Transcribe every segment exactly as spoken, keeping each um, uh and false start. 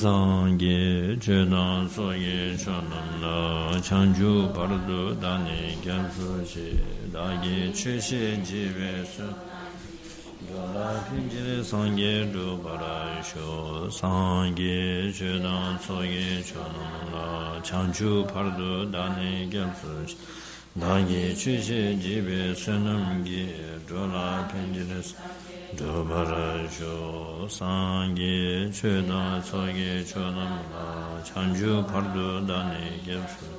སངས་རྒྱས་ཆོས་དང་ཚོགས་ཀྱི་མཆོག་རྣམས་ལ། བྱང་ཆུབ་བར་དུ་བདག་ནི་སྐྱབས་སུ་མཆི། བདག་གིས་ཆོས་བཤད་བགྱིས་པའི་ཚུལ། འགྲོ་ལ་ཕན་ཕྱིར་སངས་རྒྱས་འགྲུབ་པར་ཤོག། སངས་རྒྱས་ཆོས་དང་ཚོགས་ཀྱི་མཆོག་རྣམས་ལ། བྱང་ཆུབ་བར་དུ་བདག་ནི་སྐྱབས་སུ་མཆི། བདག་གིས་ཆོས་བཤད་བགྱིས་པའི་བསོད་ནམས་ཀྱིས། འགྲོ་ལ་ཕན་ཕྱིར་སངས་རྒྱས་འགྲུབ་པར་ཤོག། སངས་རྒྱས་ཆོས་དང་ཚོགས་ཀྱི་མཆོག་རྣམས་ལ། བྱང་ཆུབ་བར་དུ་བདག་ནི་སྐྱབས་སུ།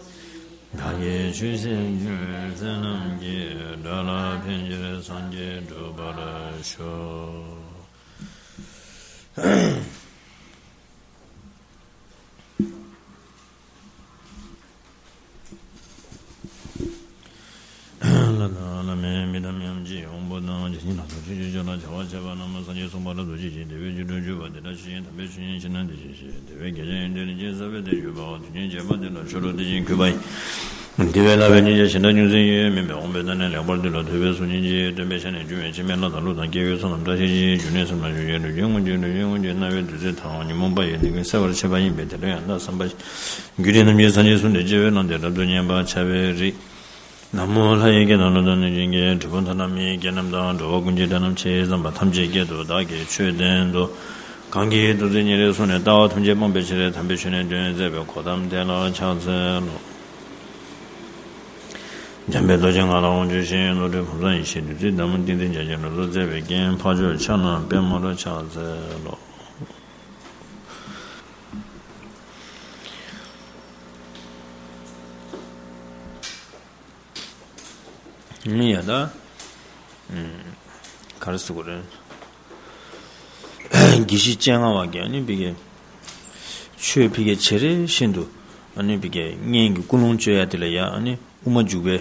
བདག་གིས་ཆོས་བཤད་བགྱིས་པའི་བསོད་ནམས་ཀྱིས། འགྲོ་ལ་ཕན་ཕྱིར་སངས་རྒྱས་འགྲུབ་པར་ཤོག། བླ་དང་བླ་མའི་མི་དམ་ཡང་ཅིག་དབང་པོ་དང་། ཇི་སྙེད་ལྷག་མཐོང་ཆོས་ཀྱི་མཆོག་ལ་བྱ་བ་བྱས་པ་རྣམས། སངས་རྒྱས་གསུངས་པ་ལ་རྡོ་རྗེ་ཅན། དེ་བས་ཆོས་དྲུག་བརྗོད་པ་འདི་འདྲ་ཞིག་དམ་པའི་ཆོས་ཉན་ཕྱིར་ན་འདི་ཞིག་གཞན། དེ་བས་སྐད་ཅིག་ཡོན་ཏན་རིན་ཆེན་ཟབ་པའི་གཏེར་ཞུས་པའོ། དོན་གཉིས་བྱས་པ་འདི་ལ་ཆོས་གྲོགས་དེ་བཞིན་གུས་པ་ཡིས། དེ་བས་ལྷག་པའི་སྙིང་རྗེ་གཞན་དག་ཉུང་ཟད་ཡོད་མིན་པས། འོངས་པའི་ད་ནས་ལེགས་པར་འདུལ་ལ་ཐུབ་པའི་གཟུགས་བརྙན་གྱིས། སྟོན་པའི་ཞལ་ནས་འབྱུང་བའི་ཕྱི་མའི་ལྷ་དང་ཀླུ་དང་སྐྱེ་བོའི་ཚོགས་རྣམས་བཀྲ་ཤིས་ཤིང་། འབྱུང་གནས་སེམས་ལ་ཞུགས་ཤིང་། ལུས་ཅན་མངོན་གྱུར་ལུས་ཅན་མངོན་གྱུར་རྣ་བའི་བདུད་རྩི་དང་། ཉོན་མོངས་པ་ཡི་ནད་ཀུན་སེལ་བར་བྱེད་པ་ཡིན་པས། དེ་འདྲ་ཡང་དག་བསམ་པ་ཞིག་རྒྱུད་སྡེ་རྣམས་ཀྱི་སངས་རྒྱས་གསུང་དེ་སྤྱི་བོའི་ནང་དུ་རབ་ཏུ་བརྙེས་པ་ཕྱག་དཔེའི་རིགས། ན་མོ་ལྷ་ཡི་སྐད་དང་ཀླུ་དང་གནོད་སྦྱིན་སྐད། གྲུལ་བུམ་ཐ་ན་མི་ཡི་སྐད་རྣམས་དང་། འགྲོ་བ་ཀུན་གྱི་སྒྲ་རྣམས་ཇི་ཙམ་པ། ཐམས་ཅད་སྐད་དུ་བདག་གིས་ཆོས་བསྟན་ཏོ། གང་གིས་ཐུགས་བརྩེ་ཉེར་བཟུང་ནས། ལྟ་བ་ཐམས་ཅད་སྤང་བའི་ཕྱིར། དམ་པའི་ཆོས་ནི་སྟོན་མཛད་པའི། གོ་ཏམ་དེ་ལ་ཕྱག་འཚལ་ལོ། འཇམ་དཔལ་རྡོ་རྗེ་ང་ལ་དབང་བསྒྱུར་ཞིང་། བློ་གྲོས་ཕུན་སུམ་ཡེ་ཤེས་བདུད་རྩིའི་མདའ་མོ། ཏིང་འཛིན་རྒྱ་ཆེན་རབ་ཏུ་རྩེ་བའི་རྐྱེན། འཕགས་མཆོག་ཕྱག་ན་པདྨོ་ལ་ཕྱག་འཚལ་ལོ། ཡ་ད། ག་རེ་ཟེར་དགོས་རེད། དགེ་བཤེས་སྤྱན་སྔ་བ་གིས་ཨ་ནི་བི་གའི་ཆོས་བི་གའི་བྱེ་བྲག་བཞིན་དུ་ཨ་ནི་བི་གའི་སྙན་གྱི་ཀུན་སློང་བཅོས་ཡ་དེ་ལ་ཡ། ཨ་ནི་དབུ་མ་འཇུག་པའི་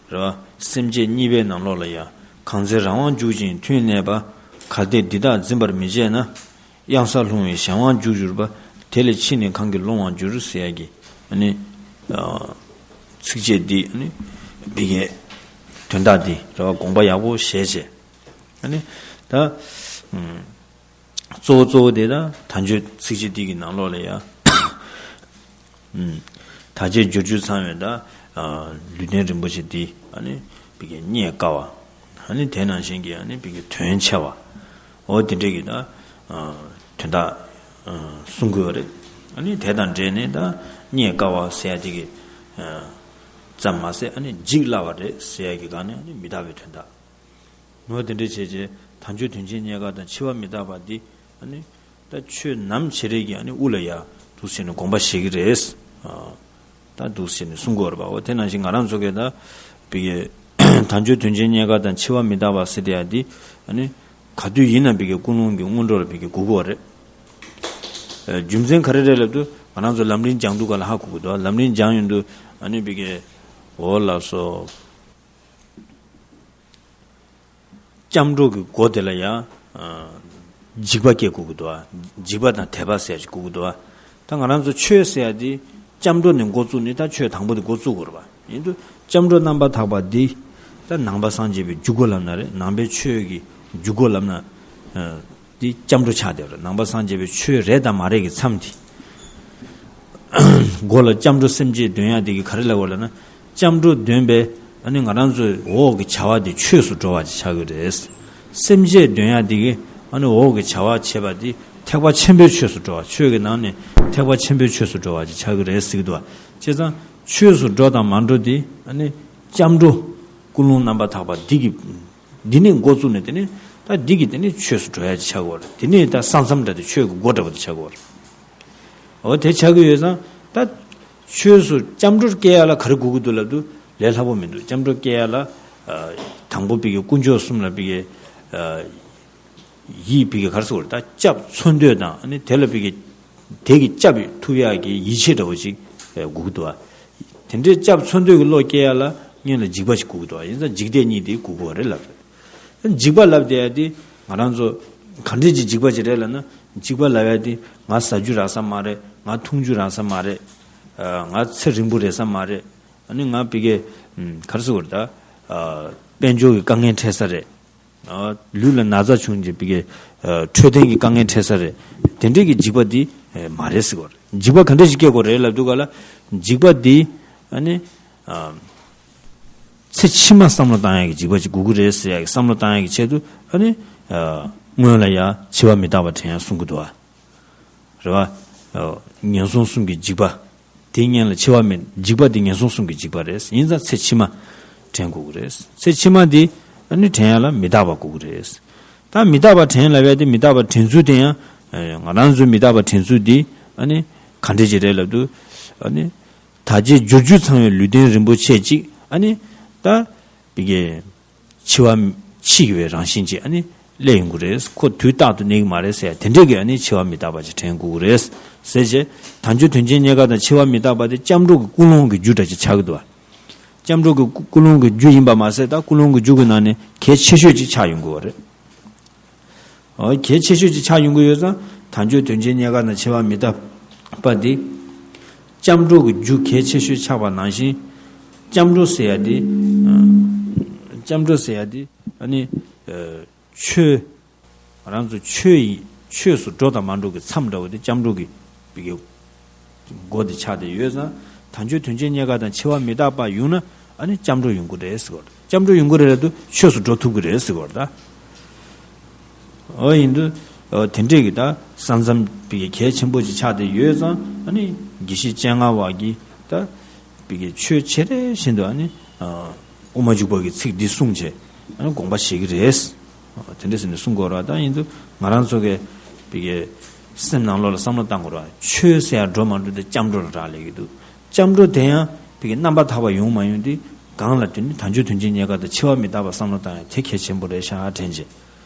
རེད་བ། སེམས་བསྐྱེད་གཉིས་པའི་ནང་ལོགས་ལ་ཡ། གང་ཚེ་རང་དབང་འཇུག་ཅིང་མཐུན་གནས་པ། གལ་ཏེ་འདི་དག་འཛིན་པར་མི་བྱེད་ན། གཡང་ས་ལྷུང་བའི་གཞན་དབང་འཇུག་གྱུར་པ། དེ་ལས་ཕྱིས་ནི་གང་གིས་སློང་བར་འགྱུར་ཟེར་ཡ་གི་ཨ་ནི། ཚིགས་བཅད་འདི་ཨ་ནི་བི་གའི་དོན་དག་འདི་རེད་བ། དགོངས་པ་ཡག་པོ་བཞེས་བྱས། ཨ་ནི་ད་གཙོ་བོ་གཙོ་བོ་དེ་ད་དལ་འབྱོར་ཚིགས་བཅད་འདི་གི་ནང་ལོགས་ལ་ཡ། དལ་བྱེད་འབྱོར་བཅུ་ཚང་བའི་ད་ལུས་རྟེན་རིན་པོ་ཆེ་འདི་ཨ་ནི་བི་གའི་རྙེད་དཀའ་བ། ཨ་ནི་དེ་ནང་བཞིན་གྱི་ཨ་ནི་བི་གའི་དོན་ཆེ་བ། འོ་དེ་འདྲའི་གི་ད་དོན་དག་གསུང་གི་ཡོད་རེད། ཨ་ནི་དེ་དང་འབྲེལ་ནས་ད་རྙེད་དཀའ་བ་ཟེར་ཡ་དེ་གི་ཙམ་མ་ཟད། ཨ་ནི་འཇིག་སླ་བ་རེད་ཟེར་ཡ་གི་སྒང་ནས་ཨ་ནི་མི་རྟག་པའི་དོན་དག་འོ་དེ་འདྲ་བྱས་རྗེས་དལ་འབྱོར་དོན་ཆེན་རྙེད་དཀའ་དང་འཆི་བ་མི་རྟག་པ་འདི། ཨ་ནི་ད་ཆོས་ནམ་བྱེད་རེས་ཀྱི་ཨ་ནི་དབུ་ལ་ཡ་འདུག་ཟེར་ནས་དགོངས་པ་བཞེས་ཀྱི་རེད། ཨ། ད་འདུག་ཟེར་ནས་གསུང་གི་ཡོད་རེད་པ། འོ་དེ་ནང་བཞིན་ང་རང་ཚོ་གས་ད་བི་གའི་དལ་འབྱོར་དོན་ཆེན་རྙེད་དཀའ་དང་འཆི་བ་མི་རྟག་པ་ཟེར་དེ་ཡ་འདི། ཨ་ནི་ག་དུས་ཡིན་ན་བི་གའི་ཀུན་སློང་གི་སྔོན་འགྲོ་ལ་བི་གའི་སྒུག་གི་ཡོད་རེད། ཨ། རྒྱུ་མཚན་ག་རེ་རེད་ལབ་དུས་ང་རང་ཚོ་ལམ་རིམ་སྦྱང་དུས་ག་ལ་ཧ་གོ་གི་འདུག་ལམ་རིམ་སྦྱང་ཡོང་དུས་ཨ་ནི་བི་གའི་འོ་ལགས་སོ། སྐྱབས་འགྲོ་གི་སྒོ་དེ་ལ་ཡང་འཇིགས་པ་སྐྱེ་དགོས་ཀྱི་འདུག་འཇིགས་པ་དང་དད་པ་ཟེར་ཅིག་དགོས་ཀྱི་འདུག་ད་ང་རང་ཚོ་ཆོས་ཟེར་ཡ་དེ་སྐྱབས་འགྲོ་ནས་འགོ་བཙུགས་ནས་ད་ཆོས་དང་པོ་དེ་འགོ་བཙུགས་དགོས་རེད་པ། ཡིན་དུས་སྐྱབས་འགྲོ་རྣམ་པར་དག་པ་འདི་ད་ནང་པ་སངས་རྒྱས་པའི་འཇུག་སྒོ་ལབ་ན་རེད། ནང་པའི་ཆོས་ཀྱི་འཇུག་སྒོ་ལབ་ན། འདི་སྐྱབས་འགྲོ་ཆགས་བསྡད་པ་རེད། ནང་པ་སངས་རྒྱས་པའི་ཆོས་རེད་དང་མ་རེད་ཀྱི་མཚམས་དེ། མགོ་ལ་སྐྱབས་འགྲོ་སེམས་བསྐྱེད་འདོན་ཡག་དེ་གི་ག་རེ་ལབ་དགོས་ལབ་ན། སྐྱབས་འགྲོ་འདོན་པའི་ཨ་ནི་ང་རང་ཚོའི་འོག་གི་བྱ་བ་དེ་ཆོས་སུ་འགྲོ་བ་ཅིག་ཆགས་ཀྱི་རེད། སེམས་བསྐྱེད་འདོན་ཡག་དེ་གི་ཨ་ནི་འོག་གི་བྱ་བ་བྱེད་པ་དེ་ཐེག་པ་ཆེན་པོའི་ཆོས་སུ་འགྲོ་བ། ཆོས་ཀྱི་ནང་ནས་ཐེག་པ་ཆེན་པོའི་ཆོས་སུ་འགྲོ་བ་ཅིག་ཆགས་ཀྱི་རེད་ཟེར་གྱི་འདུག་བ། བྱས་ཙང་ཆོས་སུ་འགྲོ་དང་མ་འགྲོ་དེ་ཨ་ནི་སྐྱབས་འགྲོ་ཀུན་སློང་རྣམ་པར་དག་པ་འདི་གི་འདི་ནས་འགོ་བཙུགས་ནས་དེ་ནས་ད་འདི་གི་དེ་ནས་ཆོས་སུ་འགྲོ་ཡ་ཅིག་ཆགས་ཀྱི་ཡོད་རེད། དེ་ནས་ད་ས་མཚམས་འདྲ་དེ་ཆོས་ཀྱི་སྒོ་འདྲ་པོ་དེ་ཆགས་ཀྱི་ཡོད་རེད། འོ་དེ་ཆགས་ཀྱི་ཡོད་ཙང་ད་ཆོས་སུ་སྐྱབས་འགྲོར་སྐྱེ་ཡ་ལ་ག་རེ་དགོས་ཀྱི་འདུག་ལབ་དུས་ལས་སླ་པོ་མི་འདུག་སྐྱབས་འགྲོར་སྐྱེ་ཡ་ལ་དང་པོ་བི་གའི་དཀོན་མཆོག་གསུམ་ལ་བི་གའི་ཡིད་བི་གའི་ག་རེ་ཟེར་དགོས་རེད། ད་སྐྱབས་འཚོལ་འདོད་དང་ཨ་ནི་དེ་ལ་བི་གའི་དེ་གི་སྐྱབས་ཐུབ་ཡག་གི་ཡིད་ཆེས་འདྲ་བོ་ཅིག་དགོས་ཀྱི་འདུག་བ། དེ་འདྲའི་སྐྱབས་འཚོལ་འདོད་ཀྱི་བློ་སྐྱེ་ཡ་ལ་སྔོན་ལ་འཇིགས་པ་ཞིག་དགོས་ཀྱི་འདུག་བ། ཡིན་ཙང་འཇིགས་དད་གཉིས་དེ་དགོས་ཀྱི་ཡོད་རེད་ལབ་རེད། འཇིགས་པ་ལབ་བསྡད་ཡ་དེ་ང་རང་ཚོ་ག་འདྲས་ཀྱི་འཇིགས་པ་ཅིག་རེད་ལབ་ན། འཇིགས་པ་ལབ་ཡ་དེ་ང་ཟ་རྒྱུ་རག་ས་མ་རེད། ང་འཐུང་རྒྱུ་རག་ས་མ་རེད། ང་ཚེ་རིང་པོ་རེད་ས་མ་རེད། ཨ་ནི་ང་བི་གའི་ག་རེ་ཟེར་དགོས་རེད། ད་དཔལ་འབྱོར་གྱི་དཀའ་ངལ་འཕྲད་ས་རེད། ལུས་ལ་ན་ཚ་བྱུང་རྗེས་བི་གའི་འཕྲོད་བསྟེན་གྱི་དཀའ་ངལ་འཕྲད་ས་རེད། དེ་འདྲས་ཀྱི་འཇིགས་པ་འདི་ ཨེ་མ་རེད་ཟེར་གོ་རེད། འཇིགས་པ་ག་འདྲ་ཞིག་སྐྱེ་དགོས་རེད་ལབ་དུས་ག་ལ། འཇིགས་པ་འདི་ཨ་ནི་ཨ་ཚེ་ཕྱི་མ་བསམ་བློ་བཏང་ཡག་གི་འཇིགས་པ་ཅིག་དགོས་ཀྱི་རེད་ཟེར་ཡག་གི་བསམ་བློ་བཏང་ཡག་གི་ཆེད་དུ་ཨ་ནི་ཨ་སྔོན་ལ་ཡ་འཆི་བ་མི་རྟག་པ་དྲན་ཡག་གསུང་གི་འདུག་བ། རེད་བ། ཨ་ངན་སོང་གསུམ་གྱི་འཇིགས་པ། དེའི་སྔོན་ལ་འཆི་བ་མེད་འཇིགས་པ་དེ་ངན་སོང་གསུམ་གྱི་འཇིགས་པ་རེད། ཡིན་ཙང་ཚེ་ཕྱི་མ་དྲན་དགོས་ཀྱི་རེད། ཚེ་ཕྱི་མ་དེ་ཨ་ནི་དྲན་ཡག་ལ་མི་རྟག་པ་དགོས་ཀྱི་རེད། ད་མི་རྟག་པ་དྲན་ལབ་ཡག་དེ་མི་རྟག་པ་དྲན་ཚུལ་དེ་ཡང་ང་རང་ཚོའི་མི་རྟག་པ་དྲན་ཚུལ་དེ་ཨ་ནི་ག་འདྲ་ཅིག་རེད་ལབ་དུས་ཨ་ནི་ད་ཅི་འགྱུར་འགྱུར་ཚང་བའི་ལུས་རྟེན་རིན་པོ་ཆེ་གཅིག་ཨ་ནི་ད་བི་གེ་འཆི་བ་འཆི་བའི་རང་བཞིན་ཅིག་ཨ་ནི་སླེབས་ཡོང་གི་རེད། ཁོ་དུས་རྟག་ཏུ་གནས་ཀྱི་མ་རེད་ཟེར་དེ་འདྲས་ཀྱི་ཨ་ནི་འཆི་བ་མི་རྟག་པ་ཅིག་དྲན་དགོས་ཀྱི་རེད་ཟེར་བྱས། དལ་འབྱོར་དོན་ཆེན་རྙེད་དཀའ་དང་འཆི་བ་མི་རྟག་པ་དེ་སྐྱབས་འགྲོ་གི་ཀུན་སློང་གི་རྒྱུ་འདྲ་ཅིག་ཆགས་ཀྱི་འདུག་བ། སྐྱབས་འགྲོ་གི་ཀུན་སློང་གི་རྒྱུ་ཡིན་པ་མ་ཟད་ད་ཀུན་སློང་གི་རྒྱུ་གི་ནང་ནས་གལ་ཆེ་ཤོས་ཅིག་ཆགས་ཡོང་གི་ཡོད་རེད། འོ་གལ་ཆེ་ཤོས་ཅིག་ཆགས་ཡོང་གི་ཡོད་ཙང་དལ་འབྱོར་དོན་ཆེན་རྙེད་དཀའ་དང་འཆི་བ་མི་རྟག་པ་འདི་སྐྱབས་འགྲོ་གི་རྒྱུ་གལ་ཆེ་ཤོས་ཆགས་པ་ནང་བཞིན་སྐྱབས་འགྲོ་ཟེར་ཡག་འདི་སྐྱབས་འགྲོ་ཟེར་ཡག་འདི་ཨ་ནི་ཆོས། ང་རང་ཚོ་ཆོས་ཡི་ཆོས་སུ་འགྲོ་དང་མ་འགྲོ་གི་མཚམས་འདྲ་བོ་དེ་སྐྱབས་འགྲོ་གི་བི་གེ་སྒོ་དེ་ཆགས་བསྡད་ཡོད་ཙང་དལ་འབྱོར་དོན་ཆེན་རྙེད་དཀའ་དང་འཆི་བ་མི་རྟག་པ་ཡོང་ན་ཨ་ནི་སྐྱབས་འགྲོ་ཡོང་གི་རེད་ཟེར་གོ། སྐྱབས་འགྲོ་ཡོང་གི་རེད་ལབ་དུས་ཆོས་སུ་འགྲོ་ཐུབ་ཀྱི་རེད་ཟེར་གོ་ད། འོ་ཡིན་དུས་འོ་དེ་འདྲས་ཀྱི་ད་ས་མཚམས་བི་གེ་གལ་ཆེན་པོ་ཅིག་ཆགས་བསྡད་ཡོད་ཙང་ཨ་ནི་དགེ་བཤེས་སྤྱན་སྔ་བ་གིས་ད། བི་གེ་ཆོས་བྱེ་བྲག་བཞིན་དུ་ཨ་ནི་དབུ་མ་འཇུག་པ་གི་ཚིག་འདི་གསུངས་བྱས་ཨ་ནི་དགོངས་པ་བཞེས་ཀྱི་རེད། དེ་འདྲ་ཟེར་ནས་གསུང་དགོས་རེད་བ། ད་ཡིན་དུས་ང་རང་ཚོ་གི་བི་གེ་སེམས་ནང་ལོགས་ལ་བསམ་བློ་བཏང་དགོས་རེད་བ། ཆོས་ཟེར་ཡག་འགྲོ་མ་འགྲོ་དེ་སྐྱབས་འགྲོ་ལ་རག་ལས་ཀྱི་འདུག་སྐྱབས་འགྲོ་དེ་ཡང་བི་གེ་རྣམ་པར་དག་པ་ཡོང་མ་ཡོང་དེ་གང་ལ་དེ་ནི་དལ་འབྱོར་དོན་ཆེན་རྙེད་དཀའ་དང་འཆི་བ་མི་རྟག་པ་བསམ་བློ་བཏང་ཡག་དེ་གལ་ཆེན་པོ་རེད་ཤག་དྲན་བྱས།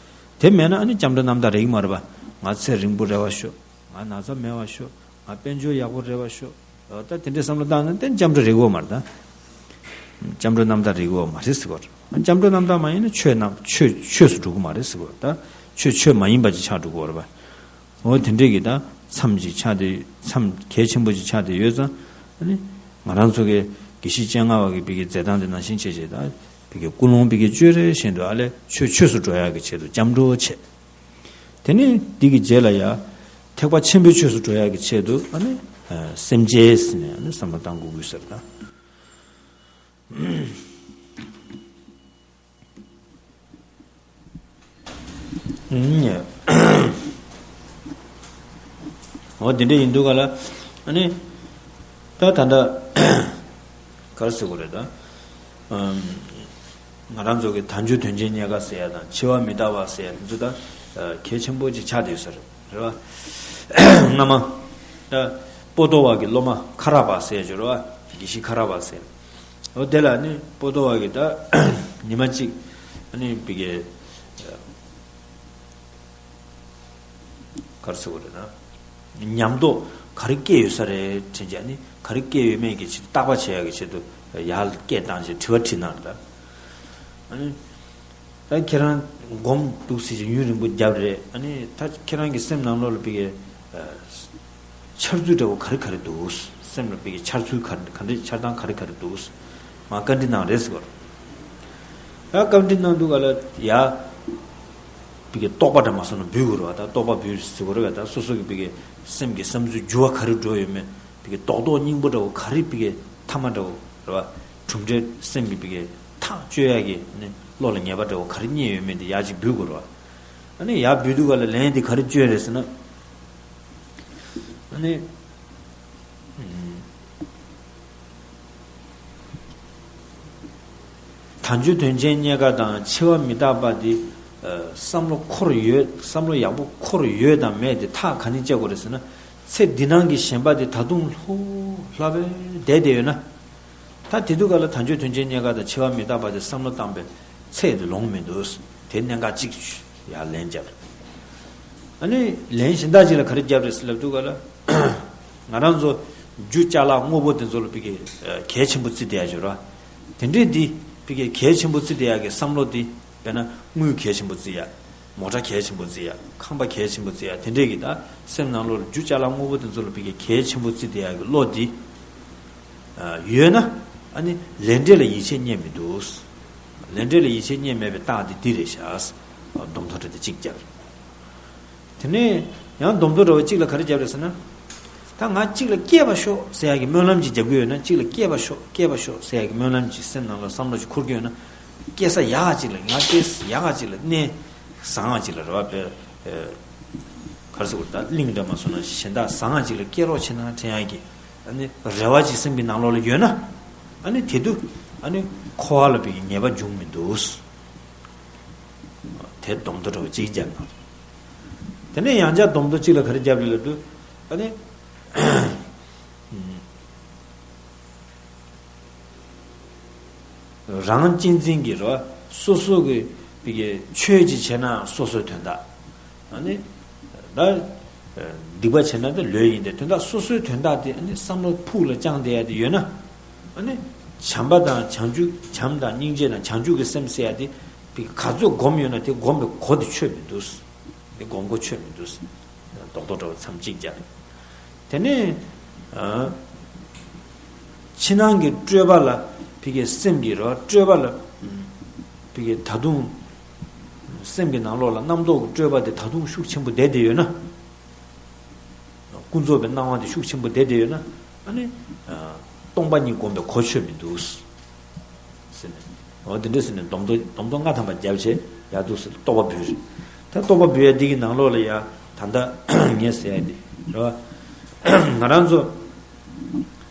དེ་མེད་ན་ཨ་ནི་སྐྱབས་འགྲོ་རྣམ་དག་རེག་གི་མ་རེད་པ། ང་ཚེ་རིང་པོ་རེ་བ་ཤོག་ང་ན་ཚ་མེད་པ་ཤོག་ང་དཔལ་འབྱོར་ཡག་པོ་རེ་བ་ཤོག་ད་དེ་འདྲའི་བསམ་བློ་བཏང་ན་དེ་སྐྱབས་འགྲོ་རེག་གི་མ་རེད་ད། སྐྱབས་འགྲོ་རྣམ་དག་རེག་གི་མ་རེད་ཟེར་གོ། སྐྱབས་འགྲོ་རྣམ་དག་མ་ཡིན་ན་ཆོས་རྣམ་ཆོས་ཆོས་སུ་འགྲོ་གི་མ་རེད་ཟེར་གོ། ད་ཆོས་ཆོས་མ་ཡིན་པ་ཅིག་ཆགས་འགྲོ་གི་རེད་པ། འོ་དེ་འདྲས་ཀྱི་ད་མཚམས་ཅིག་ཆགས་ཏེ་མཚམས་གལ་ཆེན་པོ་ཅིག་ཆགས་ཏེ་ཡོད་ཙང་ཨ་ནི་ང་རང་ཚོ་གི་དགེ་བཤེས་སྤྱན་སྔ་བ་གི་བི་གེ་མཛད་སྟངས་དེ་ནང་བཞིན་བྱས་བྱས་ད་བི་གེ་ཀུན་སློང་བི་གེ་བཅོས་རེ་བཞིན་དུ་ཨ་ལས་ཆོས་ཆོས་སུ་འགྲོ་ཡག་གི་ཆེད་དུ་སྐྱབས་འགྲོ་བྱས། དེ་ནས་འདི་གི་རྗེས་ལ་ཡང་ཐེག་པ་ཆེན་པོའི་ཆོས་སུ་འགྲོ་ཡག་གི་ཆེད་དུ་ཨ་ནི་སེམས་བསྐྱེད་ཟེར་ནས་ཨ་ནི་བསམ་བློ་བཏང་དགོས་ཀྱི་ཟེར་ད། འོ་དེ་འདྲ་ཡིན་དུས་ག་ལ་ཨ་ནི་ད་ད་ལྟ་ག་རེ་ཟེར་དགོས་རེད་ད། ང་རང་ཚོ་གི་དལ་འབྱོར་དོན་ཆེན་རྙེད་དཀའ་ཟེར་ཡ་དང་འཆི་བ་མི་རྟག་པ་ཟེར་ཡ་དེ་ཚོ་ད་གལ་ཆེན་པོ་ཅིག་ཆགས་བསྡད་ཡོད་ས་རེད་རེད་བ། སྔ་མ་ད་པོ་ཏོ་བ་གི་སློབ་མ་ཁ་རག་པ་ཟེར་ཡ་ཅིག་ཡོད་རེད་བ། དགེ་བཤེས་ཁ་རག་པ་ཟེར། འོ་དེ་ལ་ནི་པོ་ཏོ་བ་གི་ད་ཉི་མ་གཅིག་ནི་བི་གེ་ག་རེ་ཟེར་དགོས་རེད་ན། ཉམས་རྟོགས་ག་རེ་སྐྱེས་ཡོད་ས་རེད་དྲན་བྱས་ནི་ག་རེ་སྐྱེས་ཡོད་མེད་ཀྱི་ཆེད་དུ་བརྟག་པ་བྱེད་ཡག་གི་ཆེད་དུ་ཡར་སྐད་བཏང་བྱས་དྲི་བ་དྲིས་གནང་རེད་ད། ཨ་ནི་ད་ཁྱེད་རང་སྒོམ་འདུག་ཟེར་བྱས་ཡུན་རིང་པོ་བརྒྱབ་རེད། ཨ་ནི་ད་ཁྱེད་རང་གི་སེམས་ནང་ལོགས་ལ་བི་གེ་འཆར་ཚུལ་འདྲ་བོ་ག་རེ་ག་རེ་འདུག་སེམས་ལ་བི་གེ་འཆར་ཚུལ་ག་ག་འདྲ་འཆར་སྟངས་ག་རེ་ག་རེ་འདུག་མར་བཀའ་འདྲི་གནང་རེད་ཟེར་བ། ཡ་བཀའ་འདྲི་གནང་དུས་ག་ལ་ཡ། བི་གེ་རྟོག་པ་འདྲ་མ་སོང་ན་འབུལ་དགོས་རེད་བ། ད་རྟོག་པ་འབུལ་ཟེར་དགོས་རེད་བ། ད་སོ་སོ་གི་བི་གེ་སེམས་ཀྱི་བསམ་ཚུལ་འགྱུར་བ་ག་རེ་འགྲོ་ཡོད་མེད་བི་གེ་རྡོག་རྡོག་སྙིང་པོ་འདྲ་བོ་ག་རེ་བི་གེ་ཐ་མ་འདྲ་བོ་རེད་བ། གྲུབ་འབྲས་སེམས་ཀྱི་བི་གེ་ཐག་གཅོད་ཡག་གི་ནི་བློ་ལ་ངེས་པ་འདྲ་བོ་ག་རེ་རྙེད་ཡོད་མེད་དེ་ཡ་གཅིག་འབུལ་དགོས་རེད་བ། ཨ་ནི་ཡ་འབུལ་དུས་ག་ལ་ལན་དེ་ག་རེ་བསྐྱོན་རེད་ཟེར་ན། ཨ་ནི། དལ་འབྱོར་དོན་ཆེན་རྙེད་དཀའ་དང་འཆི་བ་མི་རྟག་པ་འདི། བསམ་བློ་འཁོར་ཡོད་བསམ་བློ་ཡག་པོ་འཁོར་ཡོད་དང་མེད་དེ་ཐག་ག་ནས་བཅད་དགོས་རེད་ཟེར་ན། ཚེ་འདི་སྣང་གི་ཞེན་པ་དེ་ད་དུང་ལྷོད་ལྷོད་པོ་བསྡད་བསྡད་ཡོད་ན། ད་དེ་དུས་ག་ལ་དལ་འབྱོར་དོན་ཆེན་རྙེད་དཀའ་དང་འཆི་བ་མི་རྟག་པ་དེ་བསམ་བློ་བཏང་པའི་ཚད་དེ་ལོངས་མི་འདུག་དེ་གནད་འགག་གཅིག་ཡར་ལན་བརྒྱབ། ཨ་ནི་ལན་གཞན་དག་ཅིག་ལ་ག་རེ་བརྒྱབ་རེད་ཟེར་ལབ་དུས་ག་ལ། ང་རང་ཚོ་རྒྱུ་ཅ་ལག་དངོས་པོ་དེ་ཚོ་ལ་བི་གེ་གལ་ཆེན་པོ་བརྩི་བསྡད་ཡ་ཡོད་ར། དེ་འདྲས་འདི་བི་གེ་གལ་ཆེན་པོ་བརྩི་བསྡད་ཡ་གི་བསམ་བློ་འདི་དཔེར་ན་དངུལ་གལ་ཆེན་པོ་བརྩི་ཡ། མོ་ཊ་གལ་ཆེན་པོ་བརྩི་ཡ། ཁང་པ་གལ་ཆེན་པོ་བརྩི་ཡ། དེ་འདྲས་ཀྱི་ད་སེམས་ནང་ལོགས་ལ་རྒྱུ་ཅ་ལག་དངོས་པོ་དེ་ཚོ་ལ་བི་གེ་གལ་ཆེན་པོ་བརྩི་བསྡད་ཡ་གི་བློ་འདི་ཡོད་ན། ཨ་ནི་ལས་འབྲས་ལ་ཡིད་ཆེས་རྙེད་མི་འདུག་ལས་འབྲས་ལ་ཡིད་ཆེས་རྙེད་མེད་པའི་རྟགས་འདི་འདི་རེད་ཤག་སྡོམ་ཐོ་འདྲ་དེ་གཅིག་བརྒྱབ། དེ་ནས་ཡང་སྡོམ་ཐོ་འདྲ་བ་གཅིག་ལ་ག་རེ་བརྒྱབ་རེད་ཟེར་ན། ད་ང་གཅིག་ལ་སྐྱེས་པ་ཤོག་ཟེར་ཡག་གི་སྨོན་ལམ་ཅིག་རྒྱག་གི་ཡོད་ན། གཅིག་ལ་སྐྱེས་པ་ཤོག་སྐྱེས་པ་ཤོག་ཟེར་ཡག་གི་སྨོན་ལམ་ཅིག་སེམས་ནང་ལ་བསམ་བློ་ཅིག་འཁོར་གྱི་ཡོད་ན། སྐྱེས་ས་ཡག་ག་ཅིག་ལ། ང་སྐྱེས་ས་ཡག་ག་ཅིག་ལ། གནས་བཟང་ང་ཅིག་ལ་རེད་བ། དཔེ་ག་རེ་ཟེར་དགོས་རེད། ད་གླིང་འདྲ་མ་སོང་ན་གཞན་དག་བཟང་ང་ཅིག་ལ་སྐྱེ་རོགས་བྱེད་ན་དྲན་ཡག་གི། ཨ་ནི་རེ་བ་ཅིག་སེམས་ཀྱི་ནང་ལོགས་ལ་ཡོད་ན། ཨ་ནི་དེ་དུས་ཨ་ནི་འཁོར་བ་ལ་བའི་ཉེས་པ་འབྱུང་མི་འདུག། དེ་སྡོམ་དོ་འདྲ་བོ་གཅིག་བརྒྱབ་ན། དེ་ནས་ཡང་བསྐྱར་སྡོམ་དོ་གཅིག་ལ་ག་རེ་བརྒྱབ་རེད་ལབ་དུས། ཨ་ནི། རང་གཅེས་འཛིན་གྱི་རེད་བ། སོ་སོ་གི་བི་གའི་ཆོས་ཅིག་བྱས་ན་སོ་སོའི་དོན་དག། ཨ་ནི། ད། སྡིག་པ་བྱས་ན་ད་ལོས་ཡིན་ཏེ། དོན་དག་སོ་སོའི་དོན་དག་དེ་ཨ་ནི་བསམ་བློ་ཕུགས་ལ་བཅངས་བསྡད་ཡ་དེ་ཡོད་ན། ཨ་ནི། བྱམས་པ་དང་བྱང་ཆུབ། བྱམས་དང་སྙིང་རྗེ་དང་བྱང་ཆུབ་ཀྱི་སེམས་ཟེར་ཡ་དེ་བི་ག་ཚོད་སྒོམ་ཡོད་ན་དེ་སྒོམ་པའི་གོ་དེ་ཆོད་མི་འདུག། དེ་སྒོམ་གོ་ཆོད་མི་འདུག། རྡོག་རྡོག་འདྲ་བོ་མཚམས་གཅིག་བརྒྱབ། དེ་ནས། ཨ། ཕྱི་ནང་གི་སྤྲོས་པ་ལ་བི་གའི་སེམས་ཀྱི་རེད་བ། སྤྲོས་པ་ལ་བི་གའི་ད་དུང་སེམས་ཀྱི་ནང་ལོགས་ལ་རྣམ་རྟོག་གི་སྤྲོས་པ་དེ་ད་དུང་ཤུགས་ཆེན་པོ་བསྡད་བསྡད་ཡོད་ན། ཀུན་རྫོབ་པའི་སྣང་བ་དེ་ཤུགས་ཆེན་པོ་བསྡད་བསྡད་ཡོད་ན། ཨ་ནི། ཨ། སྟོང་པ་ཉིད་སྒོམ་པའི་གོ་ཆོད་མི་འདུག། ཟེར་ནས། འོ་དེ་འདྲ་ཟེར་ནས་སྡོམ་དོ་སྡོམ་དོ་ལྔ་ཐམ་པ་བརྒྱབ་བྱས་ཡར་འདུག་ཟེར་རྟོགས་པ་འབུལ་རེད། ད་རྟོགས་པ་འབུལ་ཡ་འདི་གི་ནང་ལོགས་ལ་ཡ་ད་ལྟ་ངས་ཟེར་ཡ་འདི་རེད་བ། ང་རང་ཚོ་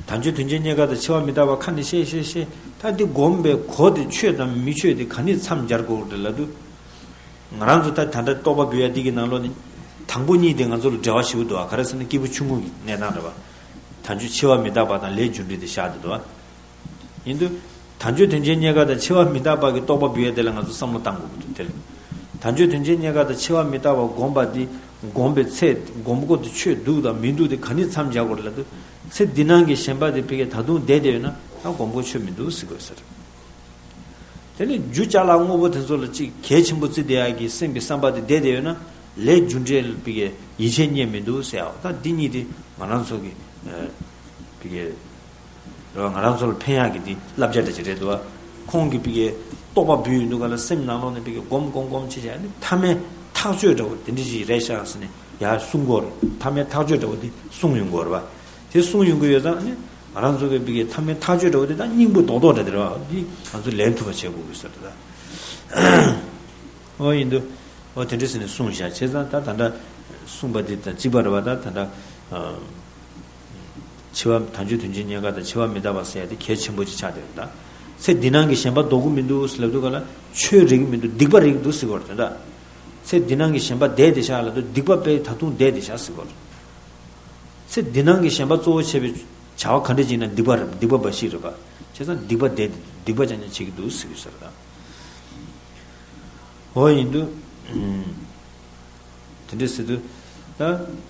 དལ་འབྱོར་དོན་ཆེན་རྙེད་དཀའ་དང་འཆི་བ་མི་རྟག་པ་ཁ་ནས་བཤད་བཤད་བཤད། ད་འདི་སྒོམ་པའི་གོ་དེ་ཆོད་དང་མི་ཆོད་དེ་ག་ནས་མཚམས་སྦྱར་དགོས་རེད་ལབ་དུས། ང་རང་ཚོ་ད་ད་ལྟ་རྟོགས་པ་འབུལ་ཡ་འདི་གི་ནང་ལོགས་ནས་དང་པོ་གཉིས་དེ་ང་ཚོ་ལ་འབྲེལ་བ་ཞེ་པོ་འདུག་བ། ག་རེ་ཟེར་ན་སྐྱེས་བུ་ཆུང་ངུ་གི་གནས་སྟངས་རེད་བ། དལ་འབྱོར་འཆི་བ་མི་རྟག་པ་དང་ལས་རྒྱུ་འབྲས་དེ་བཞག་བསྡད་འདུག་བ། ཡིན་དུས། དལ་འབྱོར་དོན་ཆེན་རྙེད་དཀའ་དང་འཆི་བ་མི་རྟག་པ་གི་རྟོགས་པ་འབུལ་ཡ་དེ་ལ་ང་ཚོ་བསམ་བློ་བཏང་དགོས་ཀྱི་འདུག། དེ་ལ། དལ་འབྱོར་དོན་ཆེན་རྙེད་དཀའ་དང་འཆི་བ་མི་རྟག་པ་སྒོམ་པ་འདི། སྒོམ་པའི་ཚེ་སྒོམ་གོ་དེ་ཆོད་འདུག་དང་མི་འདུག་དེ་ག་ནས་མཚམས་སྦྱར་དགོས་རེད་ལབ་དུས། ཚེ་འདི་སྣང་གི་ཞེན་པ་དེ་ཕ་གིར་ད་དུང་བསྡད་བསྡད་ཡོད་ན་ད་སྒོམ་གོ་ཆོད་མི་འདུག་ཟེར་དགོས་ཟེར། དེ་ནས་རྒྱུ་ཅ་ལག་དངོས་པོ་དེ་ཚོ་ལ་ཅིག་གལ་ཆེན་པོ་བརྩི་བསྡད་ཡ་གི་སེམས་ཀྱི་བསམ་པ་དེ་བསྡད་བསྡད་ཡོད་ན། ལས་རྒྱུ་འབྲས་ལ་ཕ་གིར་ཡིད་ཆེས་རྙེད་མི་འདུག་ཟེར་ཡ། ད་འདི་གཉིས་དེ་ང་རང་ཚོ་གི་ཕ་གིར། རེད་བ། ང་རང་ཚོ་ལ་ཕན་ཡག་གི་འདི་བསླབ་བྱ་འདྲ་ཅིག་རེད་འདུག་བ། ཁོང་གིས་ཕ་གིར་རྟོགས་པ་འབུལ་ཡོང་དུས་ག་ལ་སེམས་ནང་ལོགས་ནས་ཕ་གིར་སྒོམ་སྒོམ་སྒོམ་བྱས་བྱས་ནས་མཐའ་མའི་ཐག་གཅོད་འདྲ་བོ་དེ་འདྲ་ཞིག་རེད་ཤག་ཟེར་ནས་ཡར་གསུང་གི་ཡོད་རེད། མཐའ་མའི་ཐག་གཅོད་འདྲ་བོ་དེ་གསུང་ཡོང་གི་ཡོད་རེད་བ། དེ་གསུང་ཡོང་གི་ཡོད་ཙང་ནི་ང་རང་ཚོ་གིས་ཕ་གིར་མཐའ་མའི་ཐག་གཅོད་འདྲ་བོ་དེ་ད་སྙིང་པོ་རྡོག་རྡོག་འདྲ་དེ་རེད་བ། འདི་ང་ཚོ་ལེན་ཐུབ་པ་བྱེད་དགོས་ཀྱི་ཟེར་ད། འོ་ཡིན་དུས། འོ་དེ་འདྲ་ཟེར་ནས་གསུངས་བཞག་བྱས་ཙང་ད་ད་ལྟ་གསུངས་པ་འདི་དང་གཅིག་པ་རེད་བ། ད་ད་ལྟ། འཆི་བ་དལ་འབྱོར་དོན་ཆེན་རྙེད་དཀའ་དང་འཆི་བ་མི་རྟག་པ་ཟེར་ཡ་དེ་གལ་ཆེན་པོ་ཅིག་ཆགས་བསྡད་ཡོད་ད། ཚེ་འདི་སྣང་གི་ཞེན་པ་ལྡོག་གི་མི་འདུག་ཟེར་ལབ་དུས་ག་ལ་ཆོས་རེག་གི་མི་འདུག། སྡིག་པ་རེག་གི་འདུག་ཟེར་གི་ཡོད་རེད་ད། ཚེ་འདི་སྣང་གི་ཞེན་པ་བསྡད་བསྡད་ཤག་ལབ་དུས་སྡིག་པ་དཔེ་ད་དུང་བསྡད་བསྡད་ཤག་ཟེར་གི་ཡོད་རེད། ཚེ་འདི་སྣང་གི་ཞེན་པ་གཙོ་བོ་བྱས་པའི་བྱ་བ་ག་འདྲ་ཅིག་ཡིན་ན་སྡིག་པ་རེད། སྡིག་པ་འབའ་ཞིག་རེད་པ། བྱས་ཙང་སྡིག་པ་བསྡད་དེ་སྡིག་པ་རྐྱང་རྐྱང་བྱེད་ཀྱི་འདུག་ཟེར་གི་ཡོད་ཟེར་ད། འོ་ཡིན་དུས། དེ་འདྲ་ཟེར་དུས། ད་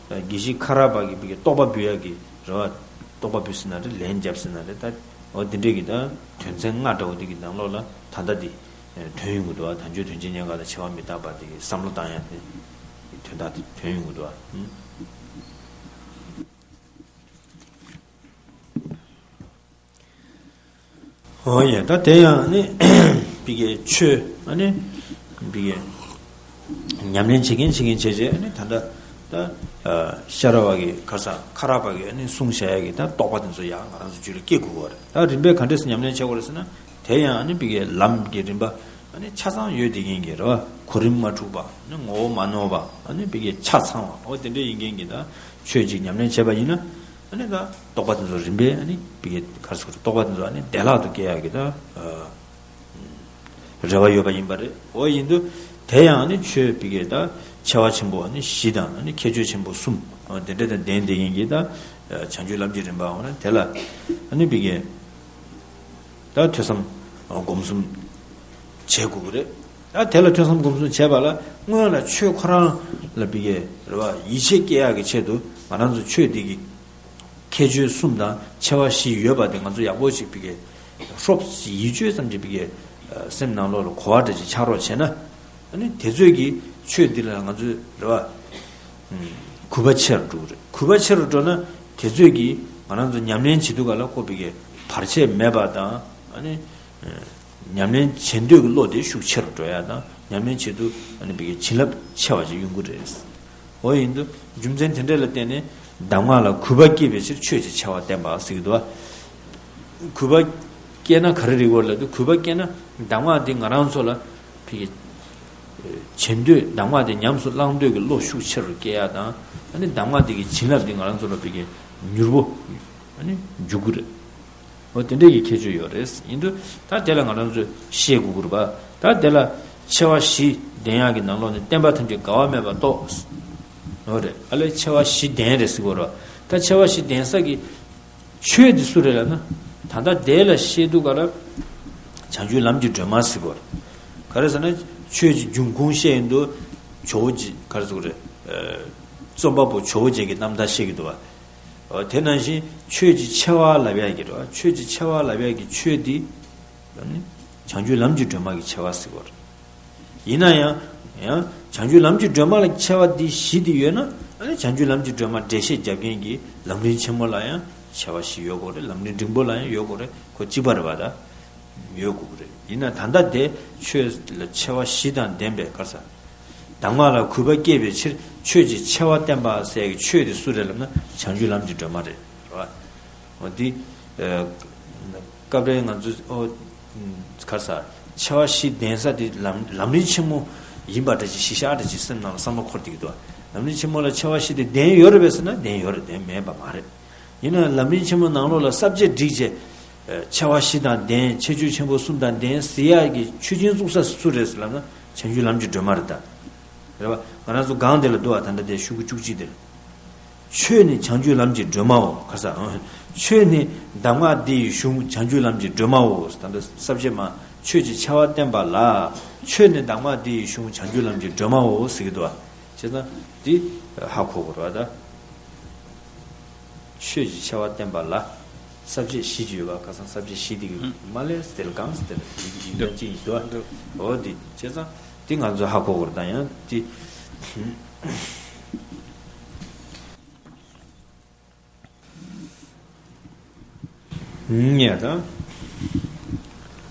དགེ་བཤེས་ཁ་རག་པ་གི་ཕ་གིར་རྟོགས་པ་འབུལ་ཡག་གི་རེད་བ། རྟོགས་པ་འབུལ་ཟེར་ན་རེད། ལན་བརྒྱབ་ཟེར་ན་རེད། ད་འོ་དེ་འདྲས་ཀྱི་ད་དོན་ཚན་ལྔ་འདྲ་བོ་དེ་གི་ནང་ལོགས་ལ་ད་ལྟ་དེ་ཐོན་ཡོང་གི་འདུག་བ། དལ་འབྱོར་དོན་ཆེན་རྙེད་དཀའ་དང་འཆི་བ་མི་རྟག་པ་དེ་གི་བསམ་བློ་བཏང་ཡག་དེ་དོན་དག་དེ་ཐོན་ཡོང་གི་འདུག་བ། འོ་ཡ། ད་དེ་ཡང་ནི་ཕ་གིའི་ཆོས་ཨ་ནི་ཕ་གིའི་ཉམས་ལེན་བྱེད་མཁན་བྱེད་མཁན་བྱས་རྗེས་ཨ་ནི་ད་ལྟ་ད་ཤ་ར་བ་གི་ཁ་སང་ཁ་རག་པ་གི་ཨ་ནི་གསུངས་བཞག་ཡ་གི་ད་རྟོགས་པ་དེ་ཚོ་ཡང་ང་རང་ཚོ་རྒྱུད་ལ་སྐྱེ་དགོས་པ་རེད། ད་རིམ་པས་ག་འདྲས་སེ་ཉམས་ལེན་བྱེད་དགོས་རེད་ཟེར་ན། དེ་ཡང་ཨ་ནི་ཕ་གིའི་ལམ་གྱི་རིམ་པ་ཨ་ནི་ཆ་ཚང་ཡོད་བསྡད་མཁན་གྱི་རེད་བ། གོ་རིམ་མ་འཁྲུགས་པ། ཨ་ནི་ངོ་བོ་མ་ནོར་བ། ཨ་ནི་ཕ་གིའི་ཆ་ཚང་བ། འོ་དེ་འདྲས་ཡིན་མཁན་གྱི་ད་ཆོས་ཅིག་ཉམས་ལེན་བྱས་པ་ཡིན་ན། ཨ་ནི་ད་རྟོགས་པ་དེ་ཚོ་རིམ་པས་ཨ་ནི་ཕ་གིའི་ག་རེ་ཟེར་དགོས་རེད། རྟོགས་པ་དེ་ཚོ་ཨ་ནི་བདེ་བླག་ཏུ་སྐྱེ་ཡག་གི་ད་རེ་བ་ཡོད་པ་ཡིན་པ་རེད། འོ་ཡིན་དུས་དེ་ཡང་ཨ་ནི་ཆོས་ཕ་གིའི་ད་ཆེ་བ་ཆེན་པོ་ཨ་ནི་བཞི་དང་ཨ་ནི་ཁྱད་ཆོས་ཆེན་པོ་གསུམ། འོ་དེ་འདྲ་དང་ལྡན་བསྡད་མཁན་གྱི་ད་བྱང་ཆུབ་ལམ་གྱི་རིམ་པ་འོ་ན་དེ་ལ་ཨ་ནི་ཕ་གིའི་ད་ཐོས་བསམ་སྒོམ་གསུམ་བྱེད་དགོས་ཀྱི་རེད། ད་དེ་ལ་ཐོས་བསམ་སྒོམ་གསུམ་བྱས་པ་ལ་སྔོན་ལ་ཆོས་ཁོ་རང་ལ་ཕ་གིའི་རེ་བ་ཡིད་ཆེས་སྐྱེ་ཡག་གི་ཆེད་དུ་ང་རང་ཚོ་ཆོས་འདི་གི་ཁྱད་ཆོས་གསུམ་དང་ཆེ་བ་བཞི་ཡོད་པ་དེ་ང་ཚོ་ཡག་པོ་ཞིག་ཕ་གིའི་ཧྲོབ་ཡིད་དཔྱོད་ཙམ་གྱིས་ཕ་གིའི་སེམས་ནང་ལོགས་ལ་གོ་བ་འདྲ་ཅིག་ཆགས་རོགས་བྱས་ན། ཨ་ནི་དེ་ཚོས་ཀྱི་ཆོས་འདི་ལ་ང་ཚོའི་རེ་བ་གུས་པ་ཆེ་རུ་འགྲོ་གི་རེད། གུས་པ་ཆེ་རུ་འགྲོ་ན་དེ་ཚོས་ཀྱི་ང་རང་ཚོ་ཉམས་ལེན་བྱེད་དུས་ག་ལ་ཁོ་ཕ་གིའི་བར་ཆད་མེད་པ་དང་། ཨ་ནི་ཉམས་ལེན་བྱེད་འདོད་ཀྱི་བློ་དེ་ཤུགས་ཆེ་རུ་འགྲོ་ཡ་དང་། ཉམས་ལེན་བྱེད་དུས་ཨ་ནི་ཕ་གིའི་བྱིན་རླབས་ཆེ་བ་ཅིག་ཡོང་གི་རེད། འོ་ཡིན་དུས་རྒྱུ་མཚན་དེ་འདྲ་ལ་བརྟེན་ནས་ གདམས་ངག་ལ་གུས་པ་བསྐྱེད་པའི་ཕྱིར་ཆོས་ཀྱི་ཆེ་བ་བསྟན་པ་ཟེར་གྱི་འདུག་བ། གུས་པ་བསྐྱེད་ན་ག་རེ་རིགས་བར་ལབ་དུས། གུས་པ་བསྐྱེད་ན་གདམས་ངག་འདི་ང་རང་ཚོ་ལ་ཕ་གི་བྱེད་འདོད། གདམས་ངག་འདི་ཉམས་སུ་བླང་འདོད་ཀྱི་བློ་ཤུགས་ཆེ་རུ་སྐྱེ་ཡ་དང་། ཨ་ནི་གདམས་ངག་འདི་གི་བྱིན་རླབས་འདི་ང་རང་ཚོ་ལ་ཕ་གི་མྱུར་པོ་ཨ་ནི་འཇུག་གི་རེད། འོ་དེ་འདྲའི་གི་ཁྱད་ཆོས་ཡོད་རེད། ཡིན་དུས་ད་དེ་ལ་ང་རང་ཚོས་ཤེས་དགོས་ཀྱི་རེད་པ། ད་དེ་ལ་ཆེ་བ་བཞི་ལྡན་ཡག་གི་ནང་ལོགས་ནས་བསྟན་པ་ཐམས་ཅད་དགའ་བ་མེད་པར་རྟོགས། འོ་རེད། ཨ་ལས་ཆེ་བ་བཞི་ལྡན་རེད་ཟེར་གྱི་ཡོད་རེད་པ། ད་ཆེ་བ་བཞི་ལྡན་ས་གི་ཆོས་དེ་སུ་རེད་ལབ་ན། ད་ལྟ་དེ་ལ་བཤད་དུས་ག་ལ་བྱང་ཆུབ་ལམ་གྱི་སྒྲོན་མ་ཟེར་གྱི་ཡོད་རེད། ག་རེ་ཟེར་ན་ཆོས་ཀྱི་འབྱུང་ཁུངས་བཤད་ཡོང་དུས་ཇོ་བོ་རྗེ། ག་རེ་ཟེར་གྱི་རེད། ཨ་རྩོམ་པ་པོ་ཇོ་བོ་རྗེ་གི་རྣམ་ཐར་བཤད་ཀྱི་འདུག་བ། འོ་དེ་ནང་བཞིན་ཆོས་ཀྱི་ཆེ་བ་ལབ་ཡག་གི་རེད་བ། ཆོས་ཀྱི་ཆེ་བ་ལབ་ཡག་གི་ཆོས་འདི་ཨ་ནི་བྱང་ཆུབ་ལམ་གྱི་སྒྲོན་མ་གི་ཆེ་བ་ཟེར་གྱི་ཡོད་རེད། ཡིན་ན་ཡང་། ཡང་བྱང་ཆུབ་ལམ་གྱི་སྒྲོན་མ་ལ་ཆེ་བ་འདི་བཞི་འདི་ཡོད་ན། ཨ་ནི་བྱང་ཆུབ་ལམ་གྱི་སྒྲོན་མ་འགྲེལ་བཤད་རྒྱབ་མཁན་གྱི་ལམ་རིམ་ཆེན་མོ་ལ་ཡང་ཆེ་བ་བཞི་ཡོད་དགོས་རེད། ལམ་རིམ་འབྲིང་པོ་ལ་ཡང་ཡོད་དགོས་རེད། ཁོ་གཅིག་པ་རེད་བ། ད་ཡོད་དགོས་ཀྱི་རེད། ཡིན་ན་ད་ལྟ་དེ་ཆོས་ལ་ཆེ་བ་བཞི་དང་ལྡན་པའི་ག་རེ་ཟེར། གདམས་ངག་ལ་གུས་པ་བསྐྱེད་པའི་ཕྱིར་ཆོས་ཀྱི་ཆེ་བ་བསྟན་པ་ཟེར་གྱི་ཆོས་དེ་སུ་རེད་ལབ་ན་བྱང་ཆུབ་ལམ་གྱི་སྒྲོན་མ་རེད། རེད་བ། འོ་འདི། ཨ་སྐབས་རེ་ང་ཚོས་ཨོ། ག་རེ་ཟེར། ཆེ་བ་བཞི་ལྡན་ས་དེ་ལམ་ལམ་རིམ་ཆེན་མོ་ཡིན་པ་འདྲ་ཅིག་གཞི་བཞག་འདྲ་ཅིག་སེམས་ནང་ལ་བསམ་བློ་འཁོར་བསྡད་ཀྱི་འདུག་ལམ་རིམ་ཆེན་མོ་ལ་ཆེ་བ་བཞི་དེ་ལྡན་ཡོད་རེད་པས་ཟེར་ན་ལྡན་ཡོད་རེད། ལྡན་མེད་པ་མ་རེད། ཡིན་ན་ལམ་རིམ་ཆེན་མོ་ནང་ལོགས་ལ་ས་བཅད་བསྒྲིགས་བྱས། ཨ་ཆེ་བ་བཞི་དང་ལྡན། ཁྱད་ཆོས་ཆེན་པོ་གསུམ་དང་ལྡན་ཟེར་ཡག་གི་ཆོས་ཆེན་བཙུགས་ས་སུ་རེད་ཟེར་ལབ་ན་བྱང་ཆུབ་ལམ་གྱི་སྒྲོན་མ་རེད་ད། རེད་བ། ང་རང་ཚོ་སྒང་དེ་ལ་འདུག་བ། ད་ལྟ་དེ་ཤོག་གུ་བཅུ་གཅིག་དེ་ལ། ཆོས་ནི་བྱང་ཆུབ་ལམ་གྱི་སྒྲོན་མའོ། ག་རེ་ཟེར། ཆོས་ནི་གདམས་ངག་འདི་ཡི་གཞུང་བྱང་ཆུབ་ལམ་གྱི་སྒྲོན་མའོ། ད་ལྟ་ས་བཅད་མ་ཆོས་ཀྱི་ཆེ་བ་བསྟན་པ་ལ། ཆོས་ནི་གདམས་ངག་འདི་ཡི་གཞུང་བྱང་ཆུབ་ལམ་གྱི་སྒྲོན་མའོ་ཟེར་གྱི་འདུག་བ། བྱས་ཙང་འདི་ཧ་གོ་དགོས་རེད་བ་ད། ཆོས་ཀྱི་ཆེ་བ་བསྟན་པ་ལ། ས་བཅད་བཞི་ཅིག་ཡོད་པ། ཁ་སང་ས་བཅད་བཞི་དེ་གི་ཧུམ། མ་ལས་དེ་ལ་གང་ཟེར་དེ་ལ་ཡིག་ཡིག་འདོན་ཅིག་ཡིན་དོ། འདུག་འོ་དེ་བྱས་ཙང་དེ་ང་ཚོ་ཧ་གོ་དགོས་རེད་ད། ཡང་དེ། ངས་ད།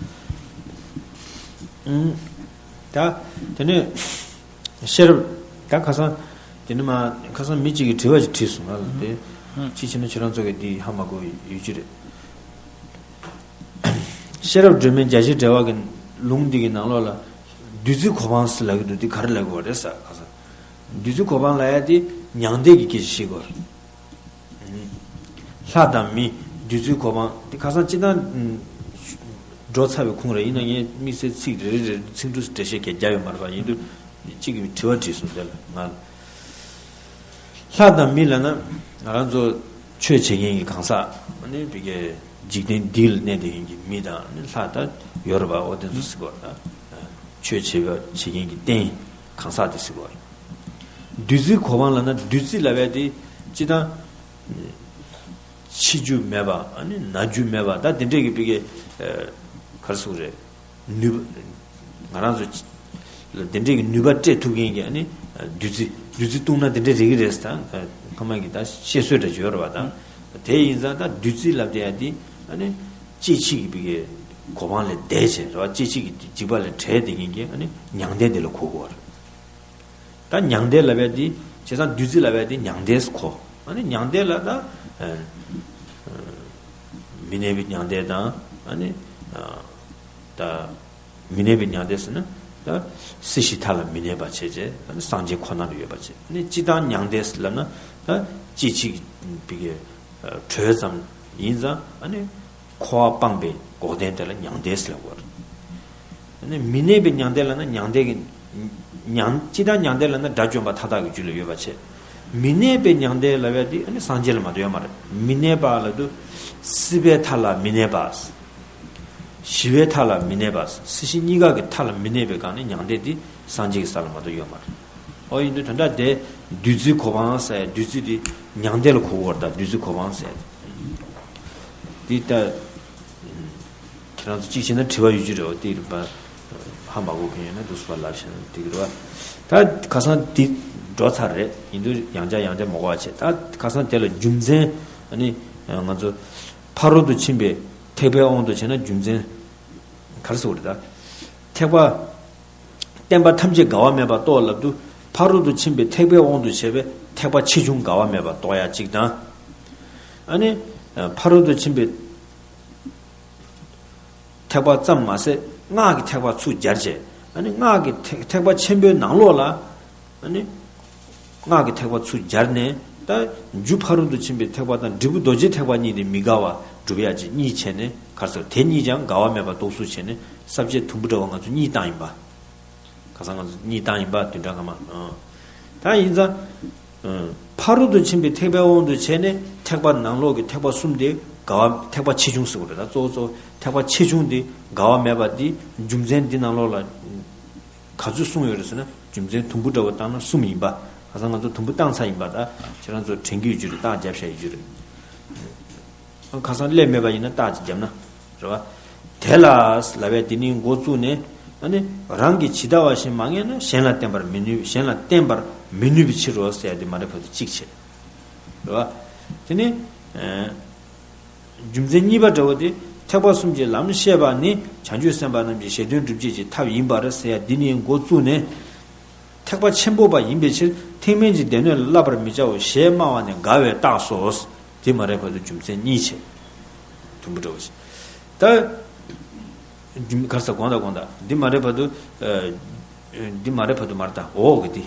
ཨུམ། ད། དེ་ནས། ཤེས་རབ། ད་ཁ་སང་། དེ་ནས་མ། ཁ་སང་མི་གཅིག་གིས་དྲི་བ་ཞིག་དྲིས་སོང་ང་ལ་དེ། ཨུམ། ཅི་བྱས་ན་ཁྱེད་རང་ཚོ་གིས་འདི་ཧ་མ་གོ་ཡོད་ཀྱི་རེད། ཤེས་རབ་སྒྲོན་མེ་རྒྱ་ཆེར་འགྲེལ་བ་གི་ལུང་འདི་གི་ནང་ལོགས་ལ། བདུད་རྩི་གོ་འཕང་ཟེར་ལབ་གི་འདུག་འདི་ག་རེ་ལབ་དགོས་རེད་ཟེར་ཁ་སང་། བདུད་རྩི་གོ་འཕང་ལབ་ཡ་དེ་མྱང་འདས་ཀྱི་སྐད་ཆ་བཤད་དགོས་རེད། ལྷ་དང་མི། བདུད་རྩིའི་གོ་འཕང་། འདི་ཁ་སང་སྤྱིར་བཏང་། འགྲོ་ཚར་བའི་ཁུངས་རེད། ཡིན་ན་ངས་དམིགས་བསལ་ཚིག་རེ་རེ་རེ་ཚིག་འབྲུ་འགྲེལ་བཤད་གང་རྒྱག་ཡོད་མ་རེད་པ། ཡིན་དུས་གཅིག་གིས་དྲི་བ་དྲིས་སོང་དེ་ལ་ང་། ལྷ་དང་མི་ལབ་ན་ང་རང་ཚོ་ཆོས་བྱེད་མཁན་གྱི་གང་ཟག་ཨ་ནི་བི་གའི་འཇིག་རྟེན་འདི་ལ་གནས་བསྡད་མཁན་གྱི་མི་དང་ཨ་ནི་ལྷ་དང་ཡོད་རེད་པ། འོ་དེ་ཚོ་ཟེར་གོ་ད། ཆོས་བྱེད་པ་བྱེད་མཁན་གྱི་རྟེན་གང་ཟག་དེ་ཟེར་གོ། བདུད་རྩིའི་གོ་འཕང་ལབ་ན་བདུད་རྩི་ལབ་ཡ་དེ་སྤྱིར་བཏང་། འཆི་རྒྱུ་མེད་པ། ཨ་ནི་ན་རྒྱུ་མེད་པ། ད་དེ་འདྲས་ཀྱི་བི་གའི། ཨ་ག་རེ་ཟེར་དགོས་རེད། ནུས་པ། ང་རང་ཚོ་ལ་དེ་འདྲས་ཀྱི་ནུས་པ་སྤྲད་ཐུབ་མཁན་གྱི་ཨ་ནི་བདུད་རྩི། བདུད་རྩི་བཏུང་ན་དེ་འདྲས་རེག་གི་རེད་ཟེར། ད་སྔ་མ་གི་ད་བཤད་སྲོལ་འདྲ་ཅིག་ཡོད་རེད་པ། ད་དེ་ཡིན་ཙང་ད་བདུད་རྩི་ལབ་བསྡད་ཡ་དེ་ཨ་ནི་སྐྱེ་འཆི་གི་བི་གའི་གོ་འཕང་ལས་འདས་བྱས་རེད་པ། སྐྱེ་འཆི་གི་འཇིགས་པ་ལས་བྲལ་བསྡད་མཁན་གྱི་ཨ་ནི་མྱང་འདས་དེ་ལ་གོ་དགོས་པ་རེད། ད་མྱང་འདས་ལབ་ཡ་དེ། བྱས་ཙང་བདུད་རྩི་ལབ་ཡ་དེ་མྱང་འདས་སུ་གོ། ཨ་ནི་མྱང་འདས་ལ་ད། ཨ་མི་གནས་པའི་མྱང་འདས་དང་། ཨ་ནི་ཨ་ད་མི་གནས་པའི་མྱང་འདས་ཟེར་ན་ད་སྲིད་ཞིའི་མཐའ་ལ་མི་གནས་པ་བྱས་བྱས། ཨ་ནི་སངས་རྒྱས་ཁོ་ན་ལ་ཡོད་པ་བྱས། ཨ་ནི་སྤྱིར་བཏང་མྱང་འདས་ལབ་ན་ད་སྐྱེ་འཆི་གི་བི་གའི་གྲོལ་ཙམ་ཡིན་ཙང་། ཨ་ནི་འཁོར་བ་སྤངས་པའི་འགོག་བདེན་དེ་ལ་མྱང་འདས་ཟེར་ལབ་དགོས་རེད། ཨ་ནི་མི་གནས་པའི་མྱང་འདས་ལབ་ན་མྱང་འདས་ཀྱི། མྱང་། སྤྱིར་བཏང་མྱང་འདས་ལབ་ན་དགྲ་བཅོམ་པ་མཐའ་དག་གི་རྒྱུད་ལ་ཡོད་པ་བྱས། མི་གནས་པའི་མྱང་འདས་ལབ་ཡ་དེ་ཨ་ནི་སངས་རྒྱས་ལ་མ་གཏོགས་ཡོད་མ་རེད། མི་གནས་པ་ལབ་དུས་སྲིད་པའི་མཐའ་ལ་མི་གནས་པ། ཞི་བའི་མཐའ་ལ་མི་གནས་པ། སྲིད་ཞི་གཉིས་ཀ་གི་མཐའ་ལ་མི་གནས་པའི་སྒང་ནས་མྱང་འདས་དེ་སངས་རྒྱས་ཀྱི་ས་ལ་མ་གཏོགས་ཡོད་མ་རེད། ཨོ་ཡིན་དུས་ད་ལྟ་དེ་བདུད་རྩིའི་གོ་འཕང་ཟེར་བདུད་རྩི་དེ་མྱང་འདས་ལ་གོ་དགོས་རེད། ད་བདུད་རྩིའི་གོ་འཕང་ཟེར་དེ་ད། ཁྱེད་རང་ཚོ་གཅིག་བྱས་ན་དྲི་བ་ཡོད་ཀྱི་རེད་བ། དེ་རིགས་པ་ཧ་མ་གོ་མཁན་ཡོད་ན་འདུག་སེ་ཕར་ལབ་བྱས་ན་འགྲིག་གི་རེད་བ། ད་ཁ་སང་འདི་འགྲོ་ཚར་རེད། ཡིན་དུས་ཡང་བསྐྱར་ཡང་བསྐྱར་མ་གོ་བ་བྱས། ད་ཁ་སང་དེ་ལ་རྒྱུ་མཚན་ཨ་ནི་ང་ཚོ་ཕ་རོལ་ཏུ་ཕྱིན་པའི་ཐེག་པའི་དབང་དུ་བྱས་ན་རྒྱུ་མཚན་ག་རེ་ཟེར་དགོས་རེད་ད། ཐེག་པ། བསྟན་པ་ཐམས་ཅད་འགལ་བ་མེད་པར་རྟོགས་ལབ་དུས་ཕ་རོལ་ཏུ་ཕྱིན་པའི་ཐེག་པའི་དབང་དུ་བྱས་པའི་ ཐེག་པ་ཆེ་ཆུང་འགལ་བ་མེད་པར་རྟོགས་ཡ་གཅིག་དང་། ཨ་ནི་ཕ་རོལ་ཏུ་ཕྱིན་པའི་ཐེག་པ་ཙམ་མ་ཟད་སྔགས་ཀྱི་ཐེག་པ་ཚུར་སྦྱར་བྱས། ཨ་ནི་སྔགས་ཀྱི་ཐེག་ཐེག་པ་ཆེན་པོའི་ནང་ལོགས་ལ། ཨ་ནི་སྔགས་ཀྱི་ཐེག་པ་ཚུར་སྦྱར་ནས། ད་རྒྱུ་ཕ་རོལ་ཏུ་ཕྱིན་པའི་ཐེག་པ་དང་འབྲས་བུ་རྡོ་རྗེ་ཐེག་པ་གཉིས་དེ་མི་འགལ་བ་སྒྲུབ་ཡ་ཅིག་གཉིས་བྱས་ནས། ག་རེ་ཟེར། དེ་གཉིས་ཀྱང་འགལ་བ་མེད་པར་རྟོགས་ཚུལ་བྱས་ནས། ས་བཅད་དུམ་བུ་འདྲ་བོ་ང་ཚོ་གཉིས་བཏང་ཡིན་པ། ཁ་སང་ང་ཚོ་གཉིས་བཏང་ཡིན་པ། བདུན་ཕྲག་སྔ་མ། ཨ། ད་ཡིན་ཙང་། ཨ། ཕ་རོལ་ཏུ་ཕྱིན་པའི་ཐེག་པའི་དབང་དུ་བྱས་ནས་ཐེག་པ་ནང་ལོགས་ཀྱི་ཐེག་པ་གསུམ་དེ་འགལ་བ། ཐེག་པ་ཆེ་ཆུང་ཟེར་བ་རེད། ད་གཙོ་བོ་གཙོ་བོ་ཐེག་པ་ཆེ་ཆུང་དེ་འགལ་བ་མེད་པ་དེ། རྒྱུ་མཚན་འདི་ནང་ལོགས་ལ་ག་ཚོད་གསུངས་ཡོད་རེད་ཟེར་ན། རྒྱུ་མཚན་དུམ་བུ་འདྲ་བོ་བཏང་ན་གསུམ་ཡིན་པ། ཁ་སང་ང་ཚོ་དུམ་བུ་བཏང་ཚར་ཡིན་པ། ད་ཁྱེད་རང་ཚོ་དྲན་གྱི་ཡོད་རྒྱུ་རེད། རྟགས་རྒྱབ་བཞག་ཡོད་རྒྱུ་རེད། ཁ་སང་སླེབས་མེད་པ་ཡིན་ན་རྟགས་ཅིག་བརྒྱབ་ན། རེད་བ། དེ་ལ་ལབ་པས་དེ་ནི་འགོ་བཙུགས་ནས། ཨ་ནི་རང་གིས་ཇི་ལྟ་བ་བཞིན་མ་ངེས་ན་གཞན་ལ་བསྟན་པར་མི་ནུས། གཞན་ལ་བསྟན་པར་མི་ནུས་པའི་ཕྱིར་རོ་ཟེར་ཡ་དེ་མ་རེད་བར་དུ་གཅིག་བྱས། རེད་བ། དེ་ནི། ཨ། རྒྱུ་མཚན་གཉིས་པ་འདྲ་བོ་དེ། ཐེག་པ་གསུམ་གྱི་ལམ་བཤད་པ་ནི་བྱང་ཆུབ་སེམས་དཔའ་རྣམས་ཀྱི་ཞལ་འདོན་སྒྲུབ་བྱེད་ཀྱི་ཐབས་ཡིན་པར་ཟེར་ཡ་འདི་ནི་འགོ་བཙུགས་ནས། ཐེག་པ་ཆེན་པོ་པ་ཡིན་པའི་ཕྱིར་ཐེག་དམན་གྱི་སྡེ་སྣོད་ལ་བསླབ་པར་མི་བྱའོ་ཞེས་སྨྲ་བ་ནི་འགལ་བའི་རྟགས་སོ། དེ་མ་རེད་བར་དུ་རྒྱུ་མཚན་གཉིས་བྱས། དུམ་བུ་འདྲ་བོ་ཞིག་ད། རྒྱུ་གར་ས་དགོངས་དག་དགོངས་དག་འདི་མ་རེད་བར་དུ། ཨ། འདི་མ་རེད་བར་དུ་མར་ད་འོག་གི་འདི།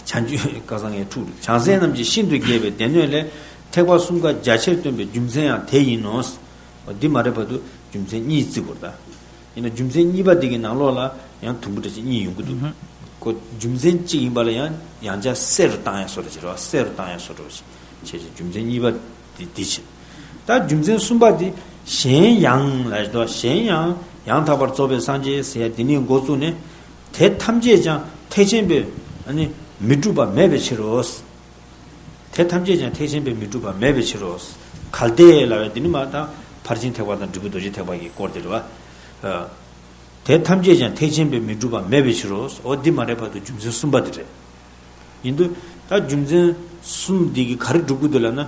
བྱང་ཆུབ། ཁ་སང་ངས་འཁྲུག་བྱང་སེམས་རྣམས་ཀྱི་ཤིན་ཏུ་རྒྱས་པའི་སྡེ་སྣོད་ལས་ཐེག་པ་གསུམ་ཀ་རྒྱ་ཆེར་སྟོན་པའི་རྒྱུ་མཚན་ཡང་དེ་ཡིན་ནོ། འདི་མ་རེད་བར་དུ་རྒྱུ་མཚན་གཉིས་བརྩི་དགོས་རེད་ད། ཡིན་ན་རྒྱུ་མཚན་གཉིས་པ་འདི་གི་ནང་ལོགས་ལ་ཡང་དུམ་བུ་འདྲ་ཅིག་གཉིས་ཡོང་གི་འདུག་ཧུམ། ཁོ་རྒྱུ་མཚན་གཅིག་ཡིན་པ་ལ་ཡང་ཡང་བསྐྱར་གསལ་རུ་བཏང་ཡ་བཟོ་འདྲ་ཅིག་རེད་བ། གསལ་རུ་བཏང་ཡ་བཟོ་འདྲ་ཅིག་བྱས་ཅིག་རྒྱུ་མཚན་གཉིས་པ་འདི་འདི་བྱས། ད་རྒྱུ་མཚན་གསུམ་པ་འདི། གཞན་ཡང་ལ་ཡོད་དོ། གཞན་ཡང་ཡང་དག་པར་རྫོགས་པའི་སངས་རྒྱས་ཟེར་ཡ་འདི་ནས་འགོ་བཙུགས་ནས། དེ་ཐམས་ཅད་ཀྱང་ཐེག་ཆེན་པས་ནི་མི་འགྲུབ་པ་མེད་པའི་ཕྱིར་རོ། དེ་ཐམས་ཅད་ཀྱང་ཐེག་ཆེན་པས་མི་འགྲུབ་པ་མེད་པའི་ཕྱིར་རོ། གལ་ཏེ་ལབ་པ་འདི་ནི་མ་དང་ཕར་ཕྱིན་ཐེག་པ་དང་འབྲས་བུ་རྡོ་རྗེ་ཐེག་པ་གི་སྐོར་དེ་རེད་བ། དེ་ཐམས་ཅད་ཀྱང་ཐེག་ཆེན་པས་མི་འགྲུབ་པ་མེད་པའི་ཕྱིར་རོ། འོ་འདི་མ་རེད་བར་དུ་རྒྱུ་མཚན་གསུམ་པ་དེ་རེད། ཡིན་དུས་ད་རྒྱུ་མཚན་གསུམ་འདི་གིས་ག་རེ་སྒྲུབ་དགོས་འདུག་ལབ་ན།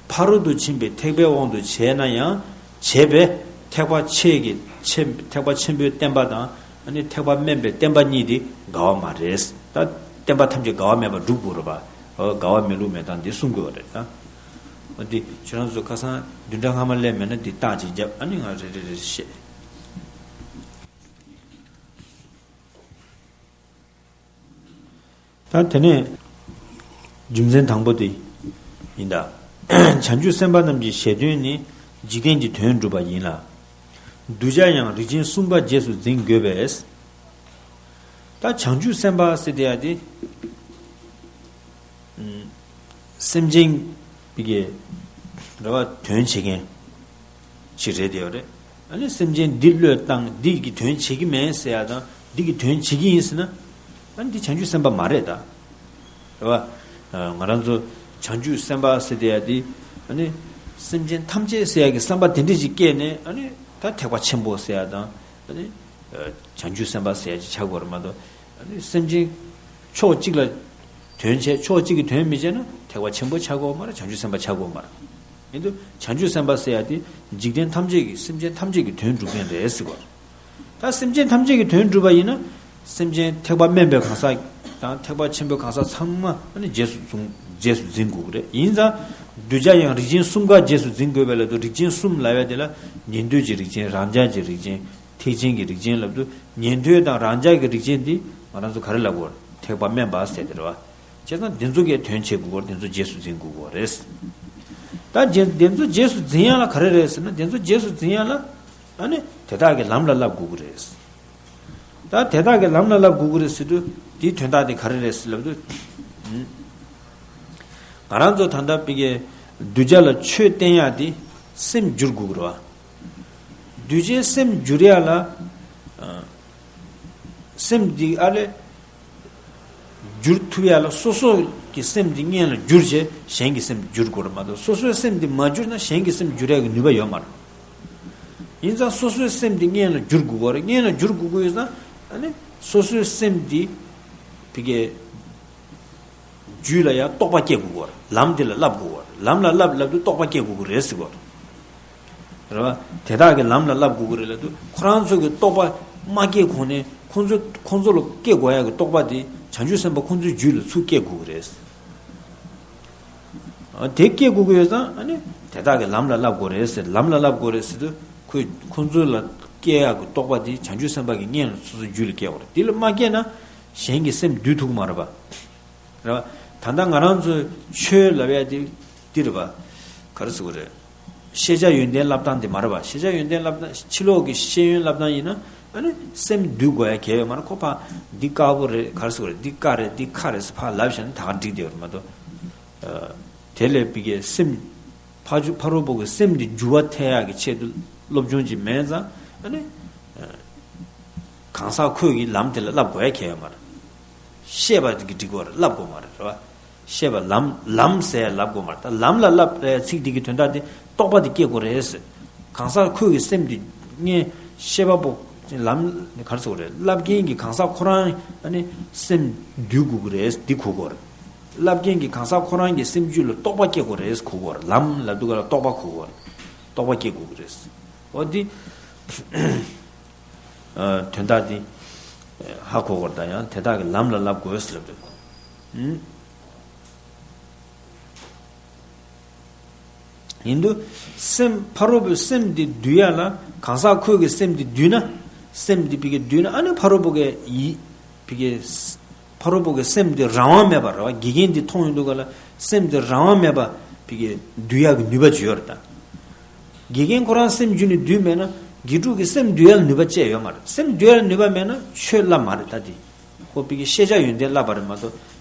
ཕ་རོལ་ཏུ་ཕྱིན་པའི་ཐེག་པའི་དབང་དུ་བྱས་ན་ཡང་། བྱས་པས་ཐེག་པ་ཆེ་གི་ཆེ་ཐེག་པ་ཆེན་པོའི་བསྟན་པ་དང་། ཨ་ནི་ཐེག་པ་དམན་པའི་བསྟན་པ་གཉིས་དེ་འགལ་བ་མ་རེད། ད་བསྟན་པ་ཐམས་ཅད་འགལ་བ་མེད་པར་སྒྲུབ་དགོས་རེད་པ། འོ་འགལ་བ་མེད་ལུགས་མེད་སྟངས་འདི་གསུང་དགོས་པ་རེད་ད། འོ་འདི་ཁྱེད་རང་ཚོ་ཁ་སང་བདུན་ཕྲག་སྔ་མ་སླེབས་མེད་ན་འདི་རྟགས་ཅིག་བརྒྱབ། ཨ་ནི་ང་རེ་རེ་རེ་བཤད། ད་དེ་ནས་རྒྱུ་མཚན་དང་པོ་དེ་ཡིན་ད། བྱང་ཆུབ་སེམས་དཔའ་རྣམས་ཀྱི་ཞལ་འདོན་ནི་འཇིག་རྟེན་གྱི་དོན་སྒྲུབ་པ་ཡིན་ལ། གདུལ་བྱ་ཡང་རིགས་ཅན་གསུམ་ཀ་རྗེས་སུ་འཛིན་དགོས་པས། ད་བྱང་ཆུབ་སེམས་དཔའ་ཟེར་དེ་ཡ་དེ། སེམས་ཅན་གྱི་རེ་བ་དོན་བྱེད་མཁན་ཅིག་རེད་དེ་ཡོད་རེད། ཨ་ནི་སེམས་ཅན་འདི་བློས་བཏང་འདི་གི་དོན་བྱེད་ཀྱི་མེད་ཟེར་ཡ་དང་འདི་གི་དོན་བྱེད་ཀྱི་ཡིན་ཟེར་ན། ཨ་ནི་འདི་བྱང་ཆུབ་སེམས་དཔའ་མ་རེད་ད། རེད་བ། ང་རང་ཚོ་བྱང་ཆུབ་སེམས་དཔའ་ཟེར་དེ་ཡ་འདི། ཨ་ནི་སེམས་ཅན་ཐམས་ཅད་ཟེར་ཡ་གི་བསམ་པ་དེ་འདྲ་ཞིག་སྐྱེས་ནས། ཨ་ནི་ད་ཐེག་པ་ཆེན་པོ་ཟེར་ཡ་དང་། ཨ་ནི། བྱང་ཆུབ་སེམས་དཔའ་ཟེར་ཡ་ཅིག་ཆགས་དགོས་རེད་མ་གཏོགས། ཨ་ནི་སེམས་ཅན་ཕྱོགས་གཅིག་ལ་དོན་བྱས། ཕྱོགས་གཅིག་གི་དོན་མི་བྱས་ན་ཐེག་པ་ཆེན་པོ་ཆགས་དགོས་མ་རེད། བྱང་ཆུབ་སེམས་དཔའ་ཆགས་དགོས་མ་རེད། ཡིན་དུས་བྱང་ཆུབ་སེམས་དཔའ་ཟེར་ཡ་དེ་འཇིག་རྟེན་ཐམས་ཅད་ཀྱི་སེམས་ཅན་ཐམས་ཅད་ཀྱི་དོན་སྒྲུབ་མཁན་རེད་ཟེར་བ། ད་སེམས་ཅན་ཐམས་ཅད་ཀྱི་དོན་སྒྲུབ་པ་ཡིན་ན། སེམས་ཅན་ཐེག་པ་དམན་པའི་གང་ཟག་དང་ཐེག་པ་ཆེན་པོའི་གང་ཟག་ཚང་མ་ཨ་ནི་རྗེས་སུ་བཟུང་། རྗེས་སུ་འཛིན་དགོས་ཀྱི་རེད། ཡིན་ཙང་། གདུལ་བྱ་ཡང་རིགས་ཅན་གསུམ་ཀ་རྗེས་སུ་འཛིན་དགོས་པས་ལབ་དུས་རིགས་ཅན་གསུམ་ལབ་ཡ་དེ་ལ་ཉན་ཐོས་ཀྱི་རིགས་ཅན། རང་རྒྱལ་གྱི་རིགས་ཅན། ཐེག་ཆེན་གྱི་རིགས་ཅན་ལབ་དུས། ཉན་ཐོས་དང་རང་རྒྱལ་གྱི་རིགས་ཅན་འདི་ང་རང་ཚོ་ག་རེ་ལབ་དགོས་རེད། ཐེག་པ་དམན་པ་ཟེར་དེ་རེད་བ། བྱས་ཙང་དེ་ཚོ་གས་དོན་བྱེད་དགོས་ཀྱི་རེད། དེ་ཚོ་རྗེས་སུ་འཛིན་དགོས་ཀྱི་རེད། ད་རྗེས་དེ་ཚོ་རྗེས་སུ་འཛིན་ཡ་ལ་ག་རེ་རེད་ཟེར་ན། དེ་ཚོ་རྗེས་སུ་འཛིན་ཡ་ལ་ཨ་ནི་དེ་དག་གི་ལམ་ལ་བསླབ་དགོས་ཀྱི་རེད། ད་དེ་དག་གི་ལམ་ལ་བསླབ་དགོས་ཀྱི་རེད་ཟེར་དུས། དེའི་དོན་དག་དེ་ག་རེ་རེད་ཟེར་ལབ་དུས། ང་རང་ཚོ་ད་ལྟ་པི་ཀའི་གདུལ་བྱ་ལ་ཆོས་བསྟན་ཡ་དེ་སེམས་བསྒྱུར་དགོས་ཀྱི་རེད་བ། གདུལ་བྱའི་སེམས་བསྒྱུར་ཡ་ལ། ཨ། སེམས་འདི་ཨ་ལས་བསྒྱུར་ཐུབ་ཡ་ལ་སོ་སོ་གི་སེམས་འདི་སྔོན་ལ་བསྒྱུར་བྱས་གཞན་གྱི་སེམས་བསྒྱུར་དགོས་རེད་མ་གཏོགས། སོ་སོའི་སེམས་འདི་མ་བསྒྱུར་ན་གཞན་གྱི་སེམས་བསྒྱུར་ཡ་གི་ནུས་པ་ཡོད་མ་རེད། ཡིན་ཙང་སོ་སོའི་སེམས་འདི་སྔོན་ལ་བསྒྱུར་དགོས་ཀྱི་རེད། སྔོན་ལ་བསྒྱུར་དགོས་ཀྱི་ཡོད་ཙང་། ཨ་ནི་སོ་སོའི་སེམས་འདི་ཕ་གིའི་རྒྱུད་ལ་ཡང་རྟོགས་པ་སྐྱེ་དགོས་ཀྱི་རེད། ལམ་འདི་ལ་བསླབ་དགོས་ཀྱི་རེད། ལམ་ལ་བསླབ་ལབ་དུས་རྟོགས་པ་སྐྱེ་དགོས་ཀྱི་རེད་ཟེར་གྱི་རེད་བ། དེ་དག་གི་ལམ་ལ་བསླབ་དགོས་ཀྱི་རེད་ལབ་དུས། ཁོ་རང་ཚོ་གི་རྟོགས་པ་མ་སྐྱེས་གོང་ནས་ཁོང་ཚོ་ཁོང་ཚོ་ལ་སྐྱེ་དགོས་ཡ་གི་རྟོགས་པ་དེ་བྱང་ཆུབ་སེམས་དཔའ་ཁོང་ཚོའི་རྒྱུད་ལ་ཚུར་སྐྱེ་དགོས་ཀྱི་རེད། དེ་སྐྱེ་དགོས་ཀྱི་ཡོད་ཙང་ཨ་ནི་དེ་དག་གི་ལམ་ལ་བསླབ་དགོས་རེད་ཟེར། ལམ་ལ་བསླབ་དགོས་རེད་ཟེར་དུས་ཁོས་ཁོ་ཚོ་ལ་སྐྱེ་ཡག་གི་རྟོགས་པ་དེ་བྱང་ཆུབ་སེམས་དཔའ་གི་སྔོན་ལ་སོ་སོའི་རྒྱུད་ལ་སྐྱེ་དགོས་རེད། དེ་ལ་མ་སྐྱེས་ན་གཞན་གྱི་སེམས་འདུལ་ཐུབ་ཀྱི་མ་རེད་པ། རེད་པ། ད་ལྟ་ང་རང་ཚོའི་ཆོས་ལབ་ཡ་དེ་འདི་རེད་པ། ག་རེ་ཟེར་དགོས་རེད། ཤེས་བྱ་ཡོན་ཏན་བསླབ་སྟངས་དེ་མ་རེད་པ། ཤེས་བྱ་ཡོན་ཏན་བསླབ་སྟངས་ཕྱི་ལོགས་ཀྱི་ཤེས་ཡོན་བསླབ་སྟངས་ཡིན་ན་ཨ་ནི་སེམས་འདུལ་དགོས་ཡ་གལ་ཡོད་མ་རེད། ཁོ་ཕར་འདི་དཀར་པོ་རེད། ག་རེ་ཟེར་དགོས་རེད། འདི་དཀར་རེད། འདི་ཁ་རེད་ཟེར་ཕར་ལབ་བཞག་ན་ད་ག་འགྲིག་བསྡད་ཡོད་རེད་མ་གཏོགས། དེ་ལས་པའི་གི་སེམས་ཕ་ཇུ་ཕ་རོལ་པོ་གི་སེམས་འདི་འགྱུར་བ་ཐེབས་ཡག་གི་ཆེད་དུ་སློབ་སྦྱོང་ཅིག་མེད་ཙང་ཨ་ནི། གང་ཟག་ཁོས་ཀྱི་ལམ་དེ་ལ་བསླབ་དགོས་ཡ་གལ་ཡོད་མ་རེད། ཤེས་པ་གི་འགྲིག་གོ་རེད། བསླབ་དགོས་མ་རེད། རེད་བ། ཤེས་པ་ལམ་ལམ་ཟེར་ཡ་ལབ་དགོས་མ་རེད། ད་ལམ་ལ་བསླབ་རེད་ཚིག་འདི་གི་དོན་དག་དེ་རྟོགས་པ་དེ་སྐྱེ་དགོས་རེད་ཟེར། གང་ཟག་ཁོས་ཀྱི་སེམས་དེ་ངས་ཤེས་པ་པོ་ལམ་ག་རེ་ཟེར་དགོས་རེད། བསླབ་མཁན་གྱི་གང་ཟག་ཁོ་རང་ཨ་ནི་སེམས་འདུལ་དགོས་ཀྱི་རེད་འདི་གོ་དགོས་རེད། བསླབ་མཁན་གྱི་གང་ཟག་ཁོ་རང་གི་སེམས་རྒྱུད་ལ་རྟོགས་པ་སྐྱེ་དགོས་རེད་གོ་དགོས་རེད། ལམ་ལབ་དུས་ག་ལ་རྟོགས་པ་གོ་དགོས་རེད། རྟོགས་པ་སྐྱེ་དགོས་ཀྱི་རེད། འོ་འདི། ཨ། དོན་དག་འདི་ཧ་གོ་དགོས་རེད། ད་ཡང་དེ་དག་གི་ལམ་ལ་བསླབ་དགོས་ཟེར་ལབ་འདུག་ཨུམ། ཡིན་དུས་སེམས་ཕ་རོལ་པོའི་སེམས་འདི་འདུལ་ཡ་ལ་གང་ཟག་ཁོས་ཀྱི་སེམས་འདི་འདུལ་ན། སེམས་འདི་ཕ་གི་འདུལ་ན་ཨ་ནི་ཕ་རོལ་པོ་གི་ཡིད་ཕ་གི་ཕ་རོལ་པོ་གི་སེམས་འདི་རང་དབང་མེད་པ་རེད་བ། དགེ་རྒན་འདི་མཐོང་ཡོང་དུས་ག་ལ་སེམས་འདི་རང་དབང་མེད་པ་ཕ་གི་འདུལ་ཡ་གི་ནུས་པ་ཅིག་ཡོད་རེད་ད། དགེ་རྒན་ཁོ་རང་སེམས་རྒྱུད་ནས་འདུལ་མེད་ན་དགེ་ཕྲུག་གི་སེམས་འདུལ་ཡ་ལ་ནུས་པ་ཅི་ཡང་ཡོད་མ་རེད། སེམས་འདུལ་ཡ་ལ་ནུས་པ་མེད་ན་ཆོས་བསླབ་མ་རེད་ད་དེ། ཁོ་ཕ་གི་ཤེས་བྱ་ཡོན་ཏན་བསླབ་པ་རེད་མ་གཏོགས།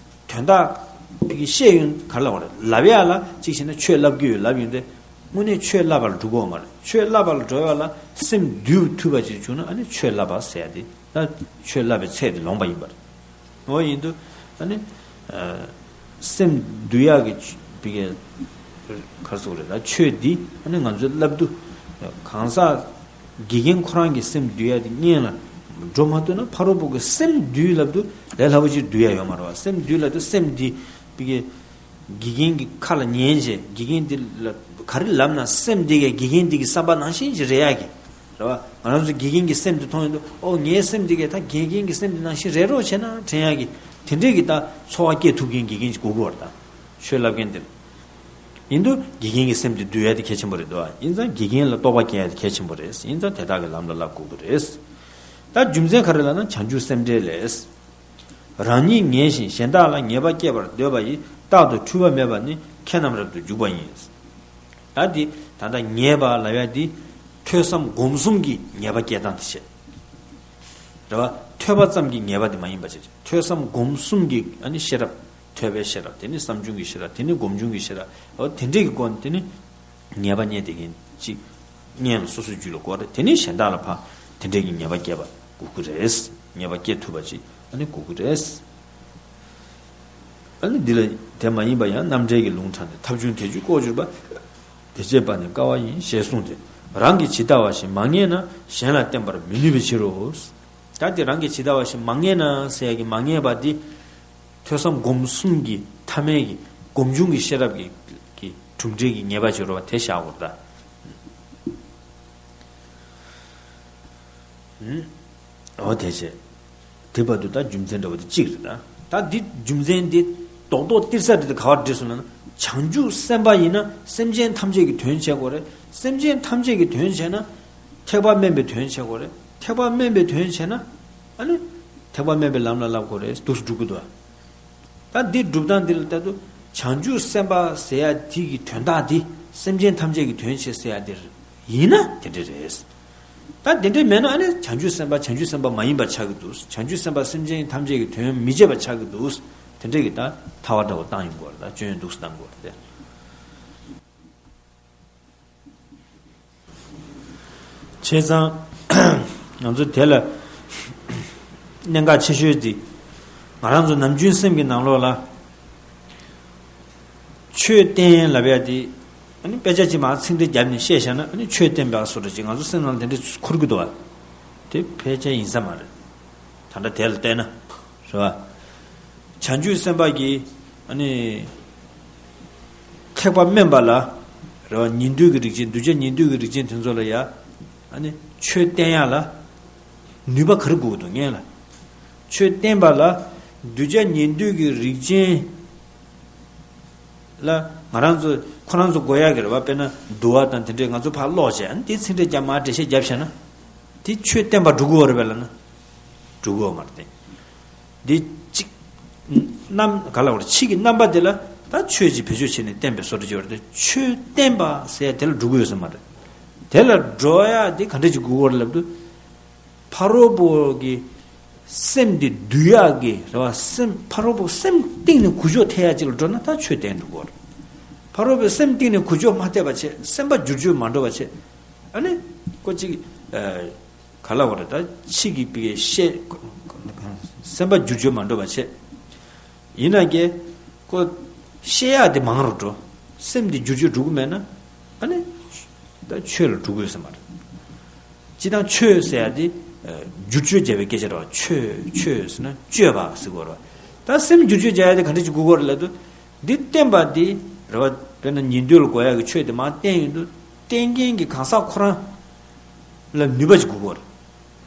དོན་དག་ཕ་གི་ཤེས་ཡོན་ག་རེ་ལབ་པ་རེད། ལབ་ཡ་ལ་གཅིག་བྱས་ན་ཆོས་བསླབ་ཀྱི་ཡོད་ལབ་ཡོང་དུས་དངོས་གནས་ཆོས་བསླབ་པ་ལ་འགྲོ་གི་ཡོད་མ་རེད། ཆོས་བསླབ་པ་ལ་འགྲོ་ཡ་ལ་སེམས་འདུལ་ཐུབ་པ་ཅིག་བྱུང་ན་ཨ་ནི་ཆོས་བསླབ་པ་ཟེར་ཡ་དེ་ད་ཆོས་བསླབ་པའི་ཚད་དེ་ལོངས་པ་ཡིན་པ་རེད། འོ་ཡིན་དུས་ཨ་ནི། ཨ། སེམས་འདུལ་ཡག་གི་བི་གའི་ག་རེ་ཟེར་དགོས་རེད། ད་ཆོས་འདི་ཨ་ནི་ང་ཚོས་བསླབ་དུས་གང་ཟག་དགེ་རྒན་ཁོ་རང་གི་སེམས་འདུལ་ཡག་དེ་སྔོན་ལ་འགྲོ་མ་ཐུབ་ན་ཕ་རོལ་པོ་གི་སེམས་འདུལ་ལབ་དུས་ལས་སླ་པོ་ཅིག་འདུལ་ཡག་ཡོད་མ་རེད་བ། སེམས་འདུལ་ལབ་དུས་སེམས་འདི་བི་གའི་དགེ་རྒན་གྱི་ཁ་ལ་ཉན་བྱས་དགེ་རྒན་འདི་ལ་ག་རེ་ལབ་ན་སེམས་འདི་གའི་དགེ་རྒན་འདི་གི་བསམ་པ་ནང་བཞིན་ཅིག་རེད་ཡག་གི། རེད་བ། ང་རང་ཚོ་དགེ་རྒན་གྱི་སེམས་དེ་མཐོང་ཡོང་དུས་ཨོ་ངའི་སེམས་འདི་གས་ད་དགེ་རྒན་གྱི་སེམས་འདི་ནང་བཞིན་རེད་རོགས་བྱས་ན་དྲན་ཡག་གི་དེ་འདྲས་ཀྱི་ད་ཚོར་བ་སྐྱེ་ཐུབ་མཁན་དགེ་རྒན་ཅིག་དགོས་ཀྱི་ཡོད་རེད་ད། ཆོས་བསླབ་མཁན་དེ། ཡིན་དུས་དགེ་རྒན་གྱི་སེམས་དེ་འདུལ་ཡ་དེ་གལ་ཆེན་པོ་རེད་འདུག་ཨ། ཡིན་ཙང་དགེ་རྒན་ལ་རྟོགས་པ་སྐྱེ་ཡ་དེ་གལ་ཆེན་པོ་རེད། ཡིན་ཙང་དེ་དག་གི་ལམ་ལ་བསླབ་དགོས་ཀྱི་རེད། ད་རྒྱུ་མཚན་ག་རེ་ལབ་ན་བྱང་ཆུབ་སེམས་འགྲེལ་ལས། རང་ཉིད་ངེས་ཤིང་གཞན་དག་ལ་ངེས་པ་སྐྱེད་པར་འདོད་པ་ཡིས་རྟག་ཏུ་འཁྲུལ་པ་མེད་པ་ནི་ཁྱེད་རྣམས་རབ་ཏུ་འཇུག་པ་ཡིན། ད་འདི་ད་ལྟ་ངེས་པ་ལབ་ཡ་འདི་ཐོས་བསམ་སྒོམ་གསུམ་གྱི་ངེས་པ་སྐྱེ་སྟངས་དེ་བྱས། རེད་བ། ཐོས་པ་ཙམ་གྱི་ངེས་པ་དེ་མ་ཡིན་པ་བྱས། ཐོས་བསམ་སྒོམ་གསུམ་གྱི་ཨ་ནི་ཤེས་རབ། ཐོས་པའི་ཤེས་རབ་དེ་ནི་བསམ་བྱུང་གི་ཤེས་རབ་དེ་ནི་སྒོམ་བྱུང་གི་ཤེས་རབ། འོ་དེ་འདྲས་ཀྱི་སྒོ་ནས་དེ་ནི་ངེས་པ་རྙེད་བསྡད་མཁན་ཅིག་སྔོན་ལ་སོ་སོའི་རྒྱུད་ལ་དགོས་རེད། དེ་ནི་གཞན་དག་ལ་ཕར་དེ་འདྲས་ཀྱི་ངེས་པ་སྐྱེ་བ་དགོས་ཀྱི་རེད། ངེས་པ་སྐྱེ་ཐུབ་པ་ཅིག་ཨ་ནི་དགོས་ཀྱི་རེད། ཨ་ནི་འདི་ལ་དེ་མ་ཡིན་པ་ཡང་རྣམ་འགྲེལ་གྱི་ལུང་དྲངས་ཏེ་ཐབས་བྱུང་དེ་བཅུ་ལྐོག་གྱུར་པ། དེ་བྱེད་པ་ནི་དཀའ་བ་ཡིན་ཞེས་གསུངས་ཏེ། རང་གིས་ཇི་ལྟ་བ་བཞིན་མ་ངེས་ན་གཞན་ལ་བསྟན་པར་མི་ནུས་པའི་ཕྱིར་རོ། ད་དེ་རང་གིས་ཇི་ལྟ་བ་བཞིན་མ་ངེས་ན་ཟེར་ཡ་གི་མ་ངེས་པ་འདི། ཐོས་བསམ་སྒོམ་གསུམ་གྱི་ཐ་མལ་གྱི་སྒོམ་བྱུང་གི་ཤེས་རབ་ཀྱི་ཀྱི་གྲུབ་འབྲས་ཀྱི་ངེས་པ་བྱེད་རོགས་པ་དེ་བཞག་དགོས་ད། ཨུམ། འོ་དེ་བྱས། དེ་བར་དུ་ད་རྒྱུ་མཚན་འདྲ་བོ་དེ་གཅིག་རེད་ད། ད་འདི་རྒྱུ་མཚན་འདི་རྡོག་རྡོག་ཏིར་ས་འདི་དང་ག་བར་འབྲེལ་སོང་ན། བྱང་ཆུབ་སེམས་དཔའ་ཡིན་ན་སེམས་ཅན་ཐམས་ཅད་ཀྱི་དོན་བྱེད་དགོས་རེད། སེམས་ཅན་ཐམས་ཅད་ཀྱི་དོན་བྱས་ན། ཐེག་པ་དམན་པའི་དོན་བྱེད་དགོས་རེད། ཐེག་པ་དམན་པའི་དོན་བྱས་ན། ཨ་ནི། ཐེག་པ་དམན་པའི་ལམ་ལ་བསླབ་དགོས་རེད་འདུག་སེ་སྒྲུབ་ཀྱི་འདུག་ཨ། ད་འདི་སྒྲུབ་སྟངས་འདི་ལ་ལྟ་དུས་བྱང་ཆུབ་སེམས་དཔའ་ཟེར་ཡ་དེ་གི་དོན་དག་འདི་སེམས་ཅན་ཐམས་ཅད་ཀྱི་དོན་བྱེད་ཟེར་ཡ་འདི་ཡིན་ན་དེ་འདྲ་རེད། ད་དེ་འདྲ་མེད་ན་ཨ་ནི་བྱང་ཆུབ་སེམས་དཔའ་བྱང་ཆུབ་སེམས་དཔའ་མ་ཡིན་པ་ཆགས་ཀྱི་འདུག་བྱང་ཆུབ་སེམས་དཔའ་སེམས་ཅན་ཐམས་ཅད་ཀྱི་དོན་མི་བྱེད་པ་ཆགས་ཀྱི་འདུག་དེ་འདྲ་གི་ད་ཐལ་བ་འདྲ་བོ་བཏང་ཡོང་དགོས་རེད། ད་སྐྱོན་ཡོན་འདུག་སེ་བཏང་དགོས་རེད་དེ། བྱས་ཙང་། ང་ཚོ་དེ་ལ་གནད་འགག་ཆེ་ཤོས་དེ། ང་རང་ཚོ་ནམ་རྒྱུན་སེམས་ཀྱི་ནང་ལོགས་ལ། ཆོས་བསྟན་ལབ་ཡ་དེ། ཨ་ནི་དཔེ་ཆ་གཅིག་མར་ཚིག་འགྲེལ་བརྒྱབ་ནས་བཤད་བཞག་ན་ཨ་ནི་ཆོས་བསྟན་པ་བཟོ་འདྲ་ཅིག་ང་ཚོ་སེམས་ནང་དེ་འདྲ་འཁོར་གྱི་འདུག་བ། དེ་ཕལ་ཆེར་ཡིན་ས་མ་རེད། ད་ལྟ་དེ་ལ་བལྟས་ན། རེད་བ། བྱང་ཆུབ་སེམས་དཔའ་གིས་ཨ་ནི། ཐེག་པ་དམན་པ་ལ། རེད་བ། ཉན་ཐོས་ཀྱི་རིགས་ཅན་གདུལ་བྱ་ཉན་ཐོས་ཀྱི་རིགས་ཅན་དེ་ཚོ་ལ་ཡ། ཨ་ནི་ཆོས་བསྟན་ཡ་ལ། ནུས་པ་ག་རེ་དགོས་ཀྱི་འདུག་སྔོན་ལ། ཆོས་བསྟན་པ་ལ། གདུལ་བྱ་ཉན་ཐོས་ཀྱི་རིགས་ཅན་ལ། ང་རང་ཚོ་ཁོ་རང་ཚོ་དགོས་ཡག་གི་རེད་བ། དཔེར་ན་དུ་བ་དང་དེ་འདྲས་ང་ཚོ་ཕར་ཀློག་བྱས། ཨ་ནི་དེ་ཚིག་འགྲེལ་རྒྱབ་མར་འགྲེལ་བཤད་རྒྱབ་བྱས་ན། དེ་ཆོས་བསྟན་པ་འགྲུབ་ཀྱི་ཡོད་རེད་པས་ལབ་ན། འགྲུབ་ཀྱི་ཡོད་མ་རེད་དེ། འདི་གཅིག་རྣམ་ག་ལ་བར་ཕྱི་གི་རྣམ་པ་དེ་ལ་ད་ཆོས་ཀྱི་བེད་སྤྱོད་བྱས་ནས་བསྟན་པའི་བཟོ་འདྲ་ཅིག་ཡོད་རེད་དེ། ཆོས་བསྟན་པ་ཟེར་ཡ་དེ་ལ་འགྲུབ་ཀྱི་ཡོད་ས་མ་རེད། དེ་ལ་འགྲོ་ཡ་དེ་ག་འདྲ་ཅིག་དགོས་ཀྱི་ཡོད་རེད་ལབ་དུས། ཕ་རོལ་པོ་གི་སེམས་དེ་འདུལ་ཡག་གི་རེད་བ། སེམས་ཕ་རོལ་པོ་སེམས་གཏིང་ནས་འགུལ་སྐྱོད་ཐེབས་ཡག་ཅིག་ལ་འགྲོ་ན་ད་ཆོས་བསྟན་འགྲོ་གི་ཡོད་རེད། ཕ་རོལ་པོའི་སེམས་གཏིང་ནས་འགུལ་སྐྱོད་མ་ཐེབས་པ་བྱས། སེམས་པ་བསྒྱུར་བཅོས་མ་འགྲོ་བ་བྱས། ཨ་ནི་ཁོ་གཅིག་ག་ལ་བ་རེད། ད་ཕྱི་གི་པི་ཀའི་ཤེས། སེམས་པ་བསྒྱུར་བཅོས་མ་འགྲོ་བ་བྱས། ཡིན་ན་ཀྱེ། ཁོ་ཤེས་ཡག་དེ་མང་རུ་འགྲོ། སེམས་དེ་བསྒྱུར་བཅོས་འགྲོ་གི་མེད་ན། ཨ་ནི་ད་ཆོས་ལ་འགྲོ་གི་ཡོད་ས་མ་རེད། སྤྱིར་བཏང་ཆོས་ཟེར་ཡ་དེ་བསྒྱུར་བཅོས་བྱས་པའི་སྐད་ཆ་རེད་བ། ཆོས་ཆོས་ཟེར་ན་བཅོས་པ་ཟེར་གོ་རེད་བ། ད་སེམས་བསྒྱུར་བཅོས་བྱ་ཡ་དེ་ག་འདྲ་ཅིག་དགོས་ཀྱི་ཡོད་རེད་ལབ་དུས། འདི་བསྟན་པ་འདི་རེད་བ། དཔེར་ན་ཉན་ཐོས་ལ་དགོས་ཡག་གི་ཆོས་དེ་མར་བསྟན་ཡོང་དུས། བསྟན་མཁན་གྱི་གང་ཟག་ཁོ་རང་ལ་ནུས་པ་ཅིག་དགོས་ཀྱི་ཡོད་རེད།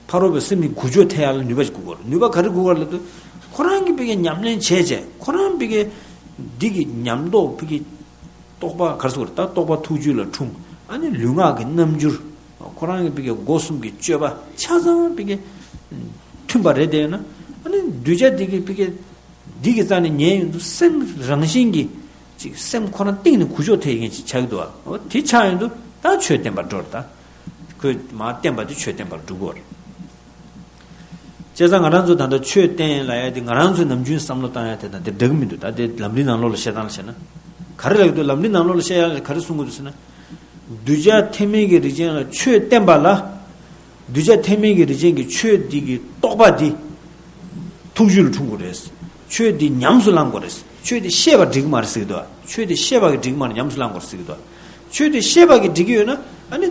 ཕ་རོལ་པོའི་སེམས་ཀྱི་འགུལ་སྐྱོད་ཐེབས་ཡག་ལ་ནུས་པ་ཅིག་དགོས་ཀྱི་ཡོད་རེད། ནུས་པ་ག་རེ་དགོས་ཀྱི་ཡོད་རེད་ལབ་དུས། ཁོ་རང་གིས་ཕ་གིའི་ཉམས་ལེན་བྱས་བྱས། ཁོ་རང་ཕ་གིའི་འདི་གི་ཉམས་རྟོགས་ཕ་གིའི་རྟོགས་པ་ག་རེ་ཟེར་དགོས་རེད། ད་རྟོགས་པ་ཐུགས་རྒྱུད་ལ་འཁྲུངས། ཨ་ནི་ལུས་ངག་གི་རྣམ་འགྱུར། ཁོ་རང་གི་ཕ་གིའི་སྒོ་གསུམ་གྱི་སྤྱོད་པ་ཆ་ཚང་ཕ་གིའི་མཐུན་པ་རེད་བསྡད་ཡོད་ན། ཨ་ནི་གདུལ་བྱ་འདི་གི་ཕ་གིའི་འདི་གི་རྩ་ནས་ཉན་ཡོང་དུས། སེམས་རང་བཞིན་གྱིས་ཅིག་སེམས་ཁོ་རང་གཏིང་ནས་འགུལ་སྐྱོད་ཐེབས་མཁན་ཅིག་ཆགས་ཀྱི་འདུག་བ། འོ་དེ་ཆགས་ཡོང་དུས་ད་ཆོས་བསྟན་པར་འགྲོ་རེད་ད། ཁོས་མར་བསྟན་པ་དེ་ཆོས་བསྟན་པར་འགྲོ་གི་ཡོད་རེད། བྱས་ཙང་ང་རང་ཚོ་ད་ལྟ་ཆོས་བསྟན་ལབ་ཡ་དེ། ང་རང་ཚོས་ནམ་རྒྱུན་བསམ་བློ་བཏང་ཡ་དེ་དང་དེ་འདྲ་གི་མི་འདུག་ད་དེ་ལམ་རིམ་ནང་ལོགས་ལ་བཤད་སྟངས་ལ་བཤད་ན། ག་རེ་ལབ་ཀྱི་འདུག་ལམ་རིམ་ནང་ལོགས་ལ་བཤད་ཡ་ལ་ག་རེ་གསུང་གི་འདུག་ཟེར་ན། གདུལ་བྱ་ཐེག་དམན་གྱི་རིགས་ཅན་ལ་ཆོས་བསྟན་པ་ལ། གདུལ་བྱ་ཐེག་དམན་གྱི་རིགས་ཅན་གྱི་ཆོས་འདི་གི་རྟོགས་པ་འདི་ཐུགས་རྒྱུད་ལ་འཁྲུངས་དགོས་རེད། ཆོས་འདི་ཉམས་སུ་བླང་དགོས་རེད། ཆོས་འདི་ཤེས་པར་འགྲིག་གི་མ་རེད་ཟེར་གྱི་འདུག་ཆོས་འདི་ཤེས་པ་གིས་འགྲིག་གི་མ་རེད། ཉམས་སུ་བླང་དགོས་རེད་ཟེར་གྱི་འདུག་ཆོས་འདི་ཤེས་པ་གིས་འགྲིག་གི་ཡོད་ན། ཨ་ནི་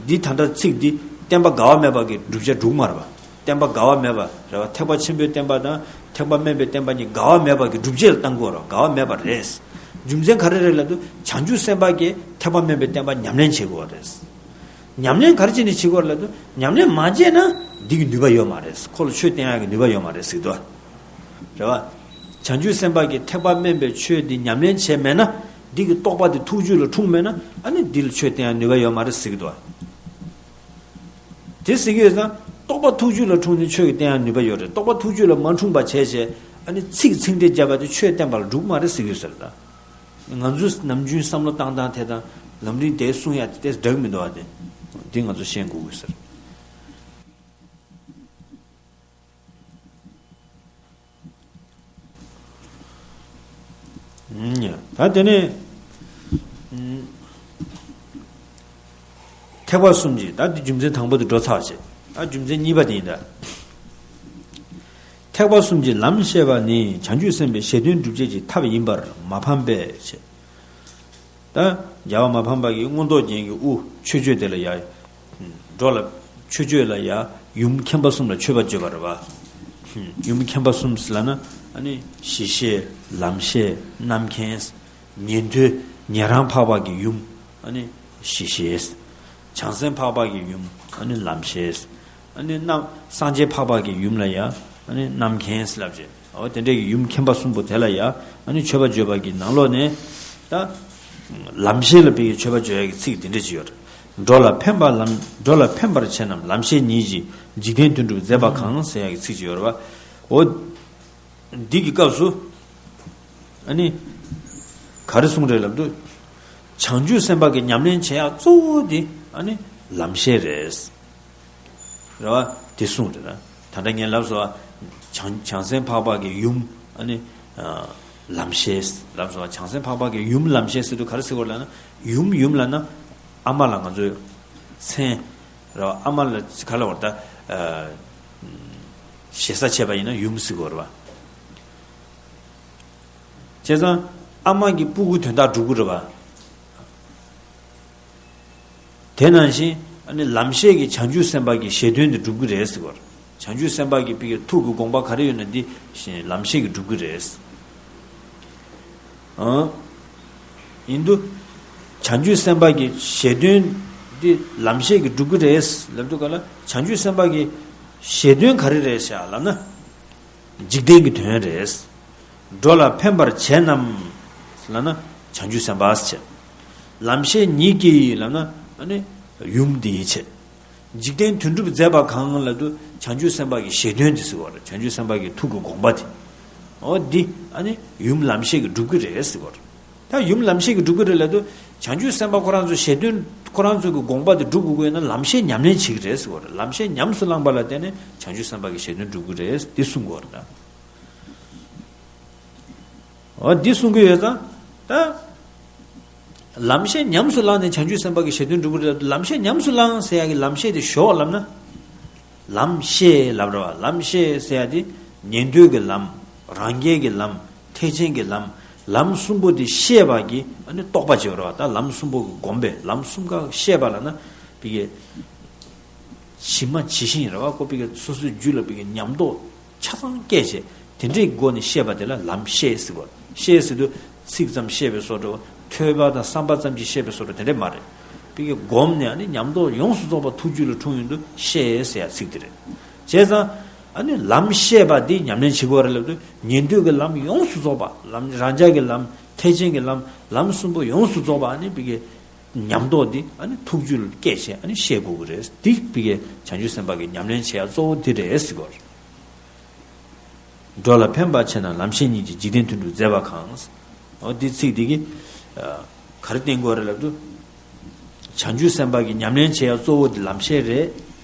འདི་ད་ལྟ་ཚིག་འདི་བསྟན་པ་འགལ་བ་མེད་པ་གི་བསྒྲུབ་བྱ་འགྲུབ་མ་རེད་པ། བསྟན་པ་འགལ་བ་མེད་པ་རེད་པ། ཐེག་པ་ཆེན་པོའི་བསྟན་པ་དང་ཐེག་པ་དམན་པའི་བསྟན་པ་གཉིས་འགལ་བ་མེད་པ་གི་བསྒྲུབ་བྱ་ལ་བཏང་དགོས་རེད། འགལ་བ་མེད་པ་རེད། རྒྱུ་མཚན་ག་རེ་རེད་ལབ་དུས། བྱང་ཆུབ་སེམས་དཔའ་གིས་ཐེག་པ་དམན་པའི་བསྟན་པ་ཉམས་ལེན་བྱེད་དགོས་པ་རེད། ཉམས་ལེན་ག་རེ་བྱས་ནས་བྱེད་དགོས་ལབ་དུས། ཉམས་ལེན་མ་བྱས་ན་འདི་གི་ནུས་པ་ཡོད་མ་རེད། ཁོ་ལ་ཆོས་བསྟན་ཡག་གི་ནུས་པ་ཡོད་མ་རེད་ཟེར་གྱི་འདུག་རེད་པ། བྱང་ཆུབ་སེམས་དཔའ་གིས་ཐེག་པ་དམན་པའི་ཆོས་འདི་ཉམས་ལེན་བྱས་མེད་ན། འདི་གི་རྟོགས་པ་འདི་ཐུགས་རྒྱུད་ལ་འཁྲུངས་མེད་ན། ཨ་ནི་འདི་ལ་ཆོས་བསྟན་ཡག་ནུས་པ་ཡོད་མ་རེད་ཟེར་གྱི་འདུག་དེ་ཟེར་གྱི་ཡོད་ཙང་། རྟོགས་པ་ཐུགས་རྒྱུད་ལ་འཁྲུངས་ནས་ཆོས་ཀྱི་བསྟན་ཡག་ནུས་པ་ཡོད་རེད། རྟོགས་པ་ཐུགས་རྒྱུད་ལ་མ་འཁྲུངས་པ་བྱས་བྱས། ཨ་ནི་ཚིག་ཚིག་འགྲེལ་བརྒྱབ་པ་དེ་ཆོས་བསྟན་པ་ལ་འགྲུབ་མ་རེད་ཟེར་གྱི་ཡོད་ཟེར་ད། ང་ཚོས་ནམ་རྒྱུན་བསམ་བློ་བཏང་སྟངས་དེ་དང་ལམ་རིམ་དེ་གསུང་ཡ་དེ་ཏོག་ཙམ་འདྲ་གི་མི་འདུག་བ། དེ་དེ་ང་ཚོ་ཤེས་དགོས་ཀྱི་ཟེར། ཨུམ། ད་དེ་ནས་ཨུམ། ཐེག་པ་གསུམ་གྱི། ད་འདི་རྒྱུ་མཚན་དང་པོ་དེ་འགྲོ་ཚར་བ་བྱས། ད་རྒྱུ་མཚན་གཉིས་པ་དེ་ཡིན་ད། ཐེག་པ་གསུམ་གྱི་ལམ་བཤད་པ་ནི་བྱང་ཆུབ་སེམས་དཔའི་གཞན་དོན་སྒྲུབ་བྱེད་ཀྱི་ཐབས་ཡིན་པར་མ་ཕམ་པས་བྱས། ད་རྒྱལ་བ་མ་ཕམ་པ་གིས་མངོན་རྟོགས་རྒྱན་གྱི་དབུ་མཆོད་བརྗོད་དེ་ལ་ཡ། འགྲོ་ལ་མཆོད་བརྗོད་ལ་ཡ། ཡུམ་མཁྱེན་པ་གསུམ་ལ་མཆོད་པ་བརྗོད་པ་རེད་པ། ཡུམ་མཁྱེན་པ་གསུམ་ཟེར་ལབ་ན། ཨ་ནི་ཞི་ཞེས། ལམ་ཤེས། རྣམ་མཁྱེན། ཉན་ཐོས་ཉན་རང་འཕགས་པ་གི་ཡུམ། ཨ་ནི་ཞི་ཞེས། བྱང་སེམས་འཕགས་པ་གི་ཡུམ། ཨ་ནི་ལམ་ཤེས། ཨ་ནི་རྣམ། སངས་རྒྱས་འཕགས་པ་གི་ཡུམ་ལ་ཡ། ཨ་ནི་རྣམ་མཁྱེན་ལབ་བྱས། འོ་དེ་འདྲའི་གི་ཡུམ་མཁྱེན་པ་གསུམ་པོ་དེ་ལ་ཡ། ཨ་ནི་མཆོད་པ་བརྗོད་པ་གི་ནང་ལོགས་ནས། ད་ལམ་ཤེས་ལ་དཔེ་གི་མཆོད་པ་བརྗོད་ཡ་གི་ཚིག་དེ་འདྲ་ཅིག་ཡོད་རེད། འགྲོ་ལ་ཕན་པ་ལམ། འགྲོ་ལ་ཕན་པར་བྱེད་རྣམས་ལམ་ཤེས་ཉིད་ཀྱིས། འཇིག་རྟེན་དོན་སྒྲུབ་མཛད་པ་གང་ཟེར་ཡ་གི་ཚིག་ཅིག་ཡོད་རེད་པ། འོ། འདི་གི་སྐབས་སུ། ཨ་ནི། ག་རེ་གསུངས་རེད་ལབ་དུས། བྱང་ཆུབ་སེམས་དཔའ་གི་ཉམས་ལེན་བྱེད་ཡག་གཙོ་བོ་དེ། ཨ་ནི། ལམ་ཤེས་རེད། རེད་པ། དེ་གསུངས་རེད་ད། ད་ལྟ་ངས་ལབ་སོང་བ། བྱང་། བྱང་སེམས་འཕགས་པ་གི་ཡུམ། ཨ་ནི། ཨ། ལམ་ཤེས་ལབ་སོང་བ། བྱང་སེམས་འཕགས་པ་གི་ཡུམ་ལམ་ཤེས་ཟེར་དུས་ག་རེ་ཟེར་དགོས་ལབ་ན། ཡུམ། ཡུམ་ལབ་ན་ཨ་མ་ལ་ང་ཚོས་མཚན། རེད་པ། ཨ་མ་ལ་ག་ལབ་དགོས་རེད་ད། ཨ། ཞེ་ས་བྱས་པ་ཡིན་ན་ཡུམ་ཟེར་དགོས་རེད་པ། བྱས་ཙང་ཨ་མ་གི་སྤུ་གུ་དོན་དག་སྒྲུབ་ཀྱི་རེད་པ། དེ་ནང་བཞིན། ཨ་ནི་ལམ་ཤེས་ཀྱི་བྱང་ཆུབ་སེམས་དཔའ་གི་ཞལ་འདོན་དེ་སྒྲུབ་ཀྱི་རེད་ཟེར་བ། བྱང་ཆུབ་སེམས་དཔའ་གི་ཕ་གི་ཐུགས་ཀྱི་དགོངས་པ་ག་རེ་ཡོད་ན་འདི་ལམ་ཤེས་ཀྱིས་སྒྲུབ་ཀྱི་རེད། ཨང་། ཡིན་དུས། བྱང་ཆུབ་སེམས་དཔའ་གི་ཞལ་འདོན་འདི་ལམ་ཤེས་ཀྱིས་སྒྲུབ་ཀྱི་རེད་ལབ་དུས་ག་ལ། བྱང་ཆུབ་སེམས་དཔའ་གི་ཞལ་འདོན་ག་རེ་རེད་ཤག་ལབ་ན། འཇིག་རྟེན་གྱི་དོན་རེད། འགྲོ་ལ་ཕན་པར་བྱེད་རྣམས་ལབ་ན། བྱང་ཆུབ་སེམས་དཔའ་ཟེར་བྱས། ལམ་ཤེས་ཉིད་ཀྱིས་ལབ་ན་ཨ་ནི་ཡུམ་དེ་ཡིན་བྱས། འཇིག་རྟེན་དོན་སྒྲུབ་མཛད་པ་གང་ལབ་དུས་བྱང་ཆུབ་སེམས་དཔའ་གི་ཞལ་དོན་དེ་ཟེར་བ་རེད། བྱང་ཆུབ་སེམས་དཔའ་གི་ཐུགས་ཀྱི་དགོངས་པ་དེ། འོ་འདི་ཨ་ནི་ཡུམ་ལམ་ཤེས་ཀྱིས་སྒྲུབ་ཀྱི་རེད་ཟེར་བ་རེད། ད་ཡུམ་ལམ་ཤེས་ཀྱིས་སྒྲུབ་ཀྱི་རེད་ལབ་དུས་བྱང་ཆུབ་སེམས་དཔའ་ཁོ་རང་ཚོའི་ཞལ་དོན་ཁོ་རང་ཚོའི་གི་དགོངས་པ་དེ་སྒྲུབ་དགོས་ཀྱི་ཡོད་ན་ལམ་ཤེས་ཉམས་ལེན་བྱེད་ཀྱི་རེད་ཟེར་བ་རེད། ལམ་ཤེས་ཉམས་སུ་བླངས་པ་ལ་བརྟེན་ནས་བྱང་ཆུབ་སེམས་དཔའ་གི་ཞལ་དོན་སྒྲུབ་ཀྱི་རེད་འདི་གསུང་གི་ཡོད་རེད་ད། འོ་འདི་གསུང་གི་ཡོད་ཙང་ད། ལམ་ཤེས་ཉམས་སུ་བླངས་ནས་བྱང་ཆུབ་སེམས་དཔའ་གི་ཞལ་དོན་སྒྲུབ་ཀྱི་རེད། ལམ་ཤེས་ཉམས་སུ་བླངས་ཟེར་ཡ་གི་ལམ་ཤེས་དེ་ཞོག་ལབ་ན། ལམ་ཤེས་ལབ་རེད་བ། ལམ་ཤེས་ཟེར་ཡ་དེ་ཉན་ཐོས་ཀྱི་ལམ། རང་རྒྱལ་གྱི་ལམ། ཐེག་ཆེན་གྱི་ལམ། ལམ་གསུམ་པོ་དེ་ཤེས་པ་གི་ཨ་ནི་རྟོགས་པ་བྱེད་པ་རེད་བ། ད་ལམ་གསུམ་པོ་གི་སྒོམ་པས་ལམ་གསུམ་ཀ་ཤེས་པ་ལབ་ན་བི་གེ། ཇི་མ་ཇི་བཞིན་རེད་བ། ཁོ་བི་གེ་སོ་སོའི་རྒྱུད་ལ་བི་གེ་ཉམས་རྟོགས་ཆ་ཚང་སྐྱེས་བྱས་དེ་འདྲའི་སྒོ་ནས་ཤེས་པ་དེ་ལ་ལམ་ཤེས་ཟེར་བ། ཤེས་ཟེར་དུས་ཚིག་ཙམ་ཤེས་པའི་བཟོ་འདྲ་བ། ཐོས་པ་དང་བསམ་པ་ཙམ་གྱིས་ཤེས་པའི་བཟོ་འདྲ་དེ་འདྲ་མ་རེད། བི་གེ་སྒོམ་ནས་ཨ་ནི་ཉམས་རྟོགས་ཡོངས་སུ་རྫོགས་པ་ཐུགས་རྒྱུད་ལ་འཁྲུངས་ཡོང་དུས་ཤེས་ཟེར་ཡ་ཚིག་དེ་རེད། བྱས་ཙང་ཨ་ནི་ལམ་ཤེས་པ་འདི་ཉམས་ལེན་བྱེད་དགོས་རེད་ལབ་དུས་ཉན་ཐོས་ཀྱི་ལམ་ཡོངས་སུ་རྫོགས་པ། ལམ་རང་རྒྱལ་གྱི་ལམ། ཐེག་ཆེན་གྱི་ལམ། ལམ་གསུམ་པོ་ཡོངས་སུ་རྫོགས་པ་ཨ་ནི་བི་གེ། ཉམས་རྟོགས་འདི་ཨ་ནི་ཐུགས་རྒྱུད་ལ་སྐྱེས་བྱས་ཨ་ནི་ཤེས་དགོས་ཀྱི་རེད། འདི་བི་གེ་བྱང་ཆུབ་སེམས་དཔའ་གི་ཉམས་ལེན་བྱེད་ཡ་གཙོ་བོ་འདི་རེད་ཟེར་གོ། འགྲོ་ལ་ཕན་པར་བྱེད་ན་ལམ་ཤེས་ཉིད་ཀྱིས་འཇིག་རྟེན་དོན་སྒྲུབ་མཛད་པ་གང་། འོ་འདི་ཚིག་འདི་གིས་ག་རེ་བསྟན་དགོས་རེད་ལབ་དུས། བྱང་ཆུབ་སེམས་དཔའ་གི་ཉམས་ལེན་བྱེད་ཡ་གཙོ་བོ་འདི་ལམ་ཤེས་རེད།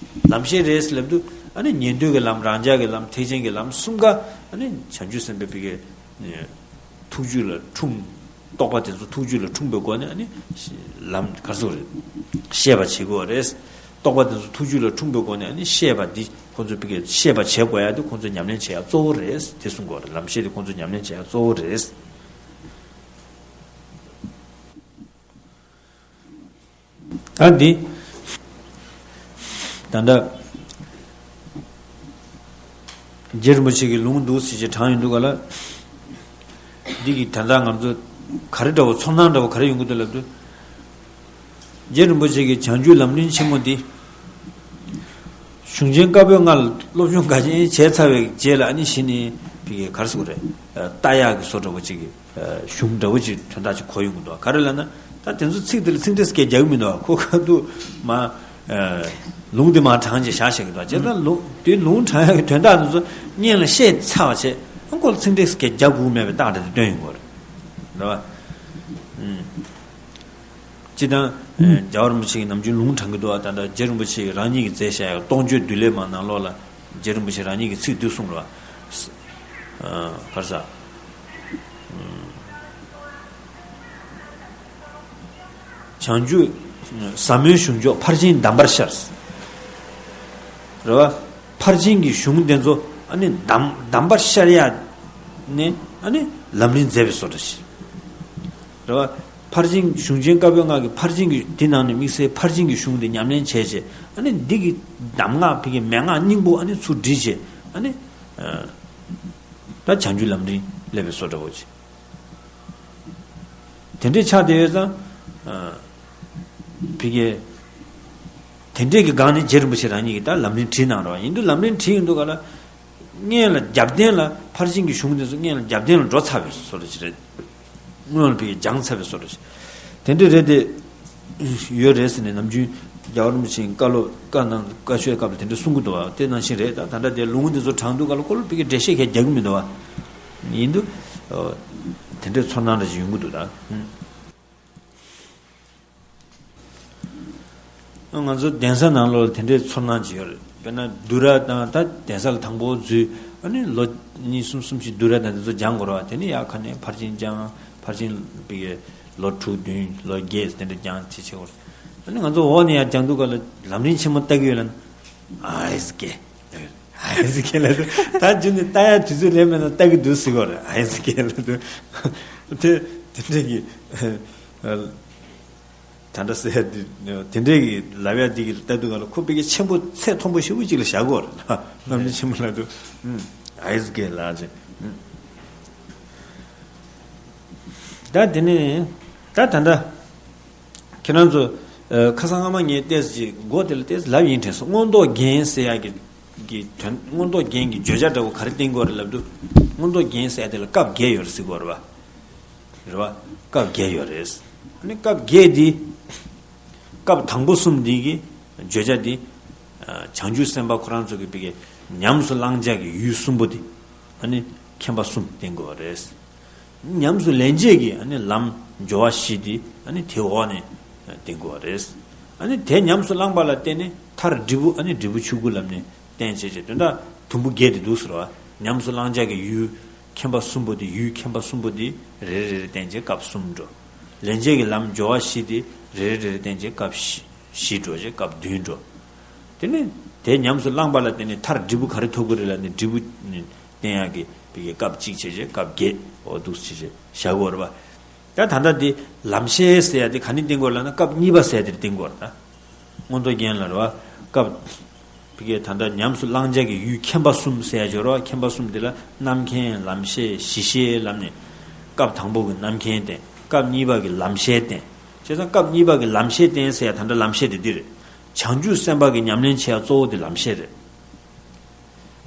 ལམ་ཤེས་རེད་ཟེར་ལབ་དུས་ཨ་ནི་ཉན་ཐོས་ཀྱི་ལམ། རང་རྒྱལ་གྱི་ལམ། ཐེག་ཆེན་གྱི་ལམ་གསུམ་ཀ་ཨ་ནི་བྱང་ཆུབ་སེམས་དཔའ་བི་གེ། ཐུགས་རྒྱུད་ལ་འཁྲུངས། རྟོགས་པ་དེ་ཚོ་ཐུགས་རྒྱུད་ལ་འཁྲུངས་པའི་སྒོ་ནས་ཨ་ནི་ལམ་ག་རེ་ཟེར་དགོས་རེད། ཤེས་པ་བྱེད་དགོས་རེད། རྟོགས་པ་དེ་ཚོ་ཐུགས་རྒྱུད་ལ་འཁྲུངས་པའི་སྒོ་ནས་ཨ་ནི་ཤེས་པ་འདི་ཁོང་ཚོས་བི་གེ་ཤེས་པ་བྱེད་དགོས་ཡ་དེ་ཁོང་ཚོས་ཉམས་ལེན་བྱེད་ཡ་གཙོ་བོ་རེད་དེ་གསུང་དགོས་རེད། ལམ་ཤེས་དེ་ཁོང་ཚོས་ཉམས་ལེན་བྱེད་ཡ་གཙོ་བོ་རེད། ད་འདི། ད་ལྟ། རྗེ་རིན་པོ་ཆེ་གི་ལུང་འདུག་ཟེར་བྱས་དྲངས་ཡོང་དུས་ག་ལ། འདི་གི་ད་ལྟ་ང་ཚོ་ག་རེ་འདྲ་བོ་ཚོར་སྣང་འདྲ་བོ་ག་རེ་ཡོང་གི་འདུག་ལབ་དུས། རྗེ་རིན་པོ་ཆེ་གི་བྱང་ཆུབ་ལམ་རིམ་ཆེན་མོ་འདི། གཞུང་ཆེན་བཀའ་པོད་ལྔ་ལ་སློབ་སྦྱོང་འགའ་ཤས་བྱས་ཚར་བའི་རྗེས་ལ་ཨ་ནི་གཞི་ནས་བི་གེ་ག་རེ་ཟེར་དགོས་རེད། ལྟ་ཡག་གི་བཟོ་འདྲ་བོ་ཅིག་གི་གཞུང་འདྲ་བོ་ཅིག་དོན་དག་ཅིག་གོ་ཡོང་གི་འདུག་ག་རེ་ལབ་ན། ད་དེ་ཚོ་ཚིག་དེ་ལ་ཚིག་འགྲེལ་སྐད་རྒྱག་གི་མི་འདུག་ཁོ་ཁ་ཐུག་མ། ལུང་དེ་མར་དྲངས་བྱས་བཞག་བཞག་གི་འདུག་བྱས་ཙང་ལུང་དེ་ལུང་དྲངས་ཡག་གི་དོན་དག་དེ་ཚོ་སྔོན་ལ་བཤད་ཚར་བ་བྱས་ཨ་ཁོ་ལ་ཚིག་འགྲེལ་སྐད་རྒྱག་དགོས་མེད་པའི་རྟགས་འདྲ་དེ་སྟོན་ཡོང་གི་རེད། རེད་བ། སྤྱིར་བཏང་། རྒྱལ་བ་རིན་པོ་ཆེ་གི་ནམ་རྒྱུན་ལུང་དྲངས་ཀྱི་འདུག་ད་ལྟ་རྗེ་རིན་པོ་ཆེ་རང་ཉིད་ཀྱིས་མཛད་བཞག་ཡ་སྟོང་བརྗོད་བདུད་ལས་མང་ནང་ལོགས་ལ་རྗེ་རིན་པོ་ཆེ་རང་ཉིད་ཀྱིས་ཚིག་འདི་གསུངས་རེད་བ། ག་རེ་ཟ། བྱང་ཆུབ་ཟབ་མོའི་གཞུང་མཆོག་ཕར་ཕྱིན་གདམས་པར་ཤར། རེད་བ། ཕར་ཕྱིན་གྱི་གཞུང་དེ་ཚོ་ཨ་ནི་གདམས་གདམས་པར་ཤར་ཡ་ནི་ཨ་ནི་ལམ་རིམ་མཛད་པའི་བཟོ་འདྲ་ཞིག་རེད་བ། ཕར་ཕྱིན་གཞུང་ཆེན་བཀའ་པོད་ལྔ་གི་ཕར་ཕྱིན་གྱི་དེ་ནང་ནས་དམིགས་བསལ་ཕར་ཕྱིན་གྱི་གཞུང་དེ་ཉམས་ལེན་བྱས་བྱས་ཨ་ནི་འདི་གི་གདམས་ངག་བི་གེ་མན་ངག་སྙིང་པོ་ཨ་ནི་ཚུར་བསྒྲིལ་བྱས་ཨ་ནི། ད་བྱང་ཆུབ་ལམ་རིམ་སླེབས་པའི་བཟོ་འདྲ་བོ་ཅིག་དེ་འདྲའི་ཆགས་བསྡད་ཡོད་ཙང་། བི་གེ། དེ་འདྲའི་གི་སྒང་ནས་རྗེ་རིན་པོ་ཆེ་རང་ཉིད་ཀྱིས་ད་ལམ་རིམ་བྲིས་གནང་རོགས་ཡིན་དུས་ལམ་རིམ་བྲིས་ཡོང་དུས་ག་ལ། སྔོན་ལ་རྒྱབ་རྟེན་ལ་ཕར་ཕྱིན་གྱི་གཞུང་དེ་ཚོ་སྔོན་ལ་རྒྱབ་རྟེན་ལ་འགྲོ་ཚར་བའི་བཟོ་འདྲ་ཅིག་རེད། སྔོན་ལ་བི་གེ་སྦྱངས་ཚར་བའི་བཟོ་འདྲ་ཅིག་དེ་འདྲ་རེད་དེ། ཡོད་རེད་ཟེར་ནས་ནམ་རྒྱུན་རྒྱལ་བ་རིན་པོ་ཆེའི་བཀའ་སློབ་བཀའ་གནང་བཀའ་ཆོས་སྐབས་ལ་དེ་འདྲ་གསུང་གི་འདུག་བ། དེ་ནང་བཞིན་རེད། ད་ད་ལྟ་དེ་ལུང་འདི་ཚོ་དྲངས་དུས་ག་ལ་ཁོ་ལ་བི་གེ་འགྲེལ་བཤད་གང་རྒྱག་གི་མི་འདུག་བ། ཡིན་དུས། དེ་འདྲའི་ཚོར་སྣང་འདྲ་ཞིག་ཡོང་གི་འདུག་ད། ང་ཚོ་གདན་ས་ནང་ལོགས་ལ་དེ་འདྲའི་ཚོར་སྣང་ཅིག་ཡོད་རེད། དཔེར་ན་བསྡུས་གྲྭ་དང་ད་གདན་ས་ལ་དང་པོ་འཛུལ་ཨ་ནི་ལོ་གཉིས་གསུམ་གསུམ་བཞི་བསྡུས་གྲྭ་དང་དེ་ཚོ་སྦྱང་དགོས་རེད་བ། དེ་ནས་ཡར་ཁ་ནས་ཕར་ཕྱིན་སྦྱང་ཕར་ཕྱིན་བི་གེ་ལོ་དྲུག་བདུན་ལོ་བརྒྱད་དེ་འདྲ་སྦྱང་བྱེད་བྱེད་དགོས་རེད། ཨ་ནི་ང་ཚོ་འོག་ནས་ཡར་སྦྱང་དུས་ག་ལ་ལམ་རིམ་ཆེན་མོ་ལྟ་གི་ཡོད་ལ་ན། ཨ་ཨེ་ཟི་ཀེ། ཨ་ཨེ་ཟི་ཀེ་ལ་དུ་ད་རྒྱུན་ནས་ལྟ་ཡ་དུས་ཚོད་ལས་མེད་ན་ལྟ་གི་འདུག་ཟེར་གོ་རེད། ཨ་ཨེ་ཟི་ཀེ་ལ་དུ་དེ་དེ་འདྲ་གི། ད་ལྟ་ཟེར་ཡ་དེ་དེ་འདྲའི་གི་ལབ་ཡ་དེ་གི་ལྟ་དུས་ག་ལ་ཁོ་བི་གེ་ཆེན་པོ་ཚད་མཐོན་པོ་ཞེ་པོ་ཅིག་ལ་བཞག་གོ་རེད། ལམ་རིམ་ཆེན་མོ་ལ་དུ་ཨ་ཨེ་ཟི་ཀེ་ལ་ཅེ། ད་དེ་ནས་ད་ད་ལྟ་ཁྱེད་རང་ཚོ་ཁ་སང་སྔ་མ་ངས་ཏོག་ཙམ་ཅིག་མགོ་དེ་ལ་ཏོག་ཙམ་ལབ་ཡིན་དྲན་སོང་། མངོན་རྟོགས་རྒྱན་ཟེར་ཡ་གི་གི་དོན་མངོན་རྟོགས་རྒྱན་གྱི་བརྗོད་བྱ་འདྲ་བོ་ག་རེ་བསྟན་དགོས་རེད་ལབ་དུས། མངོན་རྟོགས་རྒྱན་ཟེར་ཡ་དེ་ལ་སྐབས་བརྒྱད་ཡོད་རེད་ཟེར་གོ་རེད་བ། རེད་བ། སྐབས་བརྒྱད་ཡོད་རེད། ཨ་ནི་སྐབས་བརྒྱད་འདི། སྐབས་དང་པོ་གསུམ་འདི་གི་བརྗོད་བྱ་འདི། ཨ། བྱང་ཆུབ་སེམས་དཔའ་ཁོ་རང་ཚོ་གི་བི་གའི་ཉམས་སུ་བླང་བྱ་གི་ཡུལ་གསུམ་པོ་འདི། ཨ་ནི་མཁྱེན་པ་གསུམ་བསྟན་དགོས་པ་རེད། ཉམས་སུ་ལེན་བྱེད་ཀྱི་ཨ་ནི་ལམ་སྦྱོར་བ་བཞི་འདི་ཨ་ནི་དེ་འོག་ནས་བསྟན་དགོས་པ་རེད། ཨ་ནི་དེ་ཉམས་སུ་བླངས་པ་ལ་བརྟེན་ནས་མཐར་འབྲས་བུ། ཨ་ནི་འབྲས་བུ་ཆོས་སྐུ་ལམ་ནས་བསྟན་བྱེད་ཅེས། དོན་དག་དུམ་བུ་བརྒྱད་དེ་འདུག་ཟེར་བ། ཉམས་སུ་བླང་བྱ་གི་ཡུལ་མཁྱེན་པ་གསུམ་པོ་དེ། ཡུལ་མཁྱེན་པ་གསུམ་པོ་དེ་རེ་རེ་རེ་བསྟན་བྱས་སྐབས་གསུམ་འགྲོ། ལེན་བྱེད་ཀྱི་ལམ་སྦྱོར་བ་བཞི་དེ་རེ་རེ་རེ་རེ་བསྟན་བྱས་སྐབས་བཞི། བཞི་འགྲོ་བྱས་སྐབས་བདུན་འགྲོ། དེ་ནས་དེ་ཉམས་སུ་བླངས་པ་ལ་བརྟེན་ནས་མཐར་འབྲས་བུ་ག་རེ་ཐོབ་ཀྱི་རེད་ལབ་ནས། འབྲས་བུ་ནི་བསྟན་ཡག་གི་བི་གའི་སྐབས་གཅིག་བྱས་བྱས་སྐབས་བརྒྱད། འོ་འདུག་བྱས་བྱས་བཞག་དགོས་རེད་པ། ད་ད་ལྟ་འདི་ལམ་བཤད་ཟེར་ཡ་དེ་ག་ནས་བསྟན་དགོས་ལབ་ན། སྐབས་གཉིས་པ་ཟེར་ཡ་དེར་བསྟན་དགོས་རེད་ད། མངོན་རྟོགས་རྒྱན་ལ་རེད་པ། སྐབས་བི་གའི་ད་ལྟ་ཉམས་སུ་བླང་བྱ་གི་ཡུལ་མཁྱེན་པ་གསུམ་ཟེར་ཡ་ཅིག་ཡོད་རེད་པ། མཁྱེན་པ་གསུམ་དེ་ལ་རྣམ་མཁྱེན། ལམ་ཤེས། གཞི་ཤེས་ལབ་ནས། སྐབས་དང་པོ་གི་རྣམ་མཁྱེན་བསྟན། སྐབས་གཉིས་པ་གི་ལམ་ཤེས་བསྟན། བྱས་ཙང་སྐབས་གཉིས་པ་གི་ལམ་ཤེས་བསྟན་ཟེར་ཡ་ད་ལྟ་ལམ་ཤེས་དེ་འདི་རེད། བྱང་ཆུབ་སེམས་དཔའ་གི་ཉམས་ལེན་བྱེད་ཡ་གཙོ་བོ་དེ་ལམ་ཤེས་རེད།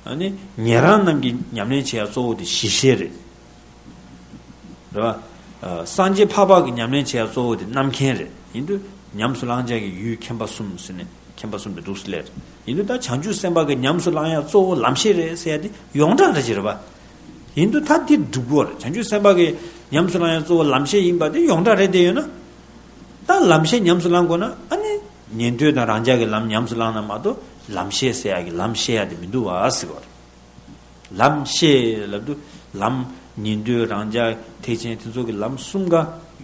ཨ་ནི་ཉན་རང་རྣམས་ཀྱི་ཉམས་ལེན་བྱེད་ཡ་གཙོ་བོ་དེ་གཞི་ཤེས་རེད། རེད་པ། ཨ། སངས་རྒྱས་འཕགས་པ་གི་ཉམས་ལེན་བྱེད་ཡ་གཙོ་བོ་དེ་རྣམ་མཁྱེན་རེད། ཡིན་དུས་ཉམས་སུ་བླང་བྱ་གི་ཡུལ་མཁྱེན་པ་གསུམ་ཟེར་ནས་མཁྱེན་པ་གསུམ་དེ་འདུག་སེ་སླེབས་རེད། ཡིན་དུས་ད་བྱང་ཆུབ་སེམས་དཔའ་གི་ཉམས་སུ་བླང་ཡ་གཙོ་བོ་ལམ་ཤེས་རེད་ཟེར་ཡ་དེ་ཡོངས་གྲགས་རེད་ཅེས་རེད་པ། ཡིན་དུས་ད་དེ་སྒྲུབ་དགོས་རེད། བྱང་ཆུབ་སེམས་དཔའ་གི་ཉམས་སུ་བླང་ཡ་གཙོ་བོ་ལམ་ཤེས་ཡིན་པ་དེ་ཡོངས་གྲགས་རེད། དེ་ཡོད་ན། ད་ལམ་ཤེས་ཉམས་སུ་བླང་དགོས་ན། ཨ་ནི་ཉན་ཐོས་དང་རང་རྒྱལ་གྱི་ལམ་ཉམས་སུ་བླངས་ན་མ་གཏོགས་ལམ་ཤེས་ཟེར་ཡ་གི་ལམ་ཤེས་ཡ་དེ་མི་འདུག་པ་ཟེར་བ་རེད། ལམ་ཤེས་ལབ་དུས་ལམ། ཉན་ཐོས། རང་རྒྱལ། ཐེག་ཆེན། དེ་ཚོ་གི་ལམ་གསུམ་ཀ་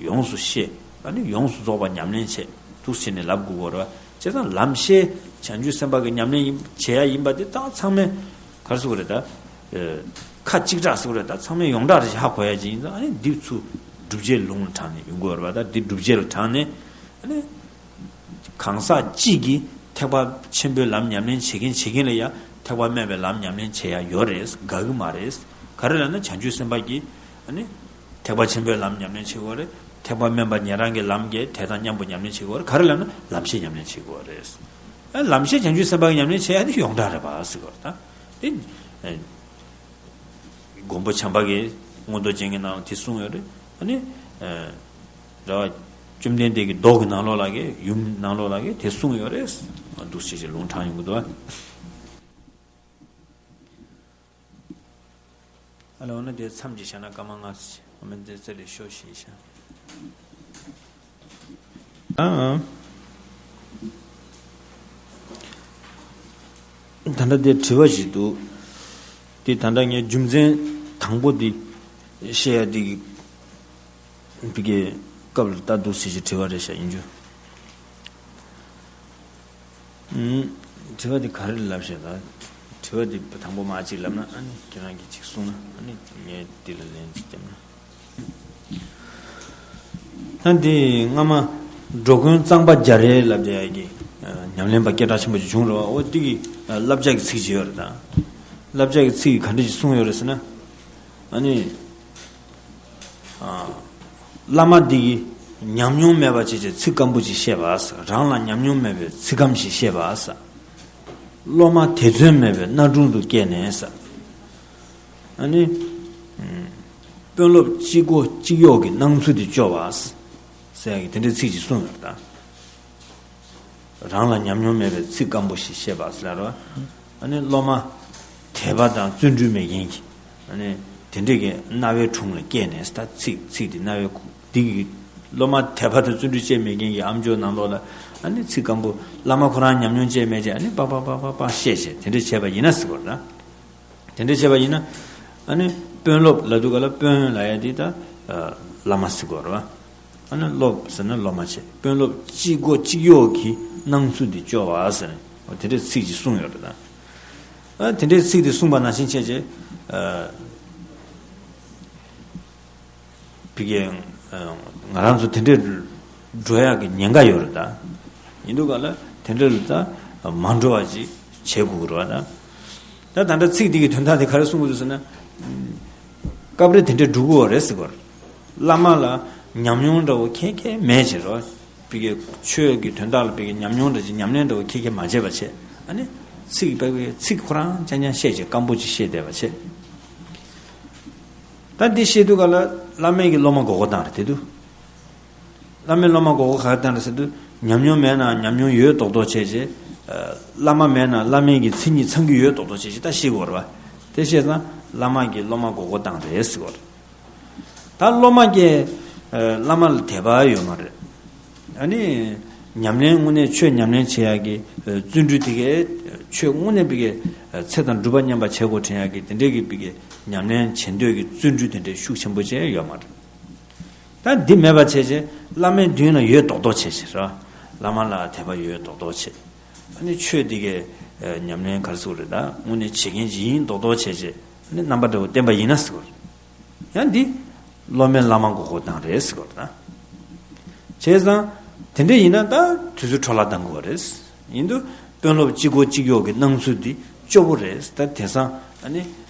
ཡོངས་སུ་ཤེས། ཨ་ནི་ཡོངས་སུ་རྫོགས་པ་ཉམས་ལེན་བྱེད་འདུག་སེ་བྱས་ནས་ལབ་དགོས་པ་རེད་པ། བྱས་ཙང་ལམ་ཤེས་བྱང་ཆུབ་སེམས་དཔའ་གི་ཉམས་ལེན་ཡིན། བྱེད་ཡ་ཡིན་པ་དེ་ད་ཚང་མས། ག་རེ་ཟེར་དགོས་རེད་ད། ཨ། ཁ་གཅིག་གྲགས་ཟེར་དགོས་རེད་ད། ཚང་མས་ཡོངས་གྲགས་རེད་ཅེས་ཧ་གོ་ཡ་ཅིག་ཡིན་ཙང་། ཨ་ནི་འདི་ཚུར་བསྒྲུབ་བྱའི་ལུང་ལ་དྲངས་ནས་ཡོང་དགོས་རེད་པ། ད་འདི་བསྒྲུབ་བྱ་ལ་དྲངས་ནས། ཨ་ནི་གང་ཟག་གཅིག་གིས་ཐེག་པ་ཆེན་པོའི་ལམ་ཉམས་ལེན་བྱེད་མཁན་བྱེད་མཁན་ལ་ཡང་ཐེག་པ་དམན་པའི་ལམ་ཉམས་ལེན་བྱེད་ཡ་ཡོད་རེད། དགའ་གི་མ་རེད། ག་རེ་ལབ་ན་བྱང་ཆུབ་སེམས་དཔའ་གིས། ཨ་ནི་ཐེག་པ་ཆེན་པོའི་ལམ་ཉམས་ལེན་བྱེད་དགོས་རེད། ཐེག་པ་དམན་པ་ཉན་རང་གི་ལམ་གྱི་དེ་དང་མཉམ་པོ་ཉམས་ལེན་བྱེད་དགོས་རེད། ག་རེ་ལབ་ན་ལམ་ཤེས་ཉམས་ལེན་བྱེད་དགོས་རེད། ཨ། ལམ་ཤེས་བྱང་ཆུབ་སེམས་དཔའ་གིས་ཉམས་ལེན་བྱེད་ཡ་དེ་ཡོངས་གྲགས་རེད་པ་ཟེར་དགོས་རེད་ད། དེ། ཨ། མགོན་པོ་བྱམས་པ་གིས་མངོན་རྟོགས་རྒྱན་གྱི་ནང་ལ་དེ་གསུངས་ཡོད་རེད། ཨ་ནི། ཨ། རེད་པ། བཅོམ་ལྡན་འདས་ཀྱི་མདོ་གི་ནང་ལོགས་ལ་གི། ཡུམ་ནང་ལོགས་ལ་གི་དེ་གསུངས་ཡོད་རེད། འདུག་སེ་བྱས་ལུང་དྲངས་ཡོང་གི་འདུག་པ། ཨ་ལས། འོ་ན་དེ་མཚམས་ཅིག་བཞག་ན། སྐར་མ་ལྔ་ཙམ། འོ་ན་དེ་རྩེ་ལས་ཤོག་ཞེས་བྱ། ཨ། ད་ལྟ་དེ་དྲི་བ་ཞིག་འདུག་དེ་ད་ལྟ་ངས་རྒྱུ་མཚན་དང་པོ་དེ་བཤད་ཡ་དེ་གི་བི་གའི་སྐབས་ལ་ད་འདུག་སེ་བྱས་དྲི་བ་རེ་བཞག་ཡིན་རྒྱུ། ཨུམ། དྲི་བ་འདི་ག་རེ་ལབ་ཤེས་ད། དྲི་བ་འདི་དང་པོ་མ་གཅིག་ལབ་ན། ཨ་ནི་ཁྱེད་རང་གིས་གཅིག་གསུངས་ན། ཨ་ནི་ངས་འདི་ལ་ལན་གཅིག་བརྒྱབ་ན། ད་འདི་སྔ་མ་འགྲོ་མགོན་གཙང་པ་རྒྱ་རས་ལབ་བསྡད་ཡ་གི། ཨ། ཉམས་ལེན་པ་སྐད་གྲགས་ཆེན་པོ་ཅིག་བྱུང་རེད་པ། འོ་འདི་གི། ཨ། བསླབ་བྱ་གི་ཚིག་ཅིག་ཡོད་རེད་ད། བསླབ་བྱ་གི་ཚིག་གིས་ག་འདྲ་ཞིག་གསུངས་ཡོད་རེད་ཟེར་ན། ཨ་ནི། ཨ། བླ་མ་འདི་གིས་ཉམས་མྱོང་མེད་པ་བྱས་བྱས་ཚིག་སྐམ་པོ་ཅིག་བཤད་པ་ཟེར། རང་ལ་ཉམས་མྱོང་མེད་པའི་ཚིག་སྐམ་ཞིག་བཤད་པ་ཟེར། སློབ་མ་དད་བརྩོན་མེད་པའི་གནའ་དྲུང་དུ་སྐྱེས་ནས་ཟེར། ཨ་ནི། ཨུམ། དཔོན་སློབ་གཅིག་མགོ་གཅིག་གཡོག་གི་སྣང་ཚུལ་དེ་སྐྱོ་བ་ཟེར་ཡ་གི་དེ་འདྲའི་ཚིག་ཅིག་གསུངས་ཡོད་རེད་ད། རང་ལ་ཉམས་མྱོང་མེད་པའི་ཚིག་སྐམ་པོ་ཞིག་བཤད་པ་ཟེར་རོ། ཨ་ནི་སློབ་མ་དད་པ་དང་བརྩོན་འགྲུས་མེད་མཁན་གྱི། ཨ་ནི་དེ་འདྲས་ཀྱི་རྣ་བའི་དྲུང་ལ་སྐྱེས་ནས། ད་ཚིག་ཚིག་དེ་རྣ་བའི་ཁུག་འདི་གི། སློབ་མ་དད་པ་དང་བརྩོན་འགྲུས་ཅན་མེད་མཁན་གྱི་ཨ་མཆོག་ནང་ལོགས་ལ། ཨ་ནི་ཚིག་སྐམ་པོ། བླ་མ་ཁོ་རང་ཉམས་མྱོང་ཅན་མེད་ཅེས། ཨ་ནི་པག་པག་པག་པག་པག་བཤད་བྱས་དེ་འདྲས་བྱས་པ་ཡིན་ན་ཟེར་བ་རེད་ད། དེ་འདྲ་བྱས་པ་ཡིན་ན། ཨ་ནི་དཔོན་སློབ་ལབ་དུས་ག་ལ། དཔོན་ལབ་ཡ་དེ་ད་བླ་མ་ཟེར་དགོས་རེད་པ། ཨ་ནི་སློབ་ཟེར་ན་སློབ་མ་བྱས། དཔོན་སློབ་གཅིག་མགོ་གཅིག་གཡོག་གི་སྣང་ཚུལ་འདི་སྐྱོ་བ་ཟེར་ནས། འོ་དེ་འདྲའི་ཚིག་ཅིག་གསུངས་ཡོད་རེད་ད། ཨ། དེ་འདྲའི་ཚིག་དེ་གསུངས་པ་ནང་བཞིན་བྱས་བྱས། ཨ། བི་གའི། ཨ། ང་རང་ཚོ་དེ་འདྲའི་འགྲོ་ཡག་གི་ཉེན་ཁ་ཡོད་རེད་ད། ཡིན་དུས་ག་ལ་དེ་འདྲ་ལ་ད་མ་འགྲོ་བ་ཅིག་བྱེད་དགོས་ཀྱི་རེད་པ་ད། ད་ད་ལྟ་ཚིག་འདི་གི་དོན་དག་དེ་ག་རེ་གསུང་གི་འདུག་ཟེར་ན། སྐབས་རེ་དེ་འདྲ་འགྲོ་གི་ཡོད་རེད་ཟེར་གི་རེད། བླ་མ་ལ་ཉམས་མྱོང་འདྲ་བོ་ཁྱད་ཁྱད་མེད་ཅེས་རེད་པ། བི་གའི་ཆོས་ཀྱི་དོན་དག་ལ་བི་གའི་ཉམས་མྱོང་འདྲ་ཅིག་ཉམས་ལེན་འདྲ་བོ་ཁྱད་ཁྱད་མ་བྱས་པ་བྱས། ཨ་ནི་ཚིག་བི་གའི་ཚིག་ཁོ་རང་རྐྱང་རྐྱང་བཤད་བྱས་སྐམ་པོ་ཅིག་བཤད་བསྡད་པ་བྱས། ད་འདི་བཤད་དུས་ག་ལ་བླ་མས་ཀྱི་སློབ་མ་མགོ་སྐོར་བཏང་རེད། དེ་དུས། བླ་མས་སློབ་མ་མགོ་སྐོར་ག་རེ་བཏང་རེད་ཟེར་དུས། ཉམས་མྱོང་མེད་ན་ཉམས་མྱོང་ཡོད་མདོག་མདོག་བྱས་བྱས། བླ་མ་མེད་ན་བླ་མའི་གི་མཚན་ཉིད་ཚང་གི་ཡོད་མདོག་མདོག་བྱས་བྱས་ད་ཤེས་དགོས་རེད་བ། དེ་ཤེས་ཙང་བླ་མ་གིས་སློབ་མ་མགོ་སྐོར་བཏང་རེད་ཟེར་དགོས་རེད། ད་སློབ་མ་གིས་བླ་མ་ལ་དད་པ་ཡོད་མ་རེད། ཨ་ནི། ཉམས་ལེན་དངོས་གནས་ཆོས་ཉམས་ལེན་བྱེད་ཡག་གི་བརྩོན་འགྲུས་དེ་གས་ཆོས་དངོས་གནས་པའི་གི་ཚེ་དང་སྒྲུབ་པ་མཉམ་པ་བྱེད་དགོས་དྲན་ཡག་གི་དེ་འདྲས་ཀྱི་པའི་གི་ཉམས་ལེན་བྱེད་འདོད་ཀྱི་བརྩོན་འགྲུས་དེ་འདྲས་ཤུགས་ཆེན་པོ་བྱས་ཡོད་མ་རེད། ད་འདི་མེད་པ་བྱས་བྱས་བླ་མའི་མདུན་ལ་ཡོད་མདོག་མདོག་བྱས་བྱས་ར། བླ་མ་ལ་དད་པ་ཡོད་མདོག་མདོག་བྱས། ཨ་ནི་ཆོས་འདི་གའི་ཉམས་ལེན་ག་རེ་ཟེར་དགོས་རེད། ད་དངོས་གནས་བྱེད་མཁན་ཅིག་ཡིན་མདོག་མདོག་བྱས་བྱས། ཨ་ནི་རྣམ་པ་འདྲ་བོ་བསྟན་པ་ཡིན་ན་ཟེར་དགོས་རེད། ཡང་འདི་སློབ་མས་བླ་མ་མགོ་སྐོར་བཏང་རེད་ཟེར་དགོས་རེད་ད། བྱས་ཙང་། དེ་འདྲ་ཡིན་ན་ད་དུས་ཚོད་འཕྲོ་བརླག་གཏང་དགོས་རེད། ཡིན་དུས་དཔོན་སློབ་གཅིག་མགོ་གཅིག་གཡོག་གི་སྣང་ཚུལ་འདི་སྐྱོ་པོ་རེད། ད་དེང་སང་ཨ་ནི་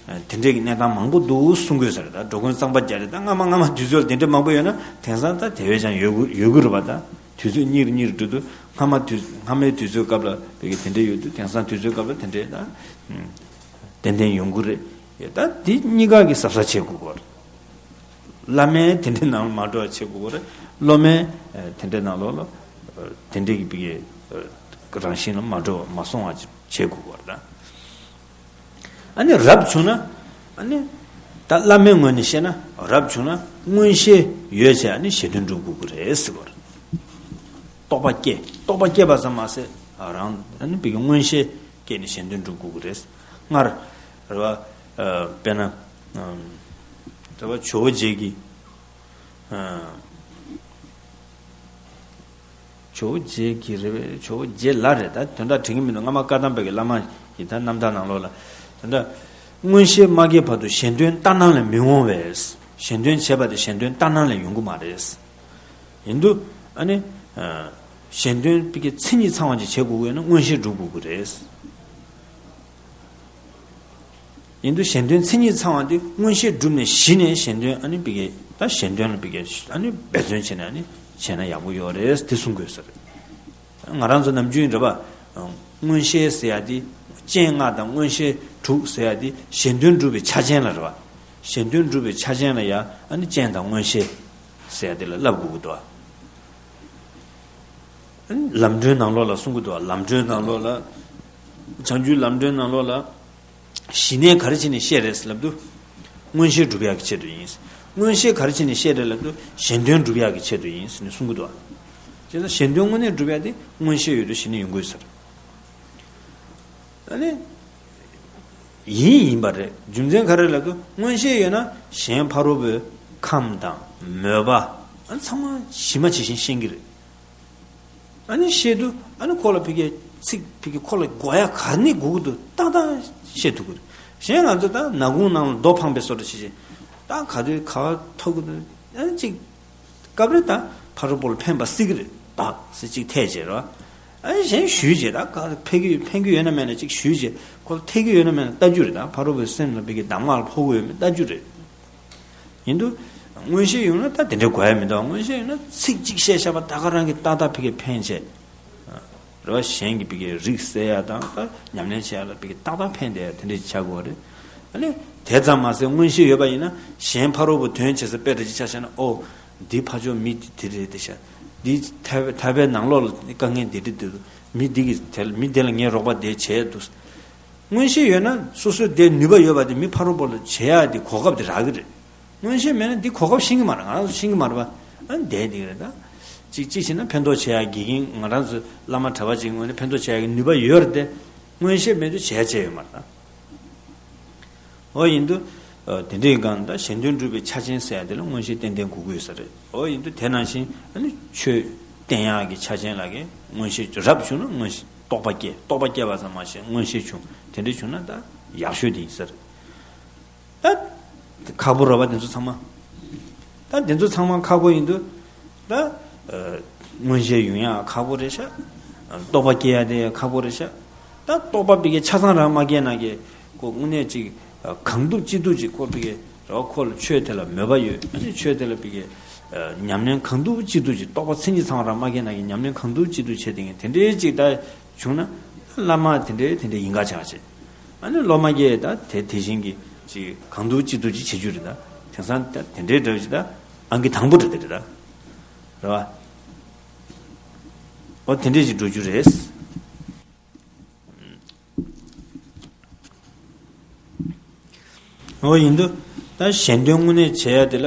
དེ་འདྲའི་གི་གནས་སྟངས་མང་པོ་འདུག་གསུང་དགོས་ས་རེད། ད་འགྲོ་མགོན་གཙང་པ་རྒྱ་རེད། ད་སྔ་མ་སྔ་མ་དུས་ཚོད་ལ་དེ་འདྲ་མང་པོ་ཡོད་ན་དེང་སང་ད་དེ་བས་ཀྱང་ཡོད་དགོས་ཡོད་དགོས་རེད་པ། ད་དུས་ཚོད་གཉིས་རེ་གཉིས་རེ་འགྲོ་དུས་སྔ་མ་དུས་སྔ་མའི་དུས་ཚོད་སྐབས་ལ་བོད་ཀྱི་དེ་འདྲ་ཡོད་དུས་དེང་སང་དུས་ཚོད་སྐབས་ལ་དེ་འདྲའི་ད་ཏན་ཏན་ཡོང་གི་རེད། ད་དེ་གཉིས་ཀ་གི་གཟབ་གཟབ་བྱེད་དགོས་གོ། བླ་མས་དེ་འདྲའི་ནང་ལ་མ་འགྲོ་བ་བྱེད་དགོས་གོ་རེད། སློབ་མས་དེ་འདྲའི་ནང་ལོགས་ལ་དེ་འདྲའི་གི་བི་གའི་རང་བཞིན་ལ་མ་འགྲོ་བ་མ་སོང་བ་བྱེད་དགོས་གོ་རེད། ཨ་ནི་རབ་བྱུང་ན། ཨ་ནི་ད་བླ་མའི་ངོས་ནས་བཤད་ན་རབ་བྱུང་ན་མངོན་ཤེས་ཡོད་བྱས་ཨ་ནི་གཞན་དོན་སྒྲུབ་དགོས་ཀྱི་རེད་ཟེར་བ་རེད། རྟོགས་པ་སྐྱེ་རྟོགས་པ་སྐྱེས་པ་ཙམ་མ་ཟད་རང་ཨ་ནི་བི་གའི་མངོན་ཤེས་སྐྱེས་ནས་གཞན་དོན་སྒྲུབ་དགོས་ཀྱི་རེད། སྔར་རེད་བ། དཔེར་ན། རེད་བ་ཇོ་བོ་རྗེ་གིས། ཇོ་བོ་རྗེ་གི་རེད་པས། ཇོ་བོ་རྗེ་ལ་རེད། ད་དོན་དག་དྲན་གྱི་མི་འདུག་སྔ་མ་བཀའ་གདམས་པའི་གི་བླ་མ་ཡི་ད་རྣམ་ཐར་ནང་ལོགས་ལ། དོན་དག་མངོན་ཤེས་མ་སྐྱེས་བར་དུ་གཞན་དོན་ལྟར་སྣང་ལས་མི་འོང་བས། གཞན་དོན་བྱེད་པ་དེ་གཞན་དོན་ལྟར་སྣང་ལས་ཡོང་གི་མ་རེད། ཡིན་དུས་ཨ་ནི། གཞན་དོན་པའི་གི་མཚན་ཉིད་ཚང་བ་ཅིག་བྱེད་དགོས་ཀྱི་ཡོད་ན་མངོན་ཤེས་སྒྲུབ་དགོས་ཀྱི་རེད། ཡིན་དུས་གཞན་དོན་མཚན་ཉིད་ཚང་བ་འདི་མངོན་ཤེས་བསྒྲུབས་ནས་གཞི་ནས་གཞན་དོན་ཨ་ནི་བི་གའི་ད་གཞན་དོན་ལ་བི་གའི་ཨ་ནི་འབད་བརྩོན་བྱས་ནས་ཨ་ནི་བྱས་ན་ཡག་པོ་ཡོད་རེད་དེ་གསུང་དགོས་ས་རེད། ང་རང་ཚོ་ནམ་རྒྱུན་རེད་པ། མངོན་ཤེས་ཟེར་ཡ་དེ་སྤྱན་ལྔ་དང་མངོན་ཤེས་དྲུག་ཟེར་ཡ་དེ་གཞན་དོན་སྒྲུབ་པའི་ཆ་རྐྱེན་ལ་རེད་པ། གཞན་དོན་སྒྲུབ་པའི་ཆ་རྐྱེན་ལ་ཡ་ཨ་ནི་སྤྱན་དང་མངོན་ཤེས་ཟེར་ཡ་དེ་ལ་བསླབ་དགོས་ཀྱི་འདུག་ཨ། ལམ་སྒྲོན་ནང་ལོགས་ལ་གསུང་གི་འདུག་ལམ་སྒྲོན་ནང་ལོགས་ལ། བྱང་ཆུབ་ལམ་སྒྲོན་ནང་ལོགས་ལ། ཞི་གནས་ག་རེ་བྱས་ནས་བཤད་རེད་ལབ་དུས། མངོན་ཤེས་སྒྲུབ་ཡག་གི་ཆེད་དུ་ཡིན། མངོན་ཤེས་ག་རེ་བྱས་ནས་བཤད་རེད་ལབ་དུས་གཞན་དོན་སྒྲུབ་ཡག་གི་ཆེད་དུ་ཡིན་ཟེར་ནས་གསུང་གི་འདུག་བྱས་ཙང་གཞན་དོན་དངོས་གནས་སྒྲུབ་ཡག་དེ་མངོན་ཤེས་ཡོད་དུས་གཞི་ནས་ཡོང་དགོས་ཟེར། ཨ་ནི། ཡིན་ཡིན་པ་རེད། རྒྱུ་མཚན་ག་རེ་ལབ་དུས་མངོན་ཤེས་ཡོད་ན་གཞན་ཕ་རོལ་པོའི་ཁམས་དང་མོས་པ་ཨ་ཚང་མ་ཇི་མ་ཇི་བཞིན་ཤེས་ཀྱི་རེད། ཨ་ནི་བཤད་དུས་ཨ་ནི་ཁོ་ལ་ཕ་གིའི་ཚིག་ཕ་གི་ཁོ་ལ་གོ་ཡ་ག་ནས་གོ་གི་འདུག་ཏག་ཏག་བཤད་ཐུབ་ཀྱི་རེད། གཞན་ང་ཚོ་ད་ནག་ཁུང་ནང་ལ་རྡོ་འཕངས་པའི་བཟོ་འདྲ་བྱེད་བྱེད། ད་ག་དུས་ག་བ་ཐོག་གི་འདུག་ཨ་ནི་གཅིག་སྐབས་རེ་ད་ཕ་རོལ་པོ་ལ་ཕན་པ་སྲིད་ཀྱི་རེད་ད་ཟེར་གཅིག་ཐལ་བྱེད་རོ། ཨ་ནི་གཞན་ཞུས་བྱེད་ད་ག་ཕན་གྱི་ཕན་གྱི་ཡོད་ན་མེད་ན་གཅིག་ཞུས་བྱེད་ཁོ་ལ་ཐད་ཀྱི་ཡོད་ན་མེད་ན་ལྟ་རྒྱུ་རེད། ད་ཕ་རོལ་པོའི་སེམས་ལ་ཕ་གི་གདམས་ངག་ལ་ཕོག་གི་ཡོད་མེད་ལྟ་རྒྱུ་རེད། ཡིན་དུས། མངོན་ཤེས་ཡོང་ན་ད་དེ་འདྲའི་གོ་ཡ་མི་འདུག་མངོན་ཤེས་ཡོང་ན་ཚིག་གཅིག་བཤད་བཞག་པ་ད་ག་རང་གི་ཏག་ཏག་ཕ་གིར་ཕན་བྱེད། རེ་བ་གཞན་གྱི་ཕ་གིའི་རིགས་གསལ་ཡ་དང་ད་ཉམས་ལེན་བྱེད་ཡ་ལ་ཕ་གིར་ཏག་ཏག་ཕན་བསྡད་ཡ་དེ་འདྲའི་ཆགས་དགོས་རེད། ཨ་ནི། དེ་ཙམ་མ་ཟད་མངོན་ཤེས་ཡོད་པ་ཡིན་ན་གཞན་ཕ་རོལ་པོ་དོན་བྱེད་ས་དཔེ་འདྲ་ཅིག་ཆ་བཞག་ན་ཨོ། འདི་ཕ་ཕྱོགས་མི་འདི་དེ་རེད་དེ་ཤ། འདི་ཐ་ཐ་པའི་ནང་ལོགས་ལ་དཀའ་ངལ་འདི་འདྲ་འདི་འདུག་མི་འདི་གིས་དེ་ལ་མི་དེ་ལ་ངས་རོགས་པ་དེ་བྱས་འདུག་མངོན་ཤེས་ཡོད་ན་སོ་སོའི་དེ་ནུས་པ་ཡོད་པ་དེ་མི་ཕ་རོལ་པོ་ལ་བྱེད་ཡག་དེ་གོ་སྐབས་དེ་རག་གི་རེད། མངོན་ཤེས་མེད་ན་འདི་གོ་སྐབས་ཤེས་ཀྱི་མ་རེད། ང་རང་ཚོ་ཤེས་ཀྱི་མ་རེད་པ། ཨ་འདས་འདི་རེད་ད། གཅིག་གཅིག་བྱས་ན་ཕན་ཐོགས་བྱེད་ཡག་དགེ་རྒན་ང་རང་ཚོ་བླ་མ་གྲྭ་པ་ཅིག་ངོས་ནས་ཕན་ཐོགས་བྱེད་ཡག་གི་ནུས་པ་ཡོད་རེད་དེ། མངོན་ཤེས་མེད་དུས་བྱས་བྱས་ཡོད་མ་རེད་ད། འོ་ཡིན་དུས། དེ་འདྲའི་སྒང་ད་གཞན་དོན་སྒྲུབ་པའི་ཆ་རྐྱེན་ཟེར་ཡ་དེ་ལ་མངོན་ཤེས་ཏན་ཏན་དགོས་ཀྱི་ཡོད་ས་རེད། འོ་ཡིན་དུས་དེ་ནང་བཞིན་ཨ་ནི་ཆོས་བསྟན་ཡག་གི་ཆ་རྐྱེན་ལ་གི་མངོན་ཤེས་རབ་བྱུང་ན་མངོན་ཤེས་རྟོགས་པ་སྐྱེ་རྟོགས་པ་སྐྱེ་བ་ཙམ་མ་ཟད་མངོན་ཤེས་བྱུང་དེ་འདྲ་བྱུང་ན་ད་ཡག་ཤོས་དེ་ཡིན་ས་རེད། ད་ཁག་པོ་རེད་པ་དེ་ཚོ་ཚང་མ། ད་དེ་ཚོ་ཚང་མ་ཁག་པོ་ཡིན་དུས། ད་མངོན་ཤེས་ཡོང་ཡག་ཁག་པོ་རེད་ཤག་རྟོགས་པ་སྐྱེ་ཡག་དེ་ཁག་པོ་རེད་ཤག་ད་རྟོགས་པ་པའི་གི་ཆ་ཚང་རང་མ་སྐྱེས་ན་གི་ཁོ་དངོས་གནས་ཅིག་གང་ཐུབ་ཅི་ཐུབ་ཅིག་ཁོ་པའི་གི་རེད་བ། ཁོ་ལ་ཆོས་དེ་ལ་མོས་པ་ཡོད། ཨ་ནི་ཆོས་དེ་ལ་པའི་གི་ཉམས་ལེན་གང་ཐུབ་ཅི་ཐུབ་ཅིག་རྟོགས་པ་མཚན་ཉིད་ཚང་རང་མ་སྐྱེས་ན་གི་ཉམས་ལེན་གང་ཐུབ་ཅི་ཐུབ་བྱས་དེ་གི་དེ་འདྲའི་ཅིག་ད་བྱུང་ན་བླ་མ་དེ་འདྲའི་དེ་འདྲའི་ཡིན་ག་ཆགས་བྱས། ཨ་ནི་སློབ་མ་གིས་ད་དེ་དེ་བཞིན་གྱི་ཅིག་གང་ཐུབ་ཅི་ཐུབ་ཅིག་བྱེད་རྒྱུ་རེད་ད། དེང་སང་ད་དེ་འདྲའི་འདྲ་བོ་ཅིག་ད་ཨང་ཀི་དང་པོ་རེད་དེ་རེད་ད། རེད་བ། འོ་དེ་འདྲས་ཅིག་འགྲོ་རྒྱུ་རེད། འོ་ཡིན་དུས་ད་གཞན་དོན་དངོས་གནས་བྱེད་ཡ་དེ་ལ་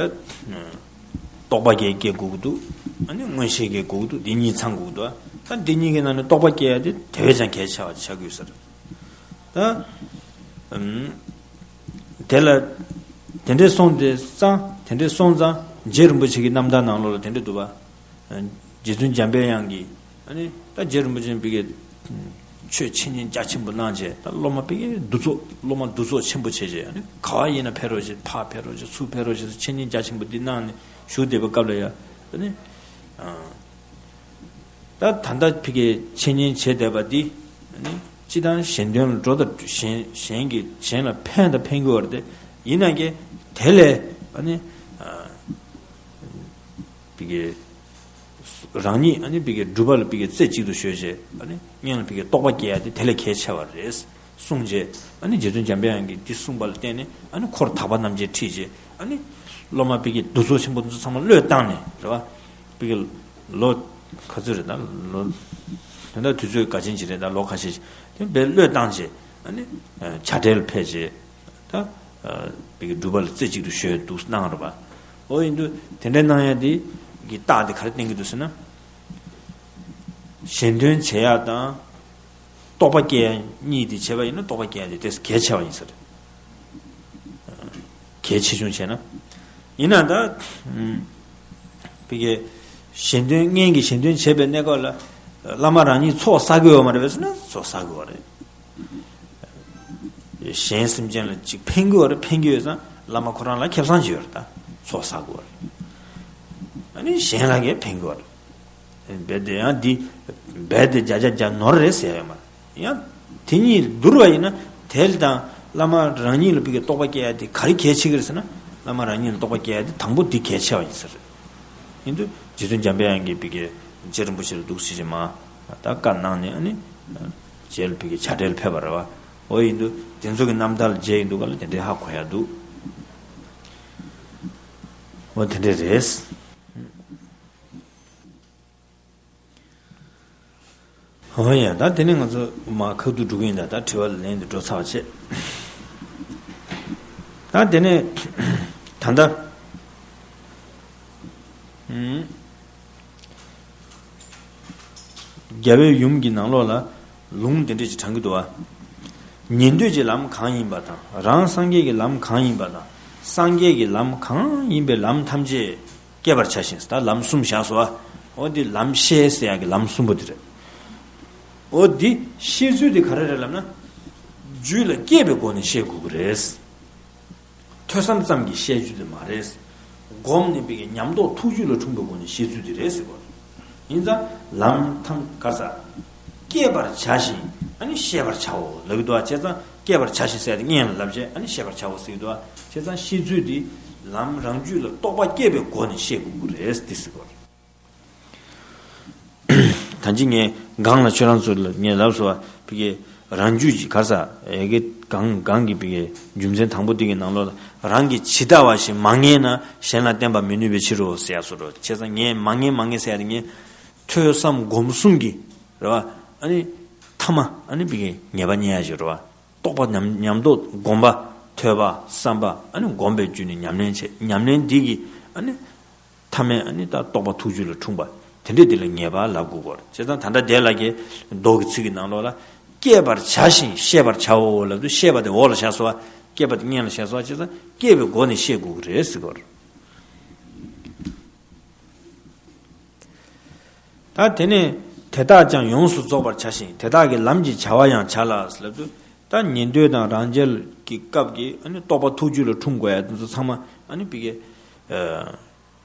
རྟོག་པ་སྐྱེ་སྐྱེ་དགོས་ཀྱི་འདུག་ཨ་ནི་མངོན་ཤེས་སྐྱེ་དགོས་ཀྱི་འདུག་འདི་གཉིས་ཚང་དགོས་ཀྱི་འདུག་ད་འདི་གཉིས་ཀྱི་ནང་ནས་རྟོག་པ་སྐྱེ་ཡ་དེ་དེ་བས་ཀྱང་གལ་ཆེ་བ་ཆགས་ཀྱི་ཡོད་ས་རེད། ད་ཨམ། དེ་ལ་དེ་འདྲས་སོང་དེ་ཙང་དེ་འདྲས་སོང་ཙང་རྗེ་རིན་པོ་ཆེ་གི་རྣམ་ཐར་ནང་ལོགས་ལ་དེ་འདྲས་འདུག་པ། རྗེ་བཙུན་འཇམ་པའི་དབྱངས་ཀྱིས་ཨ་ནི་ད་རྗེ་རིན་པོ་ཆེ་ཕ་གིར་ཆོས་འཆད་ཉན་རྒྱ་ཆེན་པོ་གནང་བྱས། ད་སློབ་མ་ཕ་གིར་འདུ་ཚོགས་སློབ་མ་འདུ་ཚོགས་ཆེན་པོ་བྱས་བྱས། ཨ་ནི་ག་བ་ཡིན་ན་ཕེབས་རོགས་བྱེད། ཕར་ཕེབས་རོགས་བྱེད། ཚུར་ཕེབས་རོགས་བྱེད། འཆད་ཉན་རྒྱ་ཆེན་པོ་འདི་གནང་ནས་བཞུགས་བསྡད་པའི་སྐབས་ལ་ཡ། ཨ་ནི་ཨ། ད་ད་ལྟ་ཕ་གིར་འཆད་ཉན་བྱེད་བསྡད་པ་འདི་ཨ་ནི་སྤྱིར་བཏང་གཞན་དོན་ལ་འགྲོ་དང་། གཞན་གཞན་གྱི་གཞན་ལ་ཕན་དང་ཕན་གྱི་ཡོད་རེད་དེ། ཡིན་ན་ཀྱང་དེ་ལས་ཨ་ནི་ཨ། ཕ་གིར་རང་ཉིད་ཨ་ནི་ཕ་གིར་སྒྲུབ་པ་ལ་ཕ་གིར་རྩེ་གཅིག་ཏུ་གཞོལ་བྱས། ཨ་ནི་སྔོན་ལ་ཕ་གིར་རྟོག་པ་སྐྱེ་ཡ་དེ་དེ་ལས་གལ་ཆེ་བ་རེད་གསུངས་བྱས། ཨ་ནི་རྗེ་བཙུན་འཇམ་པའི་དབྱངས་ཀྱིས་འདི་གསུངས་པ་ལ་བརྟེན་ནས་ཨ་ནི་འཁོར་དག་པ་རྣམ་འབྱེད་ཁྲིད་བྱས། ཨ་ནི་སློབ་མ་ཕ་གིར་འདུ་ཚོགས་ཆེན་པོ་འདི་ཚོ་ཚང་མ་བློས་བཏང་ནས་རེད་པ། ཕ་གིར་ལོ་ག་ཚོད་རེད། ད་ལོ་དེ་འདྲ་དུས་ཚོད་འགའ་ཅན་ཅིག་རེད། ད་ལོ་ཁ་ཤས་ཤིག་དེ་བས་བློས་བཏང་བྱས། ཨ་ནི་བྱ་བྲལ་ཕེབས་བྱས། ད་ཨ་ཕ་གིར་སྒྲུབ་པ་ལ་རྩེ་གཅིག་ཏུ་གཞོལ་འདུག་གནང་རེད་པ། འོ་ཡིན་དུས་དེ་འདྲའི་གནང་ཡ་དེ་གི་རྟགས་དེ་ག་རེ་བསྟན་གྱི་འདུག་ཟེར་ན། གཞན་དོན་བྱེད་ཡ་དང་རྟོག་པ་སྐྱེ་ཡ་གཉིས་དེ་བྱས་པ་ཡིན་ན། རྟོག་པ་སྐྱེ་ཡ་དེ་དེ་གལ་ཆེ་བ་ཡིན་ས་རེད། གལ་ཆེ་ཆུང་བྱས་ན། ཡིན་ན་ད་ཨ་ཕ་གིར་གཞན་དོན་སྔོན་གྱི་གཞན་དོན་བྱེད་པའི་གནས་སྐབས་ལ་བླ་མ་རང་ཉིད་ཚོགས་བསགས་ཀྱི་ཡོད་མ་རེད་པས་ཟེར་ན། ཚོགས་བསགས་ཀྱི་ཡོད་རེད། གཞན་སེམས་ཅན་ལ་ཅིག་ཕན་གྱི་ཡོད་རེད། ཕན་གྱི་ཡོད་ཙང་བླ་མ་ཁོ་རང་ལ་ཁེ་བཟང་ཅིག་ཡོད་རེད། ད་ཚོགས་བསགས་ཀྱི་ཡོད་རེད། ཨ་ནི་གཞན་ལ་གས་ཕན་གྱི་ཡོད་རེད། རྦད་དེ་ཡང་འདི་རྦད་དེ་བརྒྱ་ཆ་བརྒྱ་ནོར་རེད་ཟེར་ཡ་ཡོད་མ་རེད། ཡང་དེ་གཉིས་བསྡུར་བ་ཡིན་ན། དེ་དང་བླ་མ་རང་ཉིད་ལ་ཕ་གིར་རྟོགས་པ་སྐྱེ་ཡ་དེ་ག་རེ་གལ་ཆེ་གི་རེད་ཟེར་ན། བླ་མ་རང་ཉིད་ལ་རྟོགས་པ་སྐྱེ་ཡ་དེ་དང་པོ་འདི་གལ་ཆེ་བ་ཡིན་ས་རེད། ཡིན་དུས་རྗེ་བཙུན་འཇམ་པའི་དབྱངས་ཀྱིས་ཕ་གིར་རྗེ་རིན་པོ་ཆེ་ལ་འདུག་སེ་བྱས་མར་ད་བཀའ་གནང་ནས། ཨ་ནི་རྗེ་ལ་ཕ་གིར་བྱ་བྲལ་ཕེབས་པ་རེད་པ། འོ་ཡིན་དུས་དེ་ཚོ་གི་རྣམ་ཐར་ལ་མཇལ་ཡིན་དུས་ག་ལ་དེ་འདྲའི་ཧ་གོ་ཡ་འདུག་འོ་དེ་འདྲ་རེད། འོ་ཡ། ད་དེ་ནས་ང་ཚོ་མར་ཁ་ཐུག་འགྲོ་གི་ཡིན། ད་ད་དྲི་བ་ལན་དུ་འགྲོ་ཚར་བ་བྱས། ད་དེ་ནས་ད་ལྟ་ཨུམ། རྒྱལ་བའི་ཡུམ་གྱི་ནང་ལོགས་ལ་ལུང་དེ་འདྲ་ཅིག་དྲངས་ཀྱི་འདུག་པ། ཉན་ཐོས་ཀྱི་ལམ་གང་ཡིན་པ་དང་། རང་སངས་རྒྱས་ཀྱི་ལམ་གང་ཡིན་པ་དང་། སངས་རྒྱས་ཀྱི་ལམ་གང་ཡིན་པའི་ལམ་ཐམས་ཅད་བསྐྱེད་པར་བྱ་ཞིང་། ད་ལམ་གསུམ་བཞག་སོང་བ། འོ་འདི་ལམ་ཤེས་ཟེར་ཡག་གི་ལམ་གསུམ་པོ་འདི་རེད། འོ་འདི་ཤེས་ཚུལ་འདི་ག་རེ་རེད་ལབ་ན། རྒྱུད་ལ་སྐྱེས་པའི་སྒོ་ནས་ཤེས་དགོས་ཀྱི་རེད། ཐོས་བསམ་ཙམ་གྱིས་ཤེས་རྒྱུ་དེ་མ་རེད། སྒོམ་ནས་པའི་གི་ཉམས་རྟོགས་ཐུགས་རྒྱུད་ལ་འཁྲུངས་པའི་སྒོ་ནས་ཤེས་ཚུལ་དེ་རེད་ཟེར་བ། ཡིན་ཙང་ལམ་ཐམས་ཅད་བསྐྱེད་པར་བྱ་ཞིང་ཨ་ནི་ཤེས་པར་བྱའོ་ལབ་ཀྱི་འདུག་པ། བྱས་ཙང་བསྐྱེད་པར་བྱ་ཞིང་ཟེར་ཏེ་སྔོན་ལ་ལབ་བྱས། ཨ་ནི་ཤེས་པར་བྱའོ་ཟེར་གྱི་འདུག་པ། བྱས་ཙང་ཤེས་ཚུལ་དེ་ལམ་རང་རྒྱུད་ལ་རྟོགས་པ་སྐྱེས་པའི་སྒོ་ནས་ཤེས་དགོས་ཀྱི་རེད་དེ་ཟེར་བ། ད་ཅི་ངས་སྒང་ལ་ཁྱོད་རང་ཚོ་ལ་ངས་ལབ་སོང་བ། ཕ་གི་རང་རྒྱུད་ཀྱི་ག་རེ་ཟེར་ཡ་གི་སྒང་སྒང་གི་ཕ་གི་རྒྱུ་མཚན་དང་པོ་དེ་གི་ནང་ལོགས་ལ། རང་གིས་ཇི་ལྟ་བ་བཞིན་མ་ངེས་ན་གཞན་ལ་བསྟན་པ་མི་ནུས་པའི་ཕྱིར་རོ་ཟེར་ཡ་སོགས་རོ། བྱས་ཙང་ངས་མ་ངེས་མ་ངེས་ཟེར་ཡ་དེ་ངས་ཐོས་བསམ་སྒོམ་གསུམ་གྱི་རེད་པ། ཨ་ནི་མཐའ་མ་ཨ་ནི་ཕ་གི་ངེས་པ་རྙེད་ཡ་ཞིག་རེད་པ། རྟོགས་པ་ཉམས་ཉམས་རྟོགས་སྒོམ་པ། ཐོས་པ་བསམ་པ་ཨ་ནི་སྒོམ་པའི་བརྒྱུད་ནས་ཉམས་ལེན་བྱེད། ཉམས་ལེན་འདི་གིས་ཨ་ནི་མཐའ་མའི་ཨ་ནི་ད་རྟོགས་པ་ཐུགས་རྒྱུད་ལ་འཁྲུངས་པ། དེ་འདྲས་དེ་ལ་ངེས་པ་ལབ་དགོས་ཀྱི་ཡོད་རེད། བྱས་ཙང་ད་ལྟ་དེ་ལ་གི་མདོ་གི་ཚིག་གི་ནང་ལོགས་ལ། བསྐྱེད་པར་བྱ་ཞིང་ཤེས་པར་བྱའོ་ལབ་དུས་ཤེས་པ་དེ་འོག་ལ་བཞག་སོང་བ། བསྐྱེད་པ་དེ་སྔོན་ལ་བཞག་སོང་བ། བྱས་ཙང་བསྐྱེད་པའི་སྒོ་ནས་ཤེས་དགོས་ཀྱི་རེད་ཟེར་གྱི་ཡོད་རེད། ད་དེ་ནས་དེ་དག་ཀྱང་ཡོངས་སུ་རྫོགས་པར་བྱ་ཞིང་། དེ་དག་གི་ལམ་གྱི་བྱ་བ་ཡང་བྱ་ལ་ལབ་དུས། ད་ཉན་ཐོས་དང་རང་རྒྱལ་གྱི་སྐབས་ཀྱི་ཨ་ནི་རྟོགས་པ་ཐུགས་རྒྱུད་ལ་འཁྲུངས་དགོས་ཡ་དེ་ཚོ་ཚང་མ་ཨ་ནི་ཕ་གི་ཨ།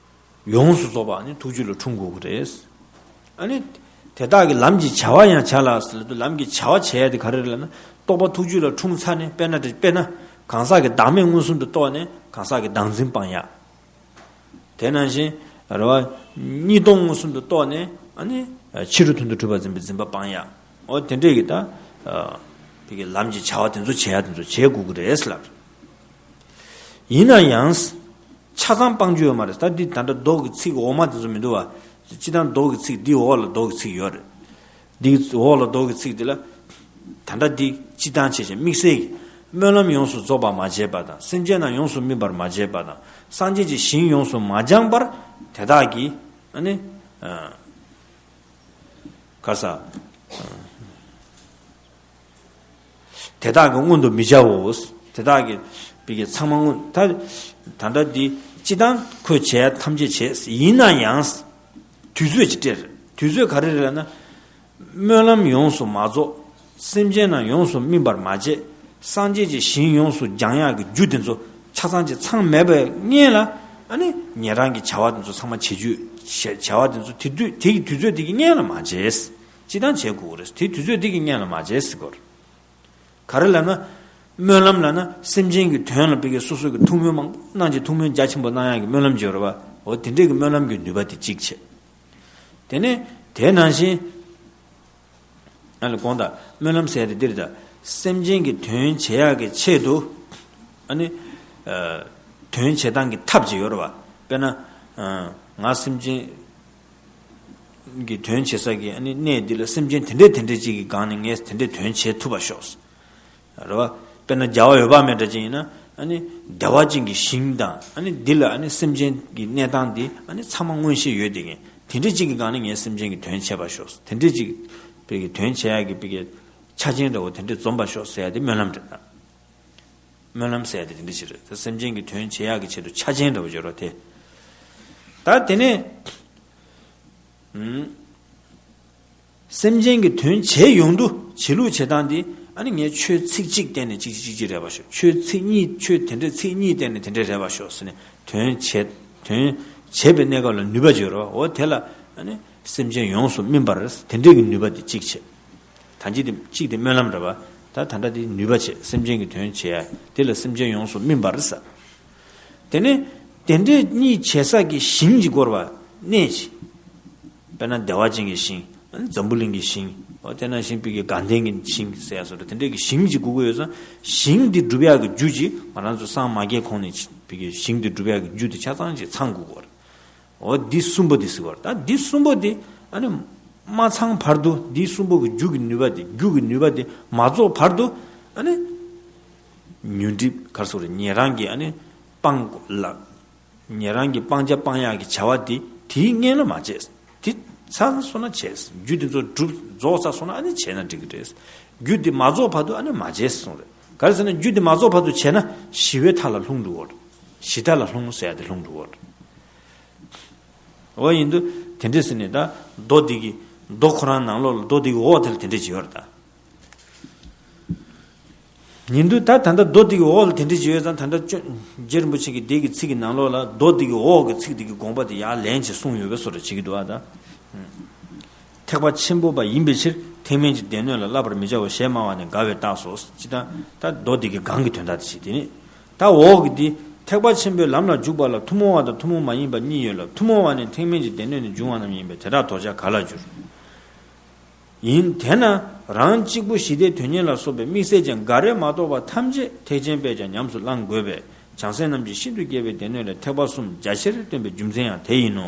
ཡོངས་སུ་རྫོགས་པ་ཨ་ནི་ཐུགས་རྒྱུད་ལ་འཁྲུངས་དགོས་ཀྱི་རེད། ཨ་ནི་དེ་དག་གི་ལམ་གྱི་བྱ་བ་ཡང་བྱ་ལ་ཟེར་དུས། ལམ་གྱི་བྱ་བ་བྱེད་ཡ་དེ་ག་རེ་རེད་ལབ་ན། རྟོགས་པ་ཐུགས་རྒྱུད་ལ་འཁྲུངས་ཚར་ནས། དཔེར་ན་དཔེར་ན་གང་ཟག་གི་བདག་མེད་མངོན་སུམ་དུ་རྟོགས་ནས་གང་ཟག་གི་བདག་འཛིན་སྤང་ཡ། དེ་ནང་བཞིན་རེད་པ། གཉིས་སྟོང་མངོན་སུམ་དུ་རྟོགས་ནས་ཨ་ནི་ཕྱི་རོལ་དོན་དུ་གྲུབ་པར་འཛིན་པའི་འཛིན་པ་སྤང་ཡ། འོ་དེ་འདྲས་ཀྱི་ད་ཨ་ཕ་གི་ལམ་གྱི་བྱ་བ་དེ་ཚོ་བྱེད་ཡ་དེ་ཚོ་བྱེད་དགོས་ཀྱི་རེད་ལབ། ཡིན་ན་ཡང་ཆ་ཚང་སྤང་རྒྱུ་ཡོད་མ་རེད། ད་འདི་ད་ལྟ་མདོ་གི་ཚིག་འོག་མ་དེ་ཚོ་མི་འདུག་པ། སྤྱིར་བཏང་མདོ་གི་ཚིག་འདི་འོག་ལ་མདོ་གི་ཚིག་ཡོད་རེད། འདི་འོག་ལ་མདོ་གི་ཚིག་འདི་ལ། ད་ལྟ་འདི་སྤྱི་བཏང་བྱས་ཤིང་དམིགས་བསལ་གྱི། སྨོན་ལམ་ཡོངས་སུ་རྫོགས་པར་མ་བྱས་པ་དང་། སེམས་ཅན་རྣམས་ཡོངས་སུ་སྨིན་པར་མ་བྱས་པ་དང་། སངས་རྒྱས་ཀྱི་ཞིང་ཡོངས་སུ་མ་སྦྱངས་པར་དེ་དག་གིས་ཨ་ནི། ཨ། ག་ས། དེ་དག་གིས་མངོན་དུ་མི་བྱའོ། དེ་དག་གིས་བི་གི་ཚང་མ་མངོན། ད་ད་ལྟ་འདི་སྤྱི་བཏང་ཁོས་བྱས་ཐམས་ཅད་བྱས། ཡིན་ན་ཡང་། དུས་ཚོད་ཅིག་སྤྲད། དུས་ཚོད་ག་རེ་རེད་ལབ་ན། སྨོན་ལམ་ཡོངས་སུ་མ་རྫོགས། སེམས་ཅན་རྣམས་ཡོངས་སུ་སྨིན་པར་མ་བྱས། སངས་རྒྱས་ཀྱི་ཞིང་ཡོངས་སུ་སྦྱང་ཡག་གི་རྒྱུ་དེ་ཚོ་ཆ་ཚང་ཅིག་ཚང་མེད་པའི་སྔོན་ལ། ཨ་ནི་ཉན་རང་གི་བྱ་བ་དེ་ཚོ་ཚང་མ་བྱེད་རྒྱུ། བྱ་བྱ་བ་དེ་ཚོ་དེ་དུས་དེ་གི་དུས་ཚོད་དེ་གི་སྔོན་ལ་མ་བྱས། སྤྱི་བཏང་བྱེད་དགོས་རེད། དེ་དུས་ཚོད་དེ་གི་སྔོན་ལ་མ་བྱས་ཟེར་གོ་རེད། ག་རེ་ལབ་ན། སྨོན་ལམ་ལབ་ན་སེམས་ཅན་གྱི་དོན་ལ་བི་གི་སོ་སོ་གི་ཐུགས་སྨོན་མང་པོ་གནང་། ཅིག་ཐུགས་སྨོན་རྒྱ་ཆེན་པོ་གནང་ཡག་གི་སྨོན་ལམ་བརྗོད་རེད་བ། འོ་དེ་འདྲས་ཀྱི་སྨོན་ལམ་གྱི་ནུས་པ་དེ་གཅིག་བྱས། དེ་ནས་དེ་ནང་བཞིན། ཨ་ལ་དགོངས་དག། སྨོན་ལམ་ཟེར་ཡ་དེ་འདིར་ད། སེམས་ཅན་གྱི་དོན་བྱེད་ཡག་གི་ཆེད་དུ། ཨ་ནི། ཨ། དོན་བྱེད་སྟངས་ཀྱི་ཐབས་ཅིག་ཡོད་རེད་བ། དཔེར་ན། ཨ། ང་སེམས་ཅན་གྱི་དོན་བྱེད་ས་གི་ཨ་ནི་གནས་འདི་ལ་སེམས་ཅན་དེ་འདྲས་དེ་འདྲས་ཅིག་གི་སྒང་ནས་ངས་དེ་འདྲས་དོན་བྱེད་ཐུབ་པ་ཤོག། རེད་བ། དཔེར་ན་རྒྱལ་བ་འོད་དཔག་མེད་འདྲ་ཅིག་ཡིན་ན། ཨ་ནི་བདེ་བ་ཅན་གྱི་ཞིང་དང་། ཨ་ནི་འདི་ལ་ཨ་ནི་སེམས་ཅན་གྱི་གནས་སྟངས་འདི་ཨ་ནི་ཚང་མ་མངོན་ཤེས་ཡོད་དེ། ངས་དེ་འདྲ་ཅིག་གི་སྒང་ནས་ངས་སེམས་ཅན་གྱི་དོན་བྱས་པ་ཤོག། དེ་འདྲ་ཅིག་བི་གི་དོན་བྱེད་ཡག་གི་བི་གི་ཆ་རྐྱེན་འདྲ་བོ་དེ་འདྲ་འཛོམས་པ་ཤོག་ཟེར་ཡ་དེ་སྨོན་ལམ་རེད་ད། སྨོན་ལམ་ཟེར་ཡ་དེ་དེ་འདྲ་ཞིག་རེད། ད་སེམས་ཅན་གྱི་དོན་བྱེད་ཡག་གི་ཆེད་དུ་ཆ་རྐྱེན་འདྲ་བོ་ཡོད་རེད་དེ། ད་དེ་ནས། ཨུམ། སེམས་ཅན་གྱི་དོན་བྱེད་ཡོང་དུས་བྱེད་ལུགས་བྱེད་སྟངས་འདི། ཨ་ནི་ངས་ཆོས་ཚིག་གཅིག་བསྟན་ནས་གཅིག་གཅིག་གཅིག་རེད་པ་ཤོག། ཆོས་ཚིག་གཉིས། ཆོས་དེ་འདྲ་ཚིག་གཉིས་བསྟན་ནས་དེ་འདྲ་རེད་པ་ཤོག་ཟེར་ནས། དོན་བྱེད། དོན་བྱེད་པའི་གནས་སྐབས་ལ་ནུས་པ་ཅིག་ཡོད་རེད་བ། འོ་དེ་ལ་ཨ་ནི་སེམས་ཅན་ཡོངས་སུ་སྨིན་པར། དེ་འདྲས་ཀྱི་ནུས་པ་དེ་གཅིག་བྱེད། ད་གཅིག་དེ་གཅིག་དེ་སྨོན་ལམ་རེད་བ། ད་ད་ལྟ་དེ་ནུས་པ་བྱེད། སེམས་ཅན་གྱི་དོན་བྱེད་ཡ་དེ་ལ་སེམས་ཅན་ཡོངས་སུ་སྨིན་པར་ཟེར། དེ་ནས་དེ་འདྲས་གཉིས་བྱེད་ས་གི་ཞིང་ཅིག་དགོས་རེད་བ། གནས་ཅིག། དཔེར་ན་བདེ་བ་ཅན་གྱི་ཞིང་། འཛམ་བུ་གླིང་གི་ཞིང་། འོ་དེ་ནང་བཞིན་བི་གི་དགའ་ལྡན་གྱི་ཞིང་ཟེར་ཡ་སོགས་དེ་འདྲས་ཀྱི་ཞིང་ཅིག་དགོས་ཀྱི་ཡོད་ཙང་། ཞིང་འདི་སྒྲུབ་ཡག་གི་རྒྱུ་ཅིག་ང་རང་ཚོ་སངས་མ་རྒྱས་གོང་ནས་བི་གི་ཞིང་འདི་སྒྲུབ་ཡག་གི་རྒྱུ་དེ་ཆ་ཚང་ཅིག་ཚང་དགོས་ཀྱི་ཡོད་རེད། འོ་འདི་གསུམ་པོ་འདི་ཟེར་བ་རེད། ད་འདི་གསུམ་པོ་འདི་ཨ་ནི་མ་ཚང་བར་དུ། འདི་གསུམ་པོ་གི་རྒྱུ་གི་ནུས་པ་འདི། རྒྱུ་གི་ནུས་པ་འདི་མ་རྫོགས་བར་དུ། ཨ་ནི་ཉོན་སྒྲིབ་ག་རེ་ཟེར་དགོས་རེད། ཉན་རང་གི་ཨ་ནི་སྤང་ལ། ཉན་རང་གི་སྤང་བྱ་སྤང་ཡག་གི་བྱ་བ་འདི་དེའི་སྔོན་ལ་མ་བྱས། དེ་ཚར་སོང་ན་བྱས། རྒྱུ་དེ་ཚོ་གྲུབ་རྫོགས་ཚར་སོང་ན་ཨ་ནི་བྱས་ན་འགྲིག་གི་རེད། རྒྱུ་དེ་མ་རྫོགས་བར་དུ་ཨ་ནི་མ་བྱས་གསུངས་རེད། ག་རེ་ཟེར་ན་རྒྱུ་དེ་མ་རྫོགས་བར་དུ་བྱས་ན་ཞི་བའི་མཐའ་ལ་ལྷུང་འགྲོ་གི་རེད། ཞི་མཐའ་ལ་ལྷུང་ཟེར་ཡ་དེ་ལྷུང་འགྲོ་གི་རེད། འོ་ཡིན་དུས་དེ་འདྲས་ཟེར་ནས་ད་མདོ་འདི་གི། མདོ་ཁོ་རང་ནང་ལོགས་ལ་མདོ་འདི་གི་འོག་དེ་ལ་དེ་འདྲས་ཅིག་ཡོད་རེད་ད། ཡིན་དུས་ད་ད་ལྟ་མདོ་འདི་གི་འོག་ལ་དེ་འདྲས་ཅིག་ཡོད་ཙང་། ད་ལྟ་ཅོ་རྗེ་རིན་པོ་ཆེ་གི་འདི་གི་ཚིག་གི་ནང་ལོགས་ལ་མདོ་འདི་གི་འོག་གི་ཚིག་འདི་གི་དགོངས་པ་དེ་ཡར་ལེན་བྱས་གསུངས་ཡོད་པའི་བཟོ་འདྲ་བྱེད་ཀྱི་འདུག་ཨ་ད། ཐེག་པ་ཆེན་པོ་པ་ཡིན་པའི་ཕྱིར། ཐེག་དམན་གྱི་སྡེ་སྣོད་ལ་བསླབ་པར་མི་བྱའོ་ཞེས་སྨྲ་བ་ནི་དགའ་བའི་རྟགས་སོ། ཅི་ད་ད་མདོ་འདི་གི་སྒང་གི་དོན་དག་དེ་བྱེད། དེ་ནི་ད་འོག་གི་འདི། ཐེག་པ་ཆེན་པོའི་ལམ་ལ་འཇུག་པ་ལ་ཐུན་མོང་བ་དང་ཐུན་མོང་མ་ཡིན་པ་གཉིས་ཡོད་ལ། ཐུན་མོང་བ་ནི་ཐེག་དམན་གྱི་སྡེ་སྣོད་ནས་འབྱུང་བ་རྣམས་ཡིན་པས། དེ་དག་དོར་བྱ་ག་ལ་འགྱུར། ཡིན། དེས་ན་རང་གཅིག་པུ་ཞི་བདེའི་དོན་གཉེར་ལ་སོགས་པའི་དམིགས་བསལ་ཅན་འགའ་རེ་མ་གཏོགས་པ་ཐམས་ཅད་ཐེག་ཆེན་པས་ཀྱང་ཉམས་སུ་བླང་དགོས་པས། བྱང་སེམས་རྣམས་ཀྱི་ཤིན་ཏུ་རྒྱས་པའི་སྡེ་སྣོད་ལས་ཐེག་པ་གསུམ་རྒྱ་ཆེར་སྟོན་པའི་རྒྱུ་མཚན་ཡང་དེ་ཡིན་ནོ།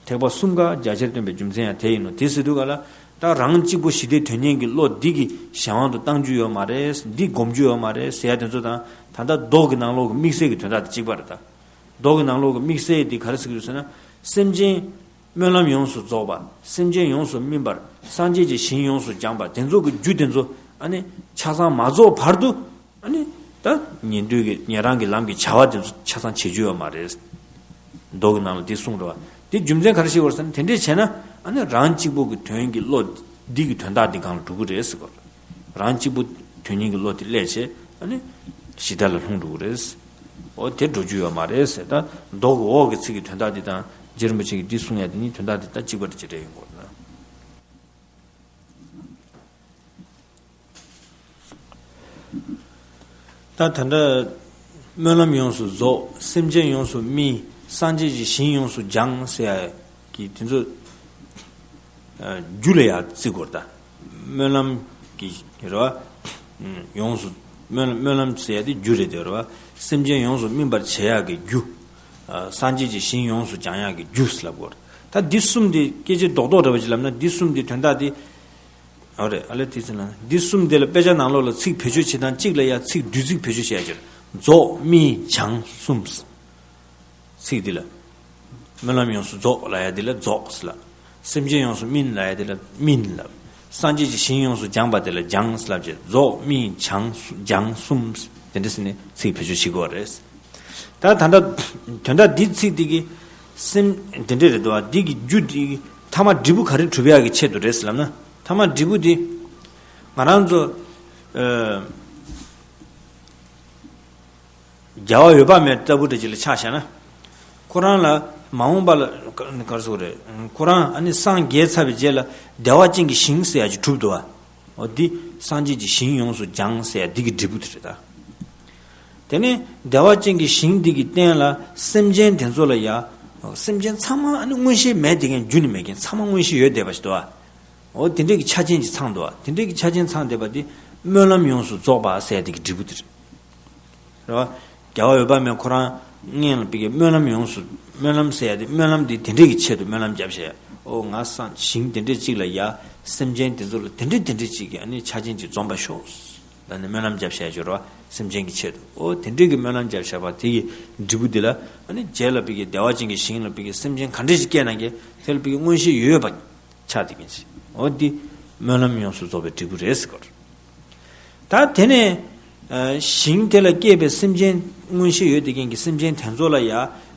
ཐེག་པ་གསུམ་ཀ་རྒྱ་ཆེར་སྟོན་པའི་རྒྱུ་མཚན་ཡང་དེ་ཡིན་ནོ། དེ་ཟེར་དུས་ག་ལ། ད་རང་གཅིག་པུ་ཞི་བདེའི་དོན་གཉེར་གྱི་བློ་འདི་གི་གཞན་དབང་དུ་བཏང་རྒྱུ་ཡོད་མ་རེད། འདི་སྒོམ་རྒྱུ་ཡོད་མ་རེད་ཟེར་ཡ་དེ་ཚོ་དང་། ད་ལྟ་མདོ་གི་ནང་ལོགས་ཀྱི་དམིགས་བསལ་གྱི་དོན་དག་དེ་གཅིག་པ་རེད་ད། མདོ་གི་ནང་ལོགས་ཀྱི་དམིགས་བསལ་འདི་ག་རེ་ཟེར་གྱི་འདུག་ཟེར་ན། སེམས་ཅན། སྨོན་ལམ་ཡོངས་སུ་རྫོགས་པ། སེམས་ཅན་ཡོངས་སུ་སྨིན་པར། སངས་རྒྱས་ཀྱི་ཞིང་ཡོངས་སུ་སྦྱངས་པ། དེ་ཚོ་གི་རྒྱུ་དེ་ཚོ་ཨ་ནི་ཆ་ཚང་མ་རྫོགས་བར་དུ། ཨ་ནི་ད་ཉན་ཐོས་ཀྱི། ཉན་རང་གི་ལམ་གྱི་བྱ་བ་དེ་ཚོ་ཆ་ཚང་བྱེད་རྒྱུ་ཡོད་མ་རེད། མདོ་གི་ནང་ལ་འདི་གསུངས་རེད་བ། དེ་རྒྱུ་མཚན་ག་རེ་ཞིག་ཡོད་རེད་ཟེར་ན། དེ་འདྲས་བྱས་ན་ཨ་ནི་རང་གཅིག་པུ་གི་དོན་གྱི་བློ་འདི་གི་དོན་དག་འདི་སྒང་ལ་འགྲོ་གི་རེད་ཟེར་གོ། རང་གཅིག་པུ་དོན་གཉེར་གྱི་བློ་དེ་སླེབས་བྱས། ཨ་ནི་ཞི་བདེ་ལ་ལྷུང་འགྲོ་གི་རེད། འོ་དེ་འགྲོ་རྒྱུ་ཡོད་མ་རེད་ཟེར། ད་མདོ་གི་འོག་གི་ཚིག་གི་དོན་དག་འདི་དང་རྗེ་རིན་པོ་ཆེ་གིས་འདི་གསུངས་ཡ་དེ་གཉིས་དོན་དག་འདི་ད་གཅིག་པ་རེད། ཅི་འདྲ་ཡིན་དགོས་ན། ད་ད་ལྟ་སྨོན་ལམ་ཡོངས་སུ་རྫོགས། སེམས་ཅན་ཡོངས་སུ་སྨིན། སངས་རྒྱས་ཀྱི་ཞིང་ཡོངས་སུ་སྦྱངས་ཟེར་ཡ་གི་དེ་ཚོ་རྒྱུ་ལ་ཡ་བརྩི་དགོས་རེད་ད། སྨོན་ལམ་གྱི་རེད་བ། ཡོངས་སུ། སྨོན་སྨོན་ལམ་ཟེར་ཡ་དེ་རྒྱུ་རེད་དེ་རེད་བ། སེམས་ཅན་ཡོངས་སུ་སྨིན་པར་བྱེད་ཡག་གི་རྒྱུ། སངས་རྒྱས་ཀྱི་ཞིང་ཡོངས་སུ་སྦྱང་ཡག་གི་རྒྱུ་ལབ་དགོས་རེད། ད་འདི་གསུམ་དེ་སྐད་ཆ་རྡོག་རྡོག་འདྲ་བ་ཅིག་ལབ་ན། འདི་གསུམ་དེ་དོན་དག་དེ། ཨོ་རེད། ཨ་ལེ་དེ་ཚོ་ན་འདི་གསུམ་དེ་ལ་དཔེ་ཆ་ནང་ལོགས་ལ་ཚིག་བེད་སྤྱོད་བྱེད་སྟངས་གཅིག་ལ་ཡ་ཚིག་བསྡུས་ཚིག་བེད་སྤྱོད་བྱས་ཡོད། རྫོགས་སྨིན་སྦྱངས་གསུམ། ཚིག་འདི་ལ། སྨོན་ལམ་ཡོངས་སུ་རྫོགས་ལབ་ཡ་འདི་ལ་རྫོགས་ཟེར་ལབ། སེམས་ཅན་ཡོངས་སུ་སྨིན་ལབ་ཡ་འདི་ལ་སྨིན་ལབ། སངས་རྒྱས་ཀྱི་ཞིང་ཡོངས་སུ་སྦྱངས་པ་དེ་ལ་སྦྱངས་ལབ་བྱས། རྫོགས་སྨིན་སྦྱངས་སྦྱངས་གསུམ། དེ་འདྲ་ཟེར་ནས་ཚིག་བེད་སྤྱོད་བྱེད་དགོས་རེད། ད་ད་ལྟ་དོན་དག་འདི་ཚིག་འདི་གི་སེམས་དེ་འདྲ་རེད་འདུག་བ། འདི་གི་རྒྱུ་འདི་གི་ཐ་མ་འབྲས་བུ་ག་རེ་གྲུབ་ཡག་གི་ཆེད་དུ་རེད་ཟེར་ལབ་ན། ཐ་མ་འབྲས་བུ་འདི་ང་རང་ཚོ་ཨ། རྒྱལ་བ་འོད་དཔག་མེད་ལྟ་བུ་འདྲ་ཅིག་ལ་ཆ་བཞག་ན། ཁོ་རང་ལ་མ་འོངས་པ་ལ་ག་ག་རེ་ཟེར་དགོས་རེད། ཁོ་རང་ཨ་ནི་སངས་རྒྱས་ཚར་བའི་རྗེས་ལ་བདེ་བ་ཅན་གྱི་ཞིང་ཟེར་ཡ་ཅིག་གྲུབ་འདུག་བ། འོ་འདི་སངས་རྒྱས་ཀྱི་ཞིང་ཡོངས་སུ་སྦྱངས་ཟེར་ཡ་འདི་གི་འབྲས་བུ་དེ་རེད་ད། དེ་ནས་བདེ་བ་ཅན་གྱི་ཞིང་འདི་གི་སྟེང་ལ་སེམས་ཅན་དེ་ཚོ་ལ་ཡ། སེམས་ཅན་ཚང་མ་ཨ་ནི་མངོན་ཤེས་མེད་དེ་མཁན་རྒྱུ་ནི་མེད་མཁན་ཚང་མ་མངོན་ཤེས་ཡོད་བསྡད་པ་ཞིག་འདུག་བ། འོ་དེ་འདྲས་ཀྱི་ཆ་རྐྱེན་ཅིག་ཚང་འདུག་བ། དེ་འདྲས་ཀྱི་ཆ་རྐྱེན་ཚང་བསྡད་པ་འདི་སྨོན་ལམ་ཡོངས་སུ་རྫོགས་པ་ཟེར་ཡ་དེ་གི་འབྲས་བུ་དེ་རེད། རེད་བ། རྒྱལ་བ་འོད་དཔག་མེད་ཁོ་རང་སྔོན་ལ་ཕ་གི་སྨོན་ལམ་ཡོངས་སུ། སྨོན་ལམ་ཟེར་ཡ་དེ་སྨོན་ལམ་དེ་དེ་འདྲས་ཀྱི་ཆེད་དུ་སྨོན་ལམ་བརྒྱབ་བྱས། ཨོ་ང་སངས་ཞིང་དེ་འདྲས་ཅིག་ལ་ཡ། སེམས་ཅན་དེ་ཚོ་ལ་དེ་འདྲས་དེ་འདྲས་ཅིག་གི་ཨ་ནི་ཆ་རྐྱེན་ཅིག་འཛོམས་པ་ཤོག་ད་ནི་སྨོན་ལམ་བརྒྱབ་བྱས་ཡོད་རེད་བ། སེམས་ཅན་གྱི་ཆེད་དུ། ཨོ་དེ་འདྲས་ཀྱི་སྨོན་ལམ་བརྒྱབ་བྱས་པ་དེ་གི་འབྲས་བུ་དེ་ལ་ཨ་ནི་རྗེས་ལ་ཕ་གི་བདེ་བ་ཅན་གྱི་ཞིང་ལ་ཕ་གི་སེམས་ཅན་ག་འདྲས་ཅིག་སྐྱེས་ན་གི་དེ་ལ་ཕ་གི་མངོན་ཤེས་ཡོད་པ། ཆགས་བསྡད་མཁན་ཞིག་འོ་འདི་སྨོན་ལམ་ཡོངས་སུ་རྫོགས་པའི་འབྲས་བུ་རེད་ཟེར་གོ། ད་དེ་ནས་ཨ་ཞིང་དེ་ལ་སྐྱེས་པའི་སེམས་ཅན་མངོན་ཤེས་ཡོད་བསྡད་མཁན་གྱི་སེམས་ཅན་དེ་ཚོ་ལ་ཡ།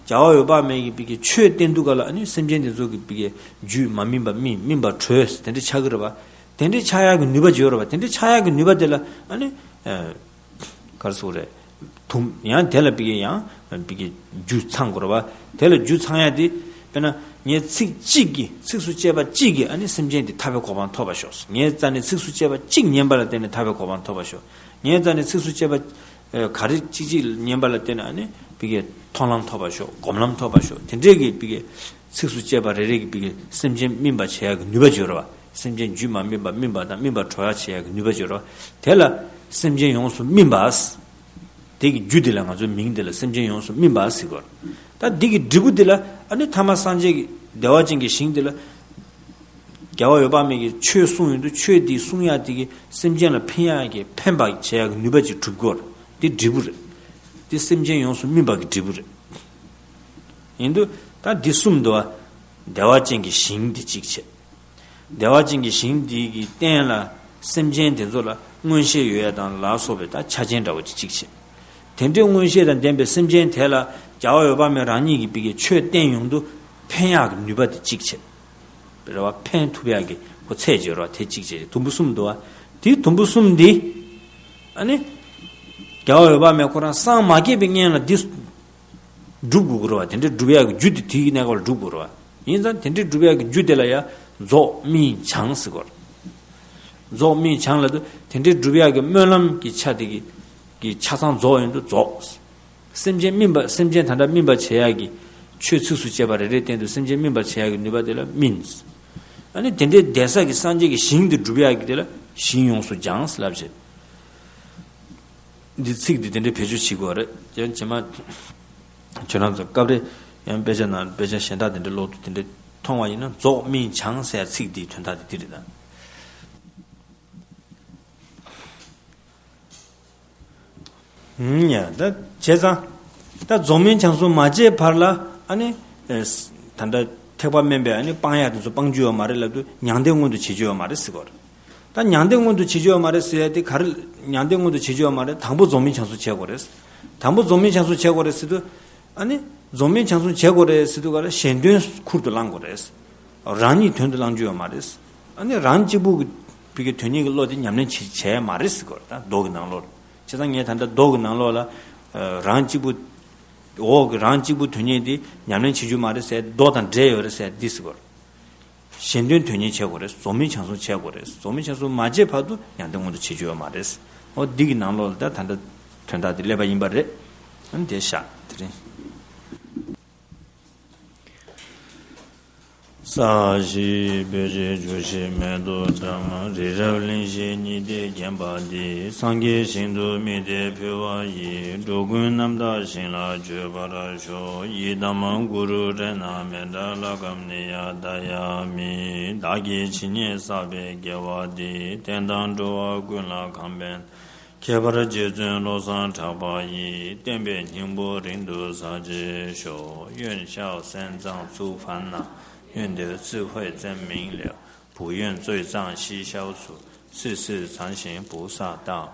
རྒྱལ་བ་འོད་དཔག་མེད་ཀྱིས་ཕ་གི་ཆོས་བསྟན་དུས་ག་ལ་ཨ་ནི་སེམས་ཅན་དེ་ཚོ་གི་ཕ་གི་རྒྱུད་མ་སྨིན་པ་སྨིན། སྨིན་པ་གྲོལ། དེ་འདྲ་ཆགས་ཀྱི་རེད་བ། དེ་འདྲ་ཆགས་ཡག་གི་ནུས་པ་ཅིག་ཡོད་རེད་བ། དེ་འདྲ་ཆགས་ཡག་གི་ནུས་པ་དེ་ལ་ཨ་ནི་ཨ། ག་རེ་ཟེར་དགོས་རེད། དུམ་ཡང་དེ་ལ་ཕ་གི་ཡང་ཕ་གི་རྒྱུ་ཚང་དགོས་རེད་བ། དེ་ལ་རྒྱུ་ཚང་ཡ་དེ། དཔེར་ན་ངས་ཚིག་གཅིག་གིས། ཚིགས་སུ་བཅད་པ་གཅིག་གིས་ཨ་ནི་སེམས་ཅན་དེ་ཐར་པའི་གོ་འཕང་ཐོབ་པར་ཤོག་ངའི་རྩ་ནས་ཚིགས་སུ་བཅད་པ་གཅིག་ཉན་པ་ལ་བརྟེན་ནས་ཐར་པའི་གོ་འཕང་ཐོབ་པར་ཤོག་ངའི་རྩ་ནས་ཚིགས་སུ་བཅད་པ་ཨ་ག་རེ་གཅིག་གཅིག་ཉན་པ་ལ་བརྟེན་ནས་ཨ་ནི་ཕ་གི་མཐོང་ལམ་ཐོབ་པར་ཤོག་སྒོམ་ལམ་ཐོབ་པར་ཤོག་དེ་འདྲས་ཀྱི་ཕ་གི་ཚིགས་སུ་བཅད་པ་རེ་རེ་གིས་ཕ་གི་སེམས་ཅན་སྨིན་པར་བྱེད་ཡག་གི་ནུས་པ་ཅིག་ཡོད་རེད་བ། སེམས་ཅན་རྒྱུད་མ་སྨིན་པ་སྨིན་པ་དང་སྨིན་པ་གྲོལ་ཡག་བྱེད་ཡག་གི་ནུས་པ་ཅིག་ཡོད་རེད་བ། དེ་ལ་སེམས་ཅན་ཡོངས་སུ་སྨིན་པ། དེ་གི་རྒྱུ་དེ་ལ་ང་ཚོའི་མིང་དེ་ལ་སེམས་ཅན་ཡོངས་སུ་སྨིན་པ་ཟེར་གོ། ད་འདི་གི་འབྲས་བུ་དེ་ལ་ཨ་ནི་ཐ་མ་སངས་རྒྱས་ཀྱི་བདེ་བ་ཅན་གྱི་ཞིང་དེ་ལ། རྒྱལ་བ་འོད་དཔག་མེད་ཀྱིས་ཆོས་གསུངས་ཡོང་དུས་ཆོས་དེ་གསུང་ཡག་དེ་གིས་སེམས་ཅན་ལ་ཕན་ཡག་གི་ཕན་པ་བྱེད་ཡག་གི་ནུས་པ་ཅིག་གྲུབ་ཀྱི་ཡོད་རེད། དེ་འབྲས་བུ་རེད། དེ་སེམས་ཅན་ཡོངས་སུ་སྨིན་པ་གི་འབྲས་བུ་རེད། ཡིན་དུས་ད་འདི་གསུམ་འདུག་བ། བདེ་བ་ཅན་གྱི་ཞིང་འདི་གཅིག་བྱས། བདེ་བ་ཅན་གྱི་ཞིང་འདི་གི་སྟེང་ལ་སེམས་ཅན་དེ་ཚོ་ལ་མངོན་ཤེས་ཡོད་ཡ་དང་ལ་སོགས་པའི་ད་ཆ་རྐྱེན་འདྲ་བོ་ཅིག་གཅིག་བྱས། དེ་འདྲའི་མངོན་ཤེས་དང་ལྡན་པའི་སེམས་ཅན་དེ་ལ་རྒྱལ་བ་འོད་དཔག་མེད་རང་ཉིད་ཀྱིས་ཕ་གི་ཆོས་བསྟན་ཡོང་དུས་ཕན་ཡག་གི་ནུས་པ་དེ་གཅིག་བྱས། རེད་བ། ཕན་ཐོགས་ཡག་གི་ཁོ་ཚད་ཅིག་ཡོད་རེད་བ། དེ་གཅིག་བྱས། དུམ་བུ་གསུམ་འདུག་བ། དེའི་དུམ་བུ་གསུམ་འདི་ཨ་ནི་རྒྱལ་བ་འོད་དཔག་མེད་ཁོ་རང་སངས་མ་རྒྱས་པའི་སྔོན་ལ་འདི་སྒྲུབ་དགོས་ཀྱི་རེད་བ། དེ་འདྲའི་སྒྲུབ་ཡག་གི་རྒྱུ་དེ་དེའི་གནས་སྐབས་ལ་སྒྲུབ་དགོས་རེད་བ། ཡིན་ཙང་དེ་འདྲའི་སྒྲུབ་ཡག་གི་རྒྱུ་དེ་ལ་ཡ་རྫོགས་སྨིན་སྦྱངས་ཟེར་གོ། རྫོགས་སྨིན་སྦྱངས་ལབ་དུས་དེ་འདྲའི་སྒྲུབ་ཡག་གི་སྨོན་ལམ་གྱི་ཆ་དེ་གི་གི་ཆ་ཚང་རྫོགས་ཡོང་དུས་རྫོགས། སེམས་ཅན་སྨིན་པ། སེམས་ཅན་ད་ལྟ་སྨིན་པར་བྱེད་ཡག་གི་ཆོས་ཚིགས་སུ་བཅད་པ་རེ་རེ་བསྟན་དུས་སེམས་ཅན་སྨིན་པར་བྱེད་ཡག་གི་ནུས་པ་དེ་ལ་སྨིན། ཨ་ནི་དེ་འདྲའི་བསྡད་ས་གི་སངས་རྒྱས་ཀྱི་ཞིང་དེ་སྒྲུབ་ཡག་གི་དེ་ལ་ཞིང་ཡོངས་སུ་སྦྱངས་ལབ་བྱས། འདི་ཚིག་འདི་དེ་འདྲའི་བེད་སྤྱོད་བྱེད་དགོས་རེད། ཡང་རྗེས་མ་ཁྱོད་རང་ཚོ་སྐབས་རེ་ཡང་དཔེ་ཆ་ནང་དཔེ་ཆ་གཞན་དག་དེ་འདྲ་ཀློག་དུས་དེ་འདྲ་མཐོང་བ་ཡིན་ན་རྫོགས་སྨིན་སྦྱངས་ཟེར་ཡ་ཚིག་འདིའི་དོན་དག་དེ་འདི་རེད་ད། ཡ་ད་བྱས་ཙང་། ད་རྫོགས་སྨིན་སྦྱངས་གསུམ་མ་བྱས་བར་ལ་ཨ་ནི། ད་ལྟ་ཐེག་པ་དམན་པས་ཨ་ནི་སྤང་ཡག་དེ་ཚོ་སྤང་རྒྱུ་ཡོད་མ་རེད་ལབ་དུས་མྱང་འདས་མངོན་དུ་བྱེད་རྒྱུ་ཡོད་མ་རེད་ཟེར་གོ་རེད། ད་མྱང་འདས་མངོན་དུ་བྱེད་རྒྱུ་ཡོད་མ་རེད་ཟེར་ཡ་དེ་ག་རེ། མྱང་འདས་མངོན་དུ་བྱེད་རྒྱུ་ཡོད་མ་རེད། དང་པོ་རྫོགས་སྨིན་སྦྱངས་གསུམ་བྱེད་དགོས་རེད། དང་པོ་རྫོགས་སྨིན་སྦྱངས་གསུམ་བྱེད་དགོས་རེད་ཟེར་དུས། ཨ་ནི། རྫོགས་སྨིན་སྦྱངས་གསུམ་བྱེད་དགོས་རེད་ཟེར་དུས་ག་ལ་གཞན་དོན་ཁུར་དུ་བླང་དགོས་རེད། རང་ཉིད་དོན་དུ་བླང་རྒྱུ་ཡོད་མ་རེད། ཨ་ནི་རང་གཅིག་པུ་གི་བི་གི་དོན་གཉེར་གྱི་བློ་དེ་ཉམས་ལེན་བྱེད་བྱས་མ་རེད་ཟེར་དགོས་རེད། ད་མདོ་གི་ནང་ལོགས་ལ། བྱས་ཙང་ངས་ད་ལྟ་མདོ་གི་ནང་ལོགས་ལ། རང་གཅིག་པུ། འོག་གི་རང་གཅིག་པུ་དོན་གཉེར་དེ་ཉམས་ལེན་བྱེད་རྒྱུ་མ་རེད་ཟེར། མདོ་དང་འབྲེལ་ཡོད་རེད་ཟེར་འདི་ཟེར་དགོས་རེད། གཞན་དོན་དོན་གཉེར་བྱེད་དགོས་རེད། རྫོགས་སྨིན་སྦྱངས་གསུམ་བྱེད་དགོས་རེད། རྫོགས་སྨིན་སྦྱངས་གསུམ་མ་བྱས་བར་དུ་མྱང་འདས་མངོན་དུ་བྱེད་རྒྱུ་ཡོད་མ་རེད། འོ་འདི་གི་ནང་ལོགས་ལ་ད་ད་ལྟ་དོན་དག་འདི་སླེབས་པ་ཡིན་པ་རེད། ཨ་ནི་དེ་བཞག་དེ་རིང་། ས་གཞི་སྤོས་ཀྱི་ཆུ་ཞིག་མེ་ཏོག་ལྕམ། རི་རབ་གླིང་བཞི་ཉི་ཟླས་བརྒྱན་པ་འདི། སངས་རྒྱས་ཞིང་དུ་དམིགས་ཏེ་ཕུལ་བ་ཡིས། འགྲོ་ཀུན་རྣམ་དག་ཞིང་ལ་སྤྱོད་པར་ཤོག་ཡི་དམ་གུ་རུ་རཏྣ་མནྟྲ་ལ་ཀ་མནྱ་ཏ་ཡ་མི། བདག་གིས་ཇི་སྙེད་བསགས་པའི་དགེ་བ་འདིས། བསྟན་དང་འགྲོ་བ་ཀུན་ལ་ཁམས་ཕན། ཁྱད་པར་རྗེ་བཙུན་བློ་བཟང་གྲགས་པ་ཡི། བསྟན་པའི་སྙིང་པོ་རིང་དུ་གསལ་བྱེད་ཤོག 愿孝三藏诸烦恼，愿得智慧真明了，不愿罪障悉消除，世世常行菩萨道。